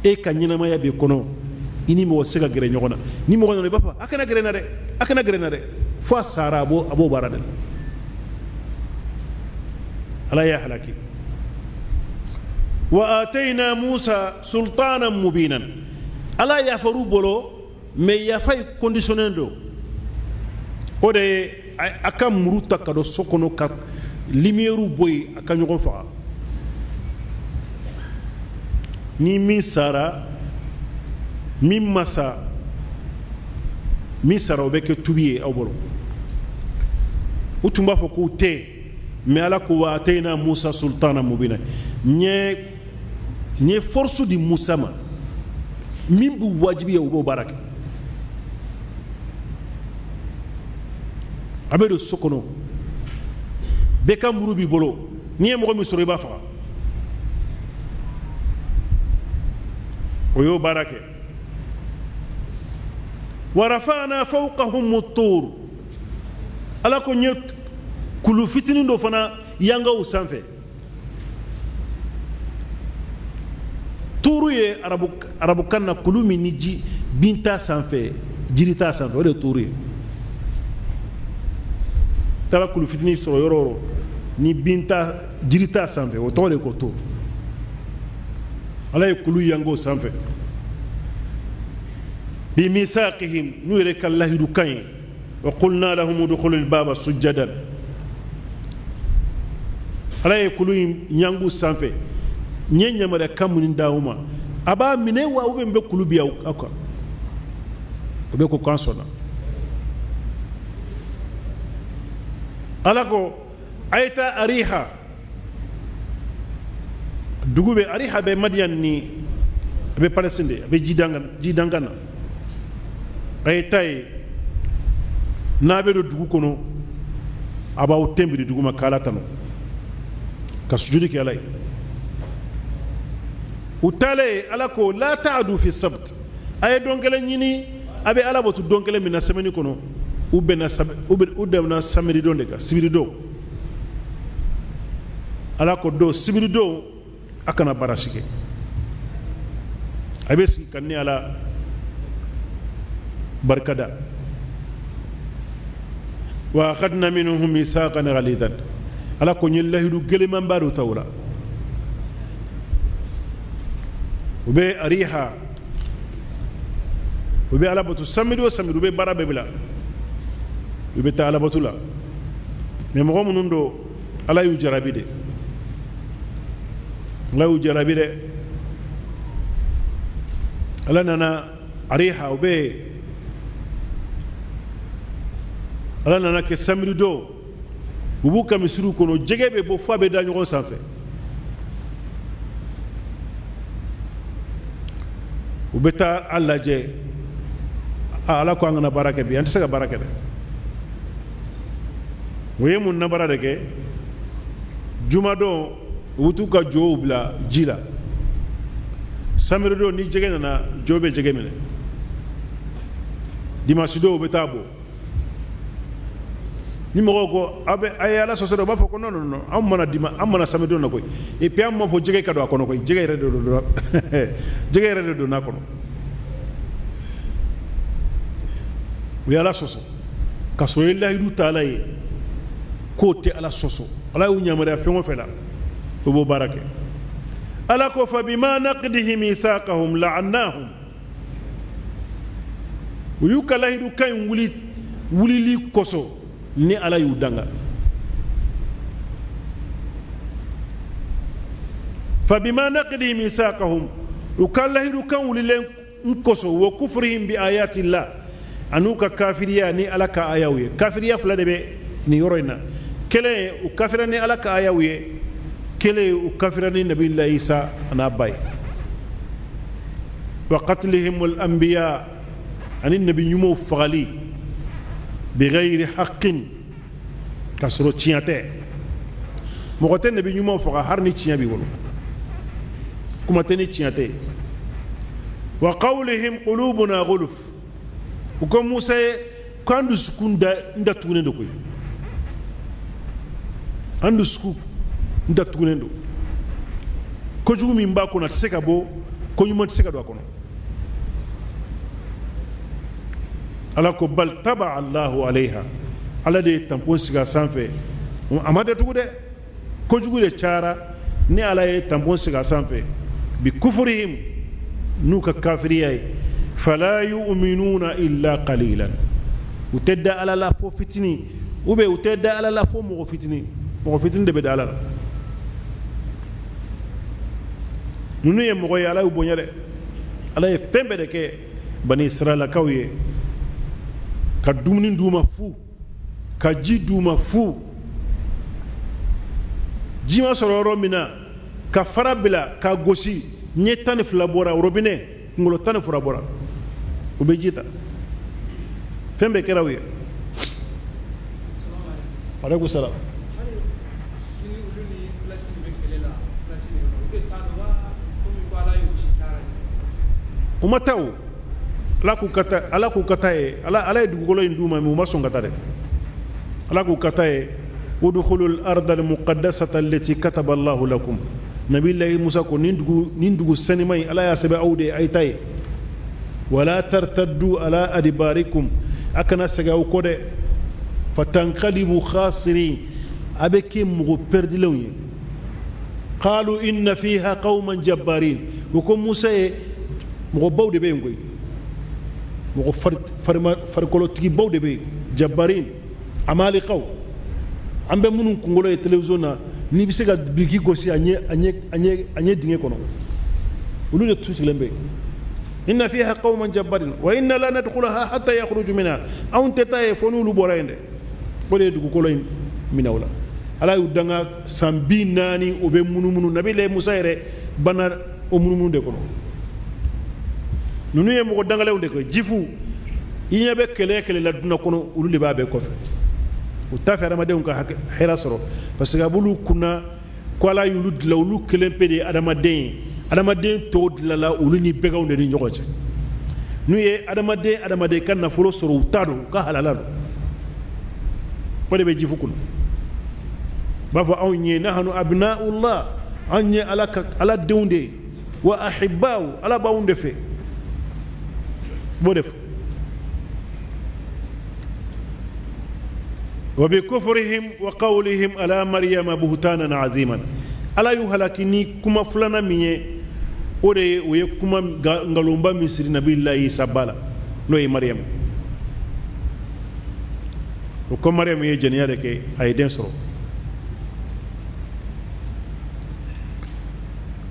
e ka ɲɛnamaya bɛ kɔnɔ, i ni mɔgɔ se ka gɛrɛ ɲɔgɔn na, ni mɔgɔ nana i b'a fɔ a kana gɛrɛ n na dɛ, a kana gɛrɛ n na dɛ, fo a sara a b'o baara de la. Ala y'a halaki. Wa atayna Musa sultanan mubinan, Ala yafar'u bolo, mais yafa yi conditionné don. O de ye a ka muru ta ka don so kɔnɔ ka lumière bɔ yen, a ka ɲɔgɔn faga. Ni min sara, min ma sa, min sara o bɛ kɛ tubi ye aw bolo. U tun b'a fɔ k'u tɛ, mais Ala ko wa atayna Musa sultana mubina, n ye force di Musa ma min b'u wajibiya u b'o baara kɛ. A bɛ don so kɔnɔ, bɛɛ ka muru b'i bolo, n'i ye mɔgɔ min sɔrɔ i b'a faga. O y'o baara kɛ. Wa rafa'na fawqahum at-tur, Ala ko n ye kulu fitinin dɔ fana yangaw sanfɛ. Tuuru ye arabukan na kulu min ni ji bin t'a sanfɛ, jiri t'a sanfɛ, o de ye tuuru ye. Taara kulu fitinin sɔrɔ yɔrɔ o yɔrɔ ni bin t'a, jiri t'a sanfɛ, o tɔgɔ de ko tuuru. Ala ye kulu yango sanfɛ bi misaqihim, n'u yɛrɛ ka lahidu kan ye. Wa qulna lahum udkhulu al-baba sujadan, Ala ye kulu in ɲangu sanfɛ. N ye yamaruya kan minnu d'aw ma, a b'a minɛ wa, ou bien n bɛ kulu bi aw kan? O bɛ ko k'an sɔnna. Ala ko a ye taa Ariha, dugu bɛ Ariha, bɛ Madiyan ni a bɛ Palestine de, a bɛ jidangan na. A ye taa yen, n'a bɛ don dugu kɔnɔ, a b'aw ten biri dugu ma k'Ala tanu, ka sujudi kɛ Ala ye. U taalen, Ala ko la ta'adu fi sabt, a ye don kelen ɲini, a bɛ Ala bato don kelen min na semaine kɔnɔ. U bɛnna, u bɛnna samedi don de kan, sibiri don. Ala ko don sibiri don, a kana baara si kɛ, a bɛ sigi ka ne Ala barikada. Wa akhadna minhum mithaqan ghalidan, Ala ko n ye lahidu gɛlɛnmanba dɔ ta o la. U bɛ Ariha, u bɛ Ala bato samedi o samedi, u bɛ baara bɛɛ bila, u bɛ taa Ala bato la. Mais mɔgɔ minnu don, Ala y'u jarabi de, Ala y'u jarabi dɛ. Ala nana Ariha, u bɛ yen, Ala nana kɛ samedi don, u b'u ka misiriw kɔnɔ, jɛgɛ bɛ bɔ fo a bɛ da ɲɔgɔn sanfɛ. U bɛ taa a lajɛ. Ala ko an kana baara kɛ bi, an tɛ se ka baara kɛ dɛ. U ye mun nabara de kɛ? Jumadon, u bɛ t'u ka jow bila ji la. Samedi don, ni jɛgɛ nana, jo bɛ jɛgɛ minɛ. Dimanche don, u bɛ taa bɔ. Ni mɔgɔw ko aw bɛ a ye Ala sɔsɔ dɛ, u b'a fɔ ko non, non, non, anw mana dima an mana samedi don na koyi. Et puis an m'a fɔ jɛgɛ ka don a kɔnɔ koyi, jɛgɛ yɛrɛ de don, jɛgɛ yɛrɛ de donna a kɔnɔ. U ye Ala sɔsɔ ka sɔrɔ i ye layidu ta Ala ye k'o tɛ Ala sɔsɔ. Ala y'u yamaruya fɛn o fɛn la, u b'o baara kɛ. Ala ko fa bima naqdihim misaqahum la'annahum. U y'u ka layidu kan in wuli wulili kosɔn ni Ala y'u danga. Fa bima naqdihim misaqahum, u ka layidu kan wulilen n kosɔn, wa kufrihim bi ayatillah, an'u ka kafiriya ni Ala ka ayaw ye. Kafiriya fila de bɛ nin yɔrɔ in na. Kelen ye u kafira ni Ala ka ayaw ye, kelen ye u kafira ni Nabila Isa an'a ba ye. Wa qatlihim al anbiya, ani nabi ɲumanw fagali, bighayri haqqin, ka sɔrɔ tiɲɛ tɛ. Mɔgɔ tɛ nabi ɲumanw faga hali ni tiɲɛ b'i bolo, kuma tɛ ni tiɲɛ tɛ. Wa qawlihim qulubuna ghulf, u ko Musa ye k'an dusukun da n datugunen don koyi, an dusukun n datugunen don, kojugu min b'a kɔnɔ a tɛ se ka bɔ, ko ɲuman tɛ se ka don a kɔnɔ. Ala ko bal taba Allahu alayha, Ala de ye tampon sigi a sanfɛ, a ma datugu dɛ, kojugu de cayara ni Ala ye tampon sigi a sanfɛ. Bi kufurihim, n'u ka kafiriya ye. Fala yu'minuna illa qalilan, u tɛ da Ala la fo fitinin, ou bien u tɛ da Ala la fo mɔgɔ fitinin. Mɔgɔ fitinin de bɛ da Ala la. Ninnu ye mɔgɔ ye, Ala y'u bonya dɛ. Ala ye fɛn bɛɛ de kɛ Bani Israɛlakaw ye, ka dumuni d'u ma fu, ka ji d'u ma fu, ji ma sɔrɔ yɔrɔ min na, ka fara bila ka gosi, ɲɛ 12 bɔra, robinet kunkolo 12 bɔra, u bɛ ji ta. Fɛn bɛɛ kɛra u ye. Aleykum salam. U ma taa o. Ala k'u ka taa, Ala k'u ka taa ye. Ala ye dugukolo in d'u ma, mais u ma sɔn ka taa dɛ. Ala k'u ka taa ye. Udkhulul arda al-muqaddasata allati kataba Allahu lakum. Nabilayi Musa ko nin dugu sanima in, Ala y'a sɛbɛn aw de ye, a ye taa ye. Wala tartaddu ala adbarikum, a kana segin aw kɔ dɛ. Fatanqalibu khasirin, a bɛ kɛ mɔgɔ pɛrɛdilenw ye. Qalu inna fiha qauman jabbarin, u ko Musa ye mɔgɔbaw de bɛ yen koyi, mɔgɔ farikolotigibaw de bɛ yen, jabbarin, amalikaw, an bɛ minnu kunkolo ye télévision na, n'i bɛ se ka biriki gosi a ɲɛ a ɲɛ a ɲɛ a ɲɛ dingɛ kɔnɔ, olu de tun sigilen bɛ yen. Inna fiha qauman jabbarin wa inna la nadkhulaha hatta yakhruju minha, anw tɛ taa yen fo n'olu bɔra yen dɛ. O de ye dugukolo in minɛ o la. Ala y'u danga san 40, o bɛ munumunu. Nabila Musa yɛrɛ banna o munumunu de kɔnɔ. Ninnu ye mɔgɔ dangalenw de kɛ jifu. I ɲɛ bɛ kɛlɛ kɛlɛ la dunan kɔnɔ, olu de b'a bɛɛ kɔfɛ. U t'a fɛ adamadenw ka hɛrɛ sɔrɔ, parce que a b'olu kunna ko Ala y'olu dilan, olu kelen pe de ye adamaden ye. Adamaden tɔw dilanla olu ni bɛganw de ni ɲɔgɔn cɛ. N'u ye adamaden adamaden ka nafolo sɔrɔ, u t'a dɔn, u ka halala don. O de bɛ jifu kunna. U b'a fɔ anw ye nahanu abnaullah, anw ye Ala ka Ala denw de ye, wa ahibba'u, Ala b'anw de fɛ. U b'o de fɔ. Wa bi kufrihim wa qawlihim ala maryama buhtanan aziman. Ala y'u halaki ni kuma filanan min ye, o de ye u ye kuma nkalonba min siri Nabilayi Isa ba la, n'o ye Mariyamu. O ko Mariyamu ye jɛnɛya de kɛ, a ye den sɔrɔ.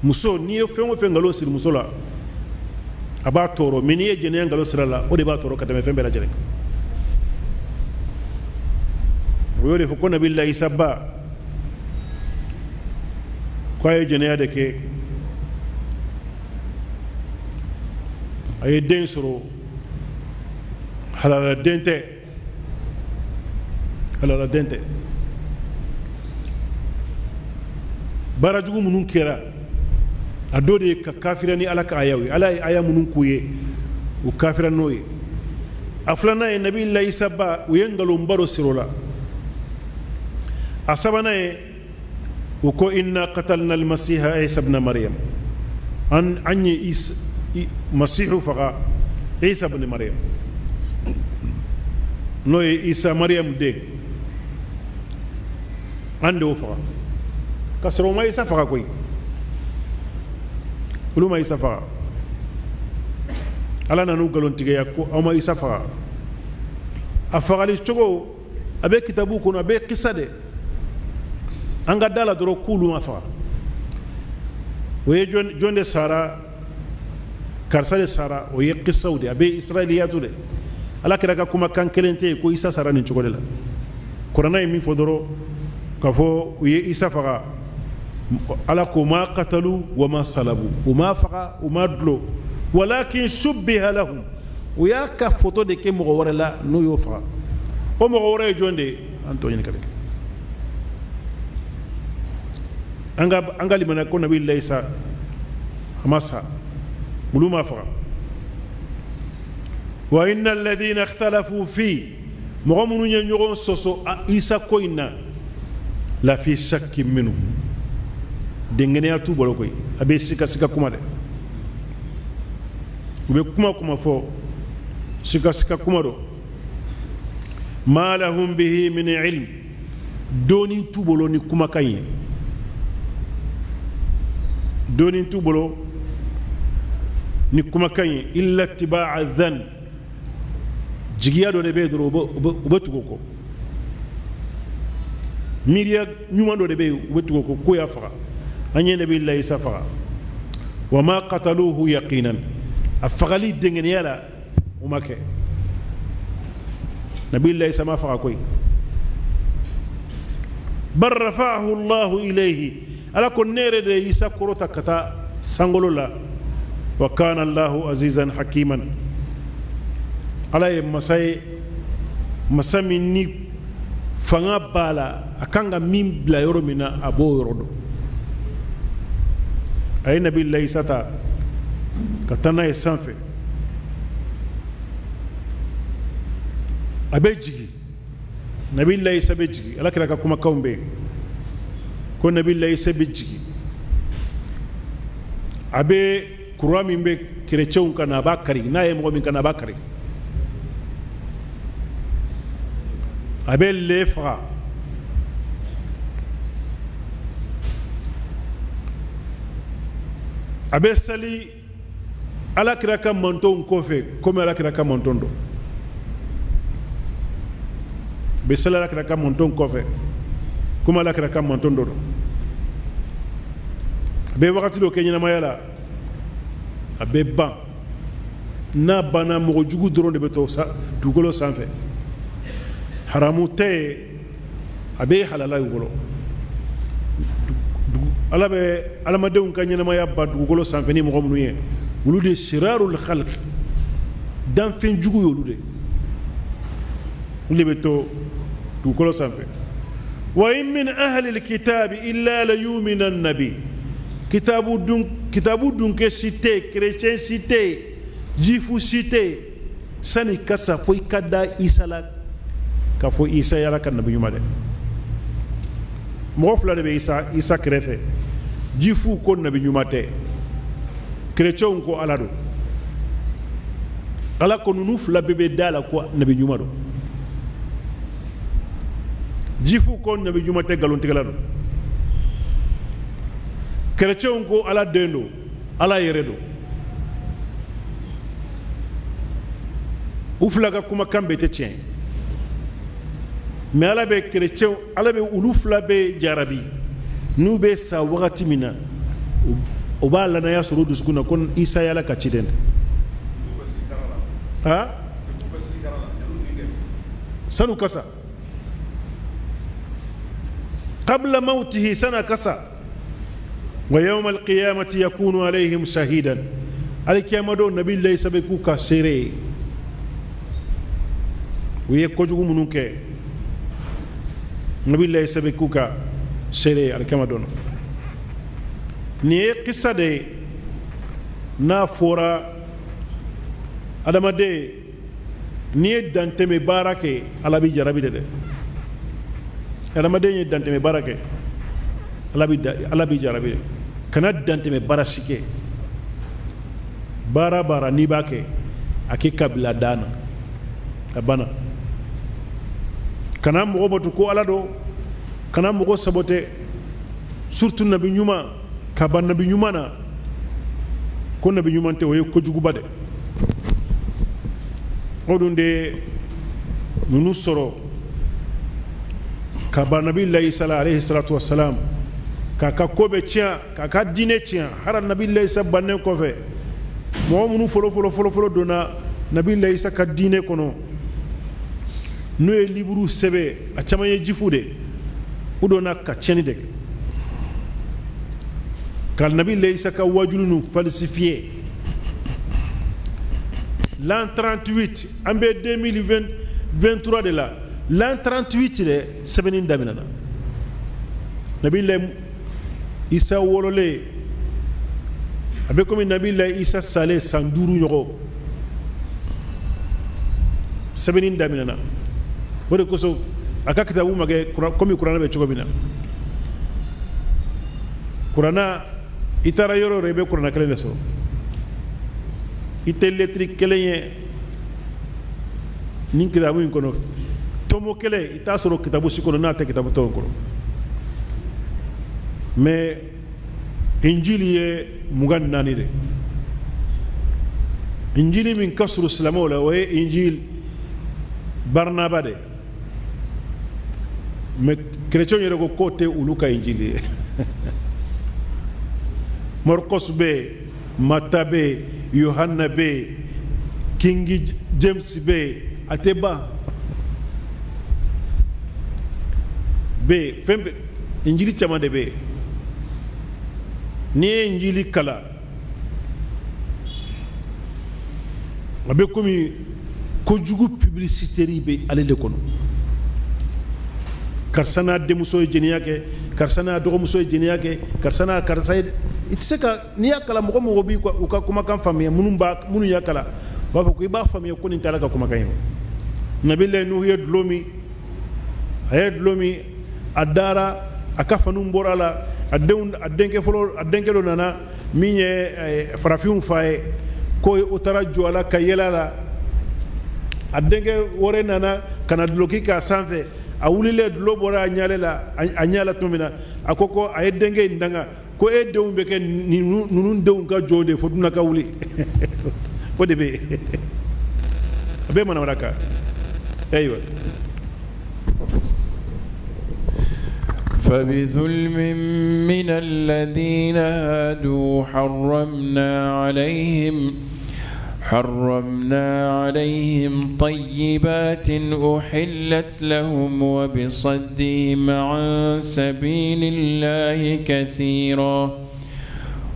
Muso, n'i ye fɛn o fɛn nkalon siri muso la, a b'a tɔɔrɔ, mais n'i ye jɛnɛya nkalon siri a la, o de b'a tɔɔrɔ ka tɛmɛ fɛn bɛɛ lajɛlen kan. O y'o de fɔ ko Nabilayi Isa ba ko a ye jɛnɛya de kɛ, a ye den sɔrɔ, halala den tɛ, halala den tɛ. Baara jugu minnu kɛra, a dɔ de ye ka kafira ni Ala ka ayaw ye. Ala ye aya minnu k'u ye, u kafira n'o ye. A filanan ye Nabi Isa ba, u ye nkalonba dɔ siri o la. A sabanan ye u ko inna qatalna almasiha Isa ibn Maryam, an ye masihu faga Isa ibn Maryam, n'o ye Isa Maryam den, an de y'o faga. Ka sɔrɔ u ma Isa faga koyi, olu ma Isa faga. Ala nan'u nkalontigiya ko aw ma Isa faga. A fagali cogo a bɛ kitabu kɔnɔ, a bɛ kisa de. An ka da la dɔrɔn k'olu ma faga. O ye jɔn de sara, karisa de sara, o ye kisaw de, a bɛ israiliyatu de. Ala kira ka kumakan kelen tɛ yen ko Isa sara nin cogo de la. Kuranɛ ye min fɔ dɔrɔn k'a fɔ u ye Isa faga, Ala ko ma qatalu wa ma salabu, u ma faga, u ma dulon, walakin shubbiha lahum, u y'a ka foto de kɛ mɔgɔ wɛrɛ la n'u y'o faga. O mɔgɔ wɛrɛ ye jɔn de ye? An t'o ɲininkali kɛ. An ka limaniya ko Nabi Isa a ma sa, olu ma faga. Wa inna alladhina ikhtalafu fi, mɔgɔ minnu ye ɲɔgɔn sɔsɔ Isa ko in na, la fi shakkin minhu, dɛngɛnɛya t'u bolo koyi, a bɛ sika sika kuma dɛ. U bɛ kuma kuma fɔ, sika sika kuma don. Ma lahum bihi min ilm, dɔnni t'u bolo ni kumakan ye, dɔnni t'u bolo ni kumakan ye, illa ittiba'a dhann, jigiya dɔ de bɛ yen dɔrɔn u bɛ tugu o kɔ, miiriya ɲuman dɔ de bɛ yen u bɛ tugu o kɔ, k'o y'a faga. An ye Nabi Isa faga, wa ma qataluhu yaqinan, a fagali dɛngɛnɛya la o ma kɛ. Nabi Isa ma faga koyi. Bal rafa'ahu Allahu ilayhi, Ala ko ne yɛrɛ de ye Isa kɔrɔta ka taa sankolo la. Wa kana Allahu azizan hakiman, Ala ye masa ye, masa min ni fanga b'a la, a kan ka min bila yɔrɔ min na a b'o yɔrɔ dɔn. A ye Nabi Isa ta ka taa n'a ye sanfɛ, a bɛ jigin, Nabi Isa bɛ jigin. Ala kira ka kumakanw bɛ yen ko Nabi Isa bɛ jigin, a bɛ kura min bɛ kerecɛnw kan na, a b'a kari, n'a ye mɔgɔ min kan na a b'a kari, a bɛ le faga, a bɛ sali Ala kira ka mantonw kɔfɛ komi Ala kira ka manton don, a bɛ sali Ala kira ka mantonw kɔfɛ komi Ala kira ka manton dɔ don. A bɛ wagati dɔ kɛ ɲɛnamaya la, a bɛ ban. N'a banna, mɔgɔ jugu dɔrɔn de bɛ to dugukolo sanfɛ. Haramu tɛ yen, a bɛ halala y'u bolo. Ala bɛ adamadenw ka ɲɛnamaya ban dugukolo sanfɛ ni mɔgɔ minnu ye, olu de shirarul khalq, danfɛn jugu ye olu de, olu de bɛ to dugukolo sanfɛ. Wa in min ahlil kitabi illa la yu'minanna bi, kitabu dunkɛ si tɛ yen, kerecɛn si tɛ yen, jifu si tɛ yen, sani ka sa fo i ka da Isa la k'a fɔ Isa ye Ala ka nabi ɲuman dɛ. Mɔgɔ fila de bɛ Isa kɛrɛfɛ, jifuw ko nabi ɲuman tɛ, kerecɛnw ko Ala don. Ala ko ninnu fila bɛɛ bɛ da la ko nabi ɲuman don. Jifuw ko nabi ɲuman tɛ, nkalontigɛla don. Kerecɛnw ko Ala den don, Ala yɛrɛ don. U fila ka kumakan bɛɛ tɛ tiɲɛ, mais Ala bɛ kerecɛnw, Ala bɛ olu fila bɛɛ jarabi. N'u bɛ sa wagati min na, u b'a lanaya sɔrɔ u dusukun na ko Isa ye Ala ka ciden de. Ha, sanu kasa qabla mawtihi, sana kasa. Wa yawma alqiyamati yakunu alayhim shahidan, alikiyama don Nabi Isa bɛ k'u ka seere ye. U ye kojugu minnu kɛ, Nabi Isa bɛ k'u ka seere ye alikiyama don. Nin ye kisa de ye n'a fɔra adamaden n'i ye dantɛmɛ baara kɛ, Ala b'i jarabi de dɛ. Adamaden ye dantɛmɛ baara kɛ, Ala b'i jarabi de. Kana dantɛmɛ baara si kɛ. Baara baara n'i b'a kɛ, a kɛ ka bila dan na, a banna. Kana mɔgɔ bato ko Ala don, kana mɔgɔ sabote, surtout nabi ɲuman, ka ban nabi ɲuman na ko nabi ɲuman tɛ, o ye kojuguba de. O dun de ninnu sɔrɔ ka ban nabi layi Isa la alayhi salatu wasalam, k'a ka ko bɛɛ tiɲɛ, k'a ka diinɛ tiɲɛ. Hali nabi layi Isa bannen kɔfɛ, mɔgɔ minnu fɔlɔ fɔlɔ fɔlɔ fɔlɔ donna nabi layi Isa ka diinɛ kɔnɔ, n'o ye liburu sɛbɛn, a caman ye juifu de, u donna ka tiɲɛni de kɛ, ka nabi layi Isa ka wajulu ninnu falsifier. L'an 38, an bɛ 2023 de la, l'an 38 de sɛbɛnni daminɛna. Nabi layi Isa wololen, a bɛ komi nabi layi Isa salen san 5 ɲɔgɔn, sɛbɛnni daminɛna. O de kosɔn a ka kitabu ma kɛ komi kuranɛ bɛ cogo min na. Kuranɛ, i taara yɔrɔ o yɔrɔ, i bɛ kuranɛ kelen de sɔrɔ, i tɛ lɛtiri kelen ye nin kitabu in kɔnɔ, tomo kelen i t'a sɔrɔ kitabu si kɔnɔ n'a tɛ kitabu tɔw kɔnɔ. Mais injili ye 24 de. Injili min ka surun silamɛw la, o ye injili Barnaba de. Mais chrétien yɛrɛ ko k'o tɛ olu ka injili ye. Marcos bɛ yen, Mata bɛ yen, Yohana bɛ yen, King James bɛ yen, a tɛ ban bɛ yen, fɛn bɛ injili caman de bɛ yen. N'i ye injili kalan, a bɛ komi kojugu publicité bɛ ale de kɔnɔ. Karisa n'a denmuso ye jɛnɛya kɛ, karisa n'a dɔgɔmuso ye jɛnɛya kɛ, karisa n'a karisa ye. I tɛ se ka, n'i y'a kalan, mɔgɔ mɔgɔ b'i u ka kumakan faamuya, minnu b'a minnu y'a kalan, u b'a fɔ ko i b'a faamuya ko nin tɛ Ala ka kumakan ye. Nabilayi Nuhu ye dulɔ min, a ye dulɔ min, a dara, a ka faniw bɔra a la, a denw, a denkɛ fɔlɔ, a denkɛ dɔ nana min ye farafinw fa ye, ko o taara jɔ a la ka yɛlɛ a la. A denkɛ wɛrɛ nana ka na duloki k'a sanfɛ. A wulilen, dulɔ bɔra a ɲale la, a ɲɛ la tuma min na, a ko ko a ye denkɛ in danga ko e denw bɛ kɛ ninnu denw ka jɔn de fo dunan ka wuli. O de bɛ yen, a bɛ manamana kan. Ayiwa. فبظلم من الذين هادوا حرمنا عليهم طيبات أحلت لهم وبصدهم عن سبيل الله كثيرا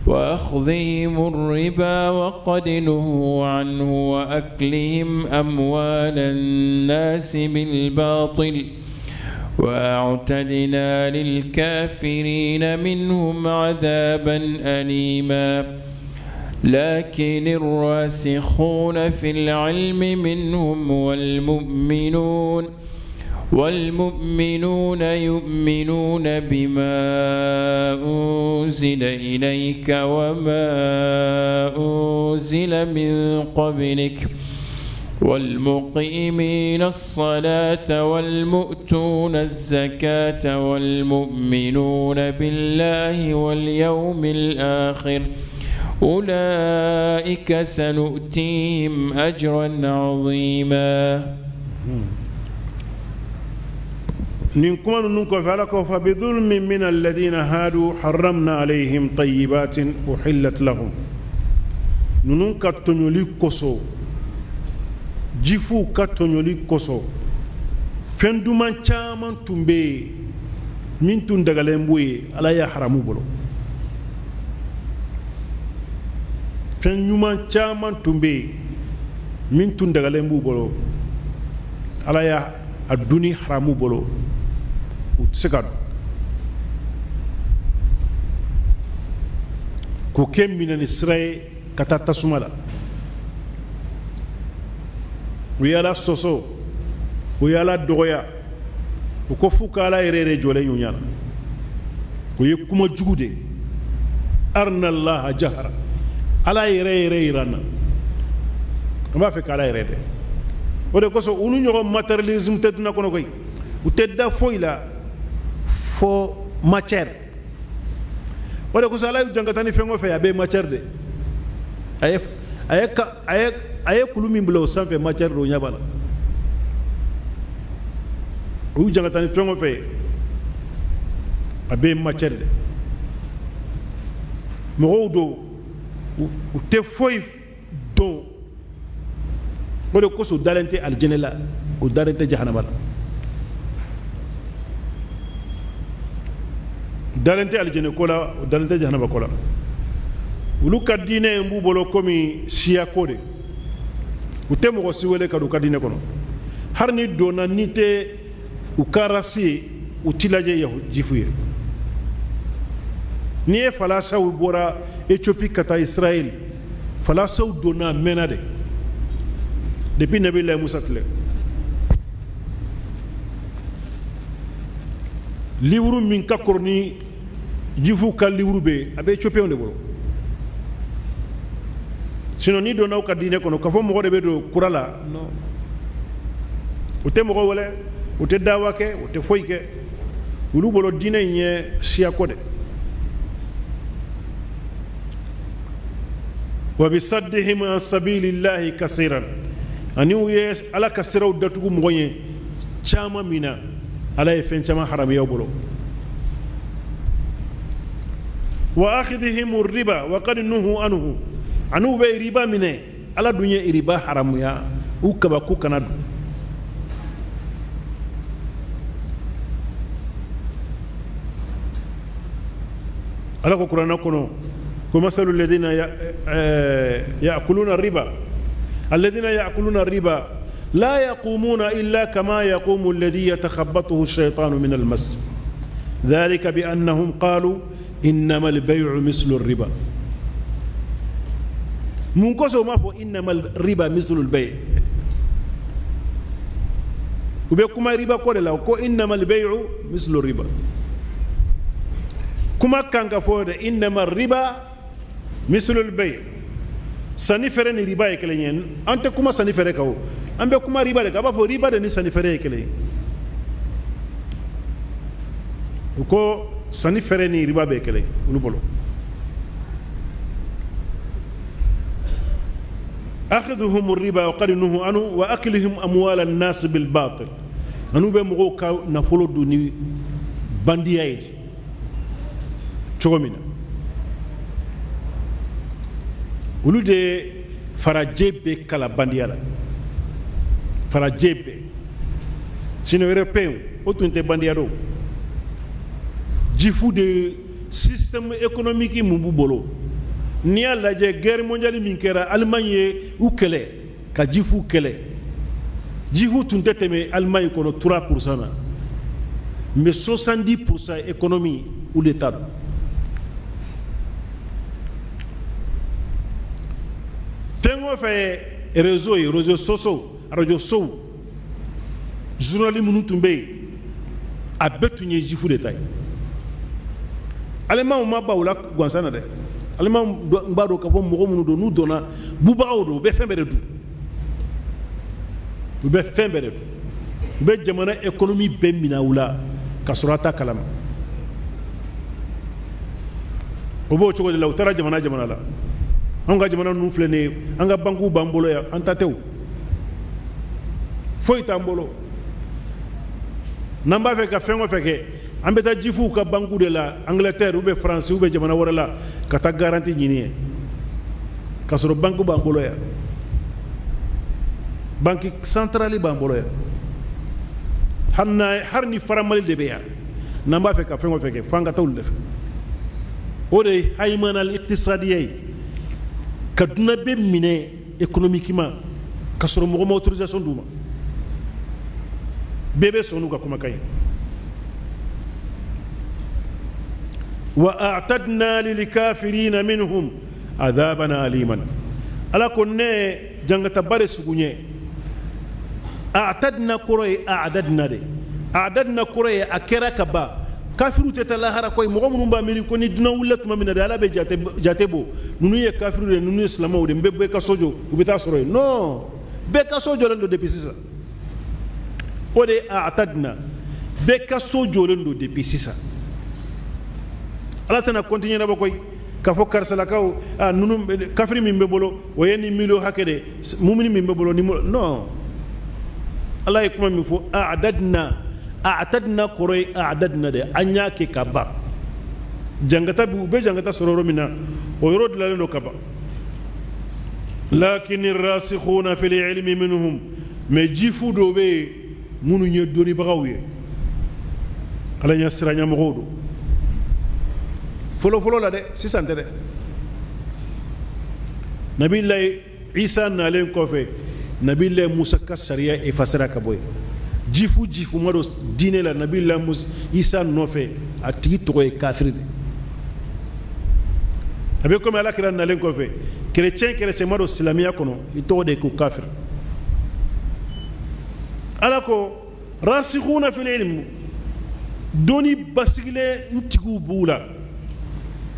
وأخذهم الربا وقد نهوا عنه وأكلهم أموال الناس بالباطل وأعتدنا للكافرين منهم عذابا أليما. لكن الراسخون في العلم منهم والمؤمنون يؤمنون بما أنزل إليك وما أنزل من قبلك والمقيمين الصلاة والمؤتون الزكاة والمؤمنون بالله واليوم الآخر أولئك سنؤتيهم أجرا عظيما. Nin kuma ninnu kɔfɛ, Ala ko: فبظلم من الذين هادوا حرمنا عليهم طيبات أحلت لهم. Ninnu ka tɔɲɔli kosɔn, juifuw ka tɔɲɔli kosɔn, fɛn duman caman tun bɛ yen min tun dagalen b'o ye, Ala y'a haramu bolo. Fɛn ɲuman caman tun bɛ yen min tun dagalen b'u bolo, Ala y'a a dunni haramu bolo, u tɛ se ka dun. K'o kɛ minɛni sira ye ka taa tasuma la. U ye Ala sɔsɔ, u ye Ala dɔgɔya, u ko f'u ka Ala yɛrɛ yɛrɛ jɔlen y'u ɲɛ na. O ye kuma jugu de ye. Arina allaha jahara, Ala yɛrɛ yɛrɛ yira an na, an b'a fɛ k'Ala yɛrɛ dɛ. O de kosɔn olu ɲɔgɔn matérialisme tɛ dunya kɔnɔ koyi. U tɛ da foyi la fo matière. O de kosɔn Ala y'u jankata ni fɛn o fɛn ye, a bɛɛ ye matière de. A ye kulu min bila o sanfɛ, matière de, o ɲɛ b'a la. U y'u jankata ni fɛn o fɛn ye, a bɛɛ ye matière de. Mɔgɔw don, u tɛ foyi dɔn. O de kosɔn u dalen tɛ alijinɛ la, u dalen tɛ jahanama la. U dalen tɛ alijinɛ ko la, u dalen tɛ jahanama ko la. Olu ka diinɛ in b'u bolo komi siya ko de. U tɛ mɔgɔ si wele ka don u ka diinɛ kɔnɔ. Hali ni donna, n'i tɛ u ka race ye, u t'i lajɛ juif ye. N'i ye falasaw bɔra Ethiopie ka taa Israël, falasaw donna a mɛnna de, depuis Nabilayi Musa tile. Livre min ka kɔrɔ ni juifuw ka livre bɛ yen, a bɛ Éthiopiens de bolo. Sinon n'i donna u ka diinɛ kɔnɔ, k'a fɔ mɔgɔ de bɛ don kura la, non, u tɛ mɔgɔ wele, u tɛ dawa kɛ, u tɛ foyi kɛ. Olu bolo diinɛ in ye siyako de. Wa bisaddihim an sabilillahi kasiran, ani u ye Ala ka siraw datugu mɔgɔ ye caman min na, Ala ye fɛn caman haramuya u bolo. Wa akhidhihim riba wa qad nuhu anhu, ani u bɛ riba minɛ, Ala dun ye riba haramuya u kabako kana dun. Ala ko kuranɛ kɔnɔ ko masalu alladhina ya'kuluna riba, alladhina ya'kuluna riba la yaqumuna illa kama yaqumu alladhi yatakhabbathu ash-shaytanu min al-mas dhalika bi annahum qalu innama al-bay'u mislu ar-riba. Mun kosɔn u m'a fɔ innama riba mislu al-bay'? U bɛ kuma riba ko de la, ko innama al-bay'u mislu riba. Kuma kan ka fɔ de innama riba mislu al-bay'. Sanni feere ni riba ye kelen ye. An tɛ kuma sanni feere kan o, an bɛ kuma riba de kan. A b'a fɔ riba de ni sanni feere ye kelen ye. U ko sanni feere ni riba bɛɛ kelen olu bolo. Akhidhuhum riba wa qad nuhu anhu wa aklihim amwal an-nas bil batil, an'u bɛ mɔgɔw ka nafolo dun ni bandiya ye cogo min na. Olu de ye farajɛ bɛɛ kalan bandiya la, farajɛ bɛɛ. Sinon européen o tun tɛ bandiya dɔn. Juifu de, système économique mun b'u bolo, n'i y'a lajɛ, guerre mondiale min kɛra, Allemagne ye u kɛlɛ ka juifu kɛlɛ. Juifu tun tɛ tɛmɛ Allemagne kɔnɔ 3% na, mais 70% économie, u de ta don. Fɛn o fɛn ye réseau ye, réseaux sociaux, radio sow, journal minnu tun bɛ yen, a bɛɛ tun ye juifu de ta ye. Alimanw ma ban u la gansan na dɛ. Alimanw b'a dɔn k'a fɔ mɔgɔ minnu don, n'u donna, bubagaw don, u bɛ fɛn bɛɛ de dun, u bɛ fɛn bɛɛ de dun, u bɛ jamana économie bɛɛ minɛ u la ka sɔrɔ a ta kalama. O b'o cogo de la. U taara jamana jamana la, anw ka jamana ninnu filɛ nin ye, an ka bankuw b'an bolo yan, an ta tɛ o, foyi t'an bolo. N'an b'a fɛ ka fɛn o fɛn kɛ, an bɛ taa juifuw ka banku de la, Angleterre ou bien France ou bien jamana wɛrɛ la, ka taa garantie ɲini ye, k'a sɔrɔ banque b'an bolo yan, banque centrale b'an bolo yan. Hali n'a hali ni franc Mali de bɛ yan, n'an b'a fɛ ka fɛn o fɛn kɛ, f'an ka taa olu de fɛ. O de ye haymana iqtisadiya ye, ka dunan bɛɛ minɛ économiquement ka sɔrɔ mɔgɔ ma autorisation d'u ma. Bɛɛ bɛ sɔn n'u ka kumakan ye. Wa a'tadna lilkafirina minhum adhaban aliman. Ala ko ne jangataba de sugu ɲɛ. A'tadna kɔrɔ ye a'dadna de. A'dadna kɔrɔ ye a kɛra ka ban. Kafiru tɛ taa lahara koyi. Mɔgɔ minnu b'a miiri ko ni dunan wulila tuma min na de Ala bɛ jate bɔ, ninnu ye kafiru de, ninnu ye silamɛw de, n bɛ bɛɛ ka so jɔ, u bɛ taa sɔrɔ yen. Non, bɛɛ ka so jɔlen don depuis sisan. O de ye a'tadna, bɛɛ ka so jɔlen don depuis sisan. Ala tɛna compte ɲɛnabɔ koyi k'a fɔ karisalakaw, a ninnu kafiri min bɛ bolo o ye nin miliyɔn hakɛ de, mumini min bɛ bolo ni. Non, Ala ye kuma min fɔ, a'dadna, a'tadna kɔrɔ ye a'dadna de, an y'a kɛ ka ban. Jangata bi, u bɛ jangata sɔrɔ yɔrɔ min na, o yɔrɔ dilanlen don ka ban. Lakin rasikhuna fil ilmi minhum, mais jifu dɔw bɛ yen minnu ye dɔnnibagaw ye, Ala ɲɛ siranɲɛmɔgɔw don fɔlɔfɔlɔ la dɛ, sisan tɛ dɛ. Nabilayi Isa nalen kɔfɛ, Nabilayi Musa ka sariya efasera ka bɔ yen. Jifu jifu ma don diinɛ la Nabilayi Musa Isa nɔfɛ, a tigi tɔgɔ ye kafiri de. A bɛ komi Ala kira nalen kɔfɛ, kerecɛn kerecɛn ma don silamɛya kɔnɔ, i tɔgɔ de ye ko kafiri. Ala ko rasikhuna fil ilm, dɔnni basigilen tigiw b'u la,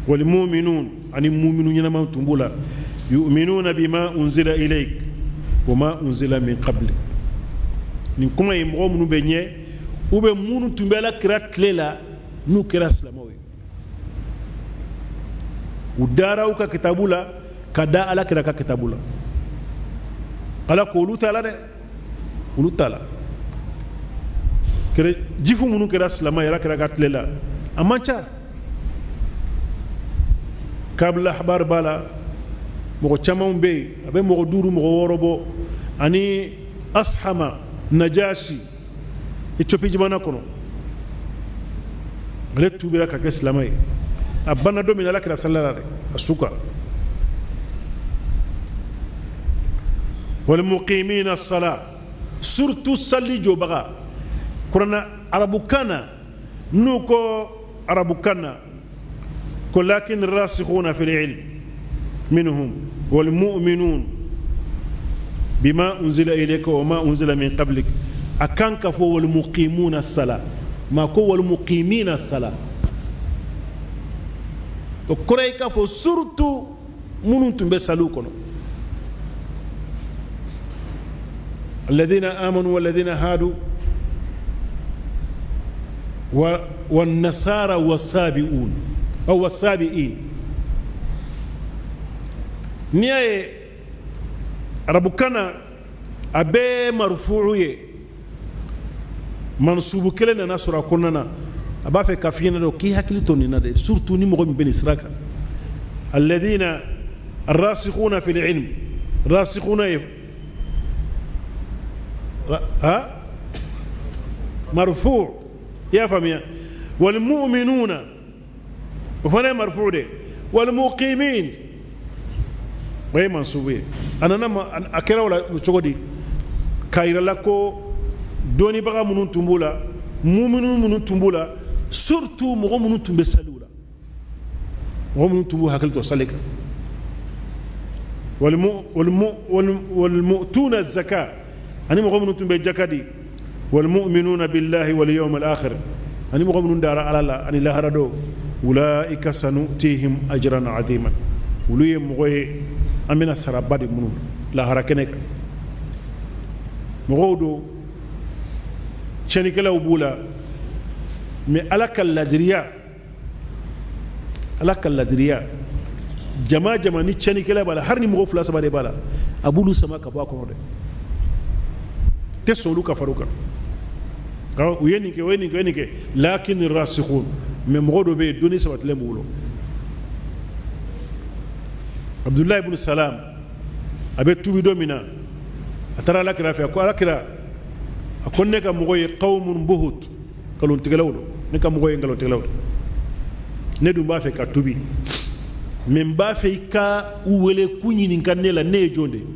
wal mu'minun, ani muminu ɲɛnamaw tun b'u la, yu'minuna bima unzila ilayk wa ma unzila min qablik. Nin kuma ye mɔgɔ minnu bɛ ɲɛ, u bɛ minnu tun bɛ Ala kira tile la, n'u kɛra silamɛw ye, u dara u ka kitabu la ka da Ala kira ka kitabu la. Ala ko olu t'a la dɛ, olu t'a la. Jifu minnu kɛra silamɛ ye Ala kira ka tile la, a man ca. Kabila habari b'a la, mɔgɔ caman bɛ yen, a bɛ mɔgɔ 5, mɔgɔ 6 bɔ, ani Ashama Najasi Ethiopie jamana kɔnɔ, ale tubira ka kɛ silamɛ ye. A banna don min na, Ala kira salala dɛ a su kan. Wal muqimina sala, surtout sali jɔbaga. Kuranna arabukan na, n'u ko arabukan na ko lakin rasikhuna fil ilm minhum wal mu'minun bima unzila ilayka wa ma unzila min qablik, a kan ka fɔ wal muqimuna sala, ma ko wal muqimina sala. O kɔrɔ ye k'a fɔ surtout minnu tun bɛ saliw kɔnɔ, alladhina amanu walladhina hadu wa nasara wasabi'un aw wasabi'in. N'i y'a ye arabukan na a bɛɛ marufu'u ye, mansubu kelen nana sɔrɔ a kɔnɔna na, a b'a fɛ ka f'i ɲɛna dɔn k'i hakili to nin na dɛ, surtout ni mɔgɔ min bɛ nin sira kan. Alladhina rasikhuna fil ilm, rasikhuna ye ha marfu, i y'a faamuya. Wal mu'minuna, o fana ye marfu de. Wal muqimin, o ye mansubu ye. A nana, a kɛra o la cogo di? K'a yira la ko dɔnnibaga minnu tun b'u la, muminu minnu tun b'u la, surtout mɔgɔ minnu tun bɛ saliw la, mɔgɔ minnu tun b'u hakili to sali kan. Wal mu'tuna zaka, ani mɔgɔ minnu tun bɛ jaka di. Wal mu'minuna billahi wal yawmil akhir, ani mɔgɔ minnu dara Ala la ani lahara don. Ulaika sanutihim ajran adiman, olu ye mɔgɔ ye an bɛna saraba di minnu lahara kɛnɛ kan. Mɔgɔw don, tiɲɛnikɛlaw b'u la, mais Ala ka ladiriya, Ala ka ladiriya, jama jama ni tiɲɛnikɛla b'a la, hali ni mɔgɔ 2, 3 de b'a la, a b'olu sama ka bɔ a kɔnɔ dɛ, tɛ sɔn olu ka far'u kan. U ye nin kɛ, u ye nin kɛ, u ye nin kɛ, lakin rasikhun, mais mɔgɔ dɔ bɛ yen, dɔnni sabatilen b'u bolo. Abdulayi ibn Salam, a bɛ tubi don min na, a taara Ala kira fɛ, a ko Ala kira, a ko ne ka mɔgɔ ye qawmun buhut, nkalontigɛlaw don, ne ka mɔgɔ ye nkalontigɛlaw don, ne dun b'a fɛ ka tubi, mais n b'a fɛ i ka u wele k'u ɲininka ne la, ne ye jɔn de ye.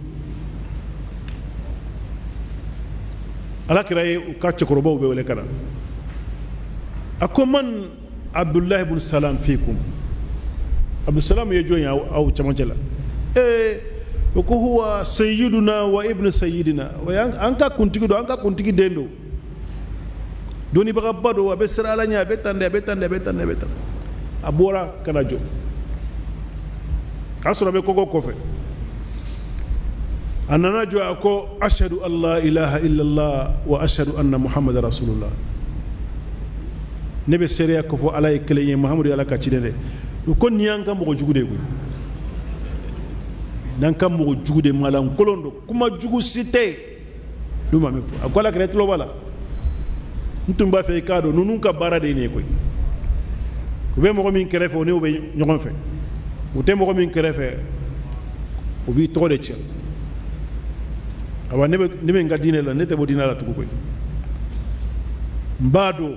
Ala kira ye u ka cɛkɔrɔbaw bɛɛ wele ka na. A ko man Abdullahi ibn Salam fikum? Abdussalam ye jɔn ye aw cɛmancɛ la? Ee, o ko huwa sayyiduna wa ibnu sayyidina, o y'an ka kuntigi don, an ka kuntigi den don, dɔnnibagaba don, a bɛ siran Ala ɲɛ, a bɛ tan de, a bɛ tan de, a bɛ tan de, a bɛ tan. A bɔra ka na jɔ, a sɔrɔ a bɛ kɔgɔ kɔfɛ. A nana jɔ, a ko ashhadu an la ilaha illallah wa ashhadu anna muhammad rasulullah. Ne bɛ seereya ko fɔ Ala ye kelen ye, Muhammadu ye Ala ka ciden de. U ko nin y'an ka mɔgɔ jugu de ye koyi, n'an ka mɔgɔ jugu de, malankolon don, kuma jugu si tɛ yen n'u ma min fɔ. A ko Ala kɛra tulo b'a la, n tun b'a fɛ i k'a dɔn ninnu ka baara de ye nin ye koyi. U bɛ mɔgɔ min kɛrɛfɛ, o n'u bɛ ɲɔgɔn fɛ. U tɛ mɔgɔ min kɛrɛfɛ, u b'i tɔgɔ de tiɲɛ. Awa, ne bɛ n ka diinɛ la, ne tɛ bɔ diinɛ la tugun koyi. N b'a dɔn.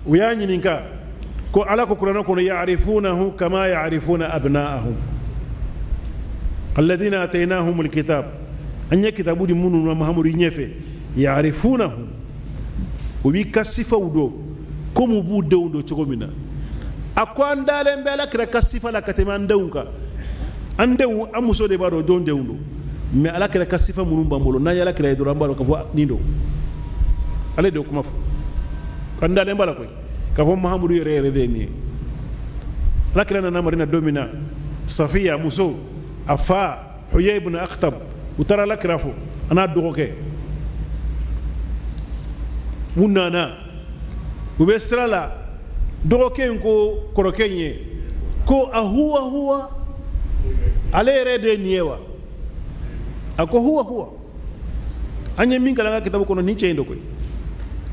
U y'a ɲininka ko Ala ko kuranɛ kɔnɔ ya'rifunahu kama ya'rifuna abna'ahum alladhina atainahum alkitab, an ye kitabu di minnu ma Muhammadu ɲɛfɛ, ya'rifunahu, u b'i ka sifaw dɔn komi u b'u denw dɔn cogo min na. A ko an dalen bɛ Ala kira ka sifa la ka tɛmɛ an denw kan. An denw, an muso de b'a dɔn jɔn denw don, mais Ala kira ka sifa minnu b'an bolo, n'an ye Ala kira ye dɔrɔn, an b'a dɔn ka fɔ nin don. Ale de y'o kuma fɔ k'an dalen b'a la koyi k'a fɔ Mahamudu yɛrɛ yɛrɛ de ye nin ye. Ala kira nana Madina don min na, Safiya muso, a fa Huyay ibn Akhtab, u taara Ala kira fo, a n'a dɔgɔkɛ. U nana, u bɛ sira la, dɔgɔkɛ in ko kɔrɔkɛ in ye ko a huwa huwa, ale yɛrɛ de ye nin ye wa? A ko huwa huwa, an ye min kalan an ka kitabu kɔnɔ, nin cɛ in don koyi,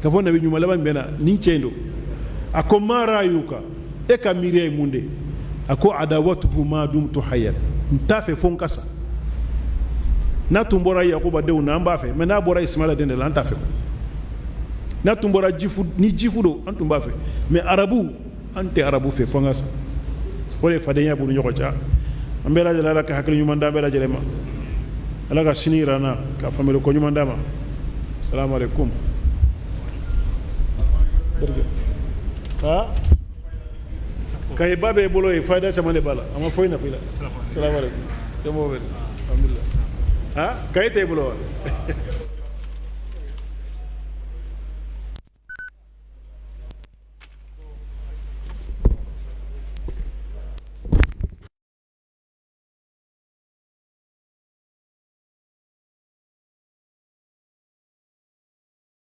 ka fɔ nabi ɲuman laban bɛ na, nin cɛ in don. A ko ma ra'ayuka, e ka miiriya ye mun de? A ko adawatuhu ma dumtu hayyan, n t'a fɛ fo n ka sa. N'a tun bɔra Yakuba denw na, an b'a fɛ, mais n'a bɔra Ismaila den de la, an t'a fɛ. N'a tun bɔra juif ni juif don, an tun b'a fɛ, mais arabu, an tɛ arabu fɛ fo n ka sa. O de ye fadenya b'u ni ɲɔgɔn cɛ. An bɛɛ lajɛlen, Ala ka hakili ɲuman d'an bɛɛ lajɛlen ma. Ala ka sini yira an na ka faamuyali ko ɲuman d'a ma. Salamu alaikum. Ha, kaye ba b'e bolo ye, fayida caman de b'a la, a ma foyi nafa i la. Salamu alaikum. Somɔgɔw bɛ di? Alhamdulillah. Ha, kaye t'e bolo wa?